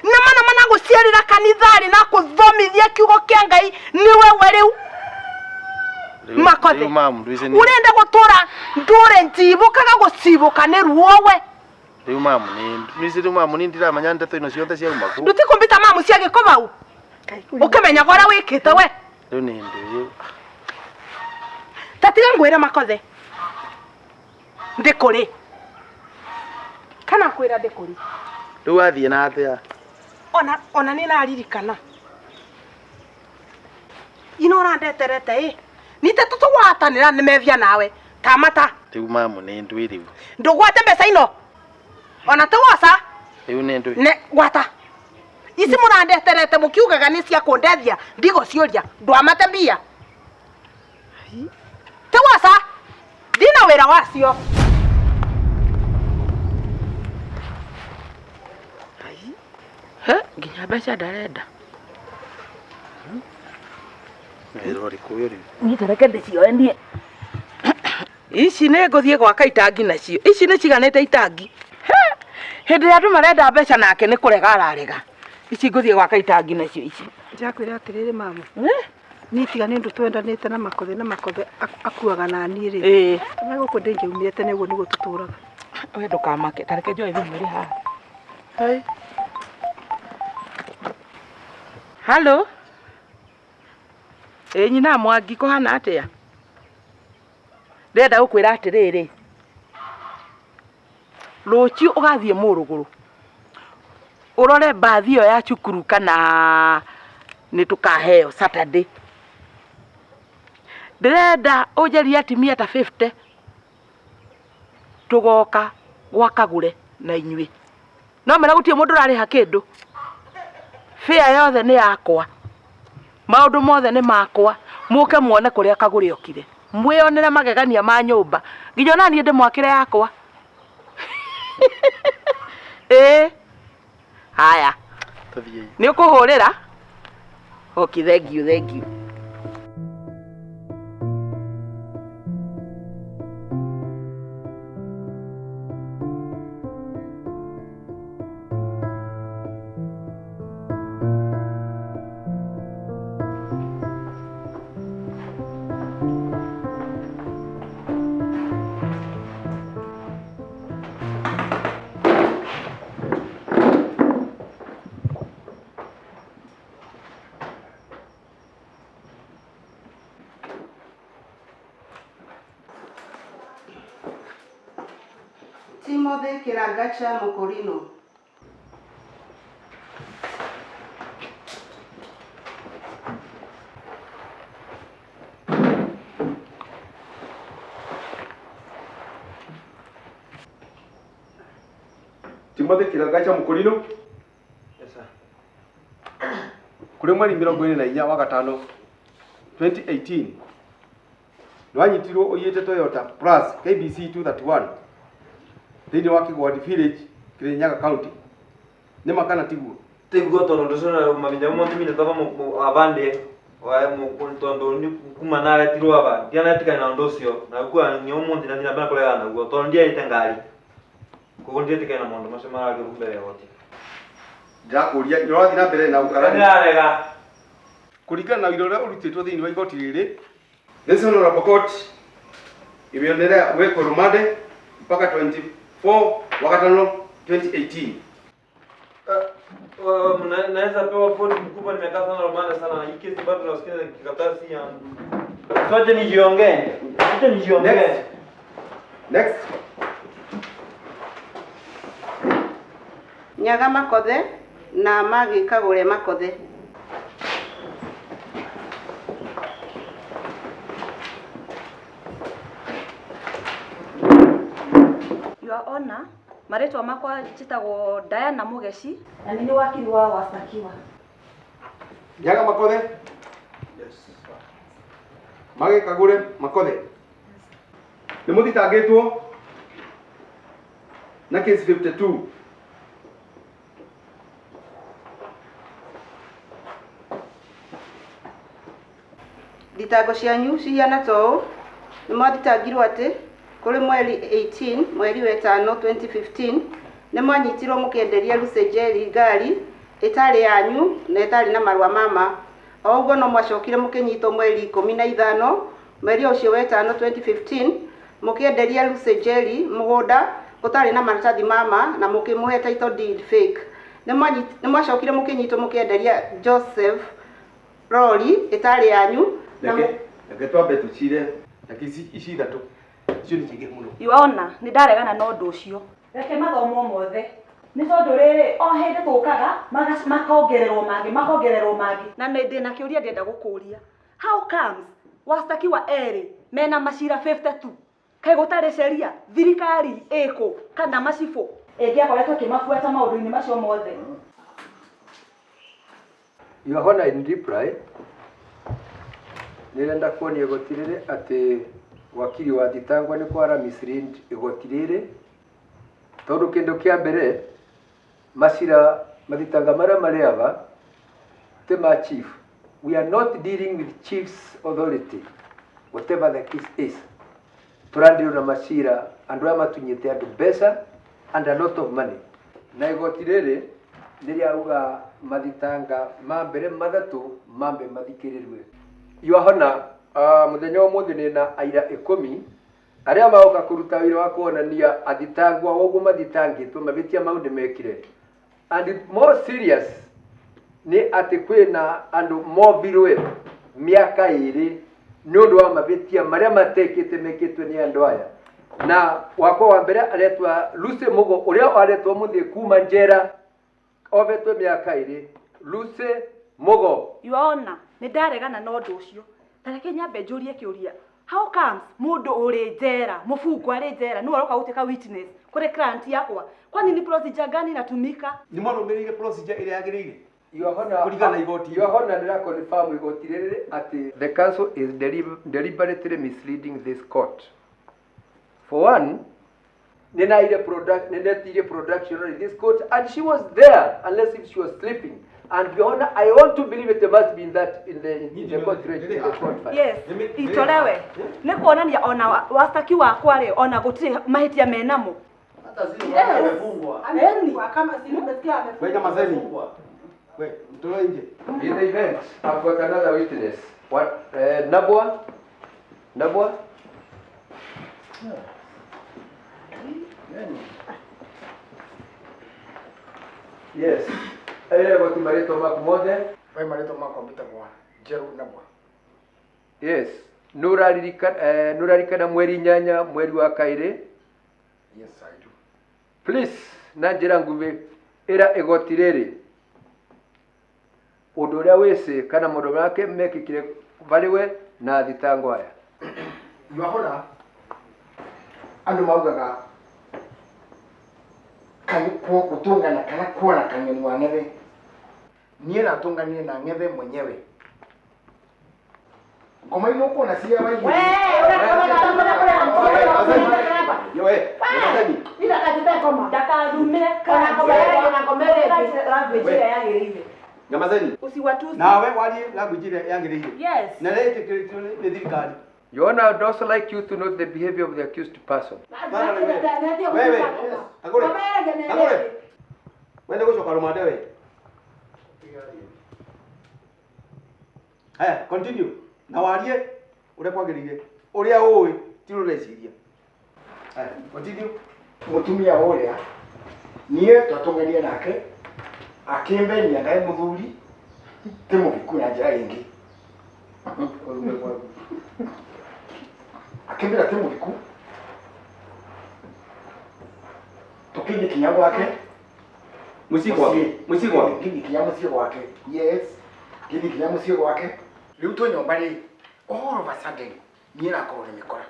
nĩ mana mana gũciarĩra kanitharĩ na kũthomithia kiugo kĩa Ngai nĩ wewe rĩu. Makothe. Rĩu mamu ndwĩci nĩ Urenda gutura ndure njibukaga gucibuka nĩ ruo we. Rĩu mamu nĩ ndwĩci rĩu mamu nĩ ndiramenya ndeto ino ciothe ciauma kũ. Ndutikumbita mamu cia gĩko bau. Ũkĩmenyaga ũrĩa wĩkĩte we. Rĩu nĩ ndĩ. Ta tiga ngwĩre Makothe. Ndĩkũrĩ. Kana kwĩra ndĩkũrĩ. Rĩu wathiĩ na atĩa? Ona ona nĩ naririkana. Ino ũrandeterete ĩ. Nite tũtũgwatanĩra nĩ methia nawe. Tamata. Rĩu mamu nĩ ndwĩ rĩu. Ndũgwate mbeca ino. Ona tũgoca. Rĩu nĩ ndwĩ. Ne gwata. Ici mũrandeterete mũkiugaga nĩ cia kũndethia ndigũciũria ndwamate mbia. Tũgoca. Ndina wĩra wacio. He, nginya mbeca ndarenda. Wĩra ũrĩkũ ũyũ rĩu? Niĩ ta reke ndĩcioe niĩ. Ici nĩ ngũthiĩ gwaka itangi nacio. Ici nĩ ciganĩte itangi. He, hĩndĩ ĩrĩa andũ marenda mbeca nake nĩ kũrega ararega. Ici ngũthiĩ gwaka itangi nacio ici. Njakwĩra atĩrĩrĩ mamu. Niĩ tiga nĩ ũndũ twendanĩte na Makothe na Makothe akuaga na niĩ rĩ. Na gũkũ ndĩngĩaumire tene ũguo nĩguo tũtũraga. We ndũkamake, ta reke njoe thimũ ĩrĩ haha. Hai. Halo. Ĩ nyina Mwangi kũhana atĩa? Ndĩrenda gũkwĩra atĩrĩrĩ, rũciũ ũgathiĩ Mũrũgũrũ, ũrore mbathi ĩyo ya cukuru kana nĩ tũkaheo Saturday. Ndĩrenda ũnjarie atumia ta 50 tũgoka gwa Kagũre na inyuĩ. No mera gũtirĩ mũndũ ũrarĩha kĩndũ. Fare yothe nĩ yakwa. Maũndũ mothe nĩ makwa. Mũke muone kũrĩa Kagũre okire. Mwĩyonere magegania ma nyũmba. Nginya ona niĩ ndĩmwakĩre yakwa. Ĩĩ. Haya. Tũthiĩ. Nĩ ũkũhũrĩra? Okay, thank you, thank you. Timothy Kiragacha Mukorino. Timothy Kiragacha Mukorino. Yes, sir. Kũrĩ mweri mĩrongo ĩrĩ na inya wa gatano 2018 nĩwanyitirwo ũiyĩte Toyota Plus KBC 231 thĩinĩ wa Kĩgwadi Village, Kirinyaga County. Nĩ ma kana tiguo? Tiguo tondu nducio mavinda mamwe mimi natoka avande tondu ni kuma naretirwo ava ndianetikana na undu ucio na gukua nginya umuthi nathii na mbere kuregana naguo tondu ndiarite ngari koguo ndietikana na maundu macio maragio mbere ya igoti. Ndĩrakũria nĩ ũrathiĩ na mbere na gũkarania? Ndĩrarega. Kũringana na ũira ũrĩa ũrutĩtwo thĩinĩ wa igoti rĩrĩ, This honorable court imeendelea kuwekwa rumande mpaka 24 wa gatano 2018. Naweza pewa foni mkubwa, nimekaa sana rumande sana na hii kesi bado nasikia kikaratasi ya sote. Nijiongee, sote nijiongee. Next. Next. Nyaga Makothe na Maggie Kagũre Makothe. Your Honor, marĩtwa makwa njĩtagwo Diana Mũgeci na nĩ niĩ wakiri wa wastakiwa. Nyaga Makothe. Yes. Maggie Kagure Makothe. Nĩ mũthitangĩtwo na case 52 Thitango cianyu cihiana ta ũũ, nĩ mwathitangirwo atĩ kũrĩ mweri 18 mweri wa ĩtano 2015 nĩ mwanyitirwo mũkĩenderia Lucy Njeri ngari ĩtarĩ yanyu na ĩtarĩ na marũa ma ma. O ũguo no mwacokire mũkĩnyitwo mweri 15 Mweri o ũcio wetano 2015 mũkĩenderia Lucy Njeri mũgũnda ũtarĩ na maratathi ma ma na mũkĩmũhe title deed fake. Nĩ mwacokire mũkĩnyitwo mũkĩenderia Joseph rori ĩtarĩ yanyu na Reke reke twambe tũcire reke ici ici ithatũ icio nĩ nyingĩ mũno. Your Honor, nĩ ndaregana na ũndũ ũcio. Reke mathomwo mothe. Nĩ tondũ rĩrĩ, o hĩndĩ tũkaga, makongererwo mangĩ, makongererwo mangĩ. Na nĩ ndĩna kĩũria ndĩrenda gũkũria. How comes wastakiwa erĩ mena macira 52? Kaĩ gũtarĩ sheria? Thirikari ĩkũ? Kana macibũ? Ĩngĩakoretwo ĩkĩmabuata maũndũ-inĩ macio mothe. Your Honor, in reply, nĩrenda kuonia igoti rĩrĩ atĩ wakiri wa thitangwa nĩ kwara mislead igoti rĩrĩ tondũ kĩndũ kĩa mbere macira mathitanga marĩa marĩ aba ti ma chief. We are not dealing with chief's authority, whatever the case is. Tũrandirwo na macira andũ aya matunyĩte andũ mbeca and a lot of money. Na igoti rĩrĩ nĩ rĩauga mathitanga ma mbere mathatũ mambe mathikĩrĩrue. Your Honor, mũthenya wa ũmũthĩ nĩ na aira ĩkũmi arĩa magoka kũruta wĩra wa kuonania athitangwa ũguo mathitangĩtwo mavĩtia mau nĩ mekire. And more serious nĩ atĩ kwĩna andũ movirwe mĩaka ĩrĩ nĩ ũndũ wa mavĩtia marĩa matekĩte mekĩtwe nĩ andũ aya. Na wakwa wa mbere aretwa Lucy Mugo ũrĩa aretwo mũthĩ kuma njera ovetwe mĩaka ĩrĩ. Lucy Mugo. Your Honor, nĩ ndaregana na ũndũ ũcio. Ta reke nyambe njũrie kĩũria. How comes mũndũ ũrĩ njera, mũbungwa arĩ njera, nĩwe ũroka gũtuĩka witness kũrĩ client yakwa? Kwani ni procedure gani inatumika? Nĩ mwarũmĩrĩire procedure ĩrĩa yagĩrĩire? Your Honor, Kũringana na igoti. Your Honor, ndĩra confirm igoti rĩrĩ atĩ the council is deliberately misleading this court. For one, nĩ product, nĩ ndetirie production in this court and she was there unless if she was sleeping. And Your Honor, I want to believe it must be in that in the court record, in the court file. Yes, itolewe. Nĩ kuonania ona wastaki wakwa rĩ, ona gũtirĩ mahĩtia menamo. Amefungwa kama si nimesikia We nyamazeni. We, mtoe nje. In the event, I've got another witness. What, Nabwa? Nabwa? Yes. Aire goti marĩtwa maku mothe. We marĩtwa makwa mbĩtagwo Njerũ Nabwa. Yes. Nũraririkana mweri 8 mweri wa kaĩrĩ? Yes, I do. Please, na njĩra nguhĩ ĩra igoti rĩrĩ ũndũ ũrĩa wĩcĩ kana maũndũ marĩa mekĩkire varĩ we na thitango aya. Your Honor, andũ maugaga gũtũngana kana kuona kang'eni wa ng'ethe. Niĩ natũnganire na ng'ethe mwenyewe. Ngoma imwe ũkuona cia waigĩ. Ndakathumĩre language ĩrĩa yagĩrĩire. Nyamazeni. Usiwatusi. Nawe warie language ĩrĩa yagĩrĩire. Yes. Na ĩrĩa ĩtĩkĩrĩtio nĩ thirikari. Your Honor, I would also like you to note the behavior of the accused person. Wewe, Kagure. Kagure. Wende gũcoka rũmande we. Haya, continue. Na warie ũrĩa kwagĩrĩire. Ũrĩa ũĩ ti ũreciria. Haya, continue. Mũtumia ũrĩa niĩ twatũng'ania nake akĩmbenia ndaĩ mũthuri ti mũhiku na njĩra ĩngĩ. Akĩmbĩra ti mũhiku tũkĩthiĩ kinya gwake. Mũciĩ gwake. Mũciĩ gwake. Ngĩthiĩ kinya mũciĩ gwake. Yes. Ngĩthiĩ kinya mũciĩ gwake. Rĩu twĩ nyũmba rĩ, all of a sudden niĩ nakorwo nĩ mĩkora.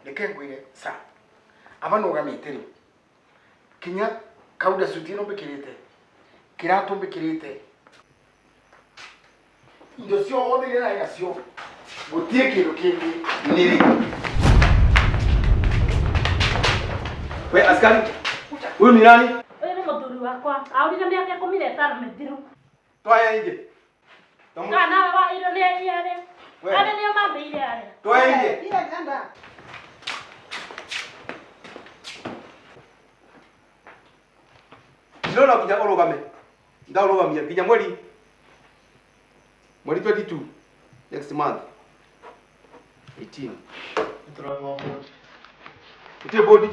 Reke ngwĩre sir, aba nũgamĩte rĩ, kinya kauda suti ĩno mbĩkĩrĩte, kĩratũ mbĩkĩrĩte, indo ciothe iria ndarĩ nacio, gũtirĩ kĩndũ kĩngĩ nĩrĩ. We askari, huyu ni nani? Ũyũ nĩ mũthuri wakwa. Aũrire mĩaka 15 mĩthiru. Twaya nje. Kana nawe wairwo nĩ arĩa. We. Arĩa nĩo mambĩire arĩa. Twaya nje. Ndĩrona nginya ũrũgame. Ndaũrũgamia nginya mweri 22 next month. 18. Gũtirĩ bodi.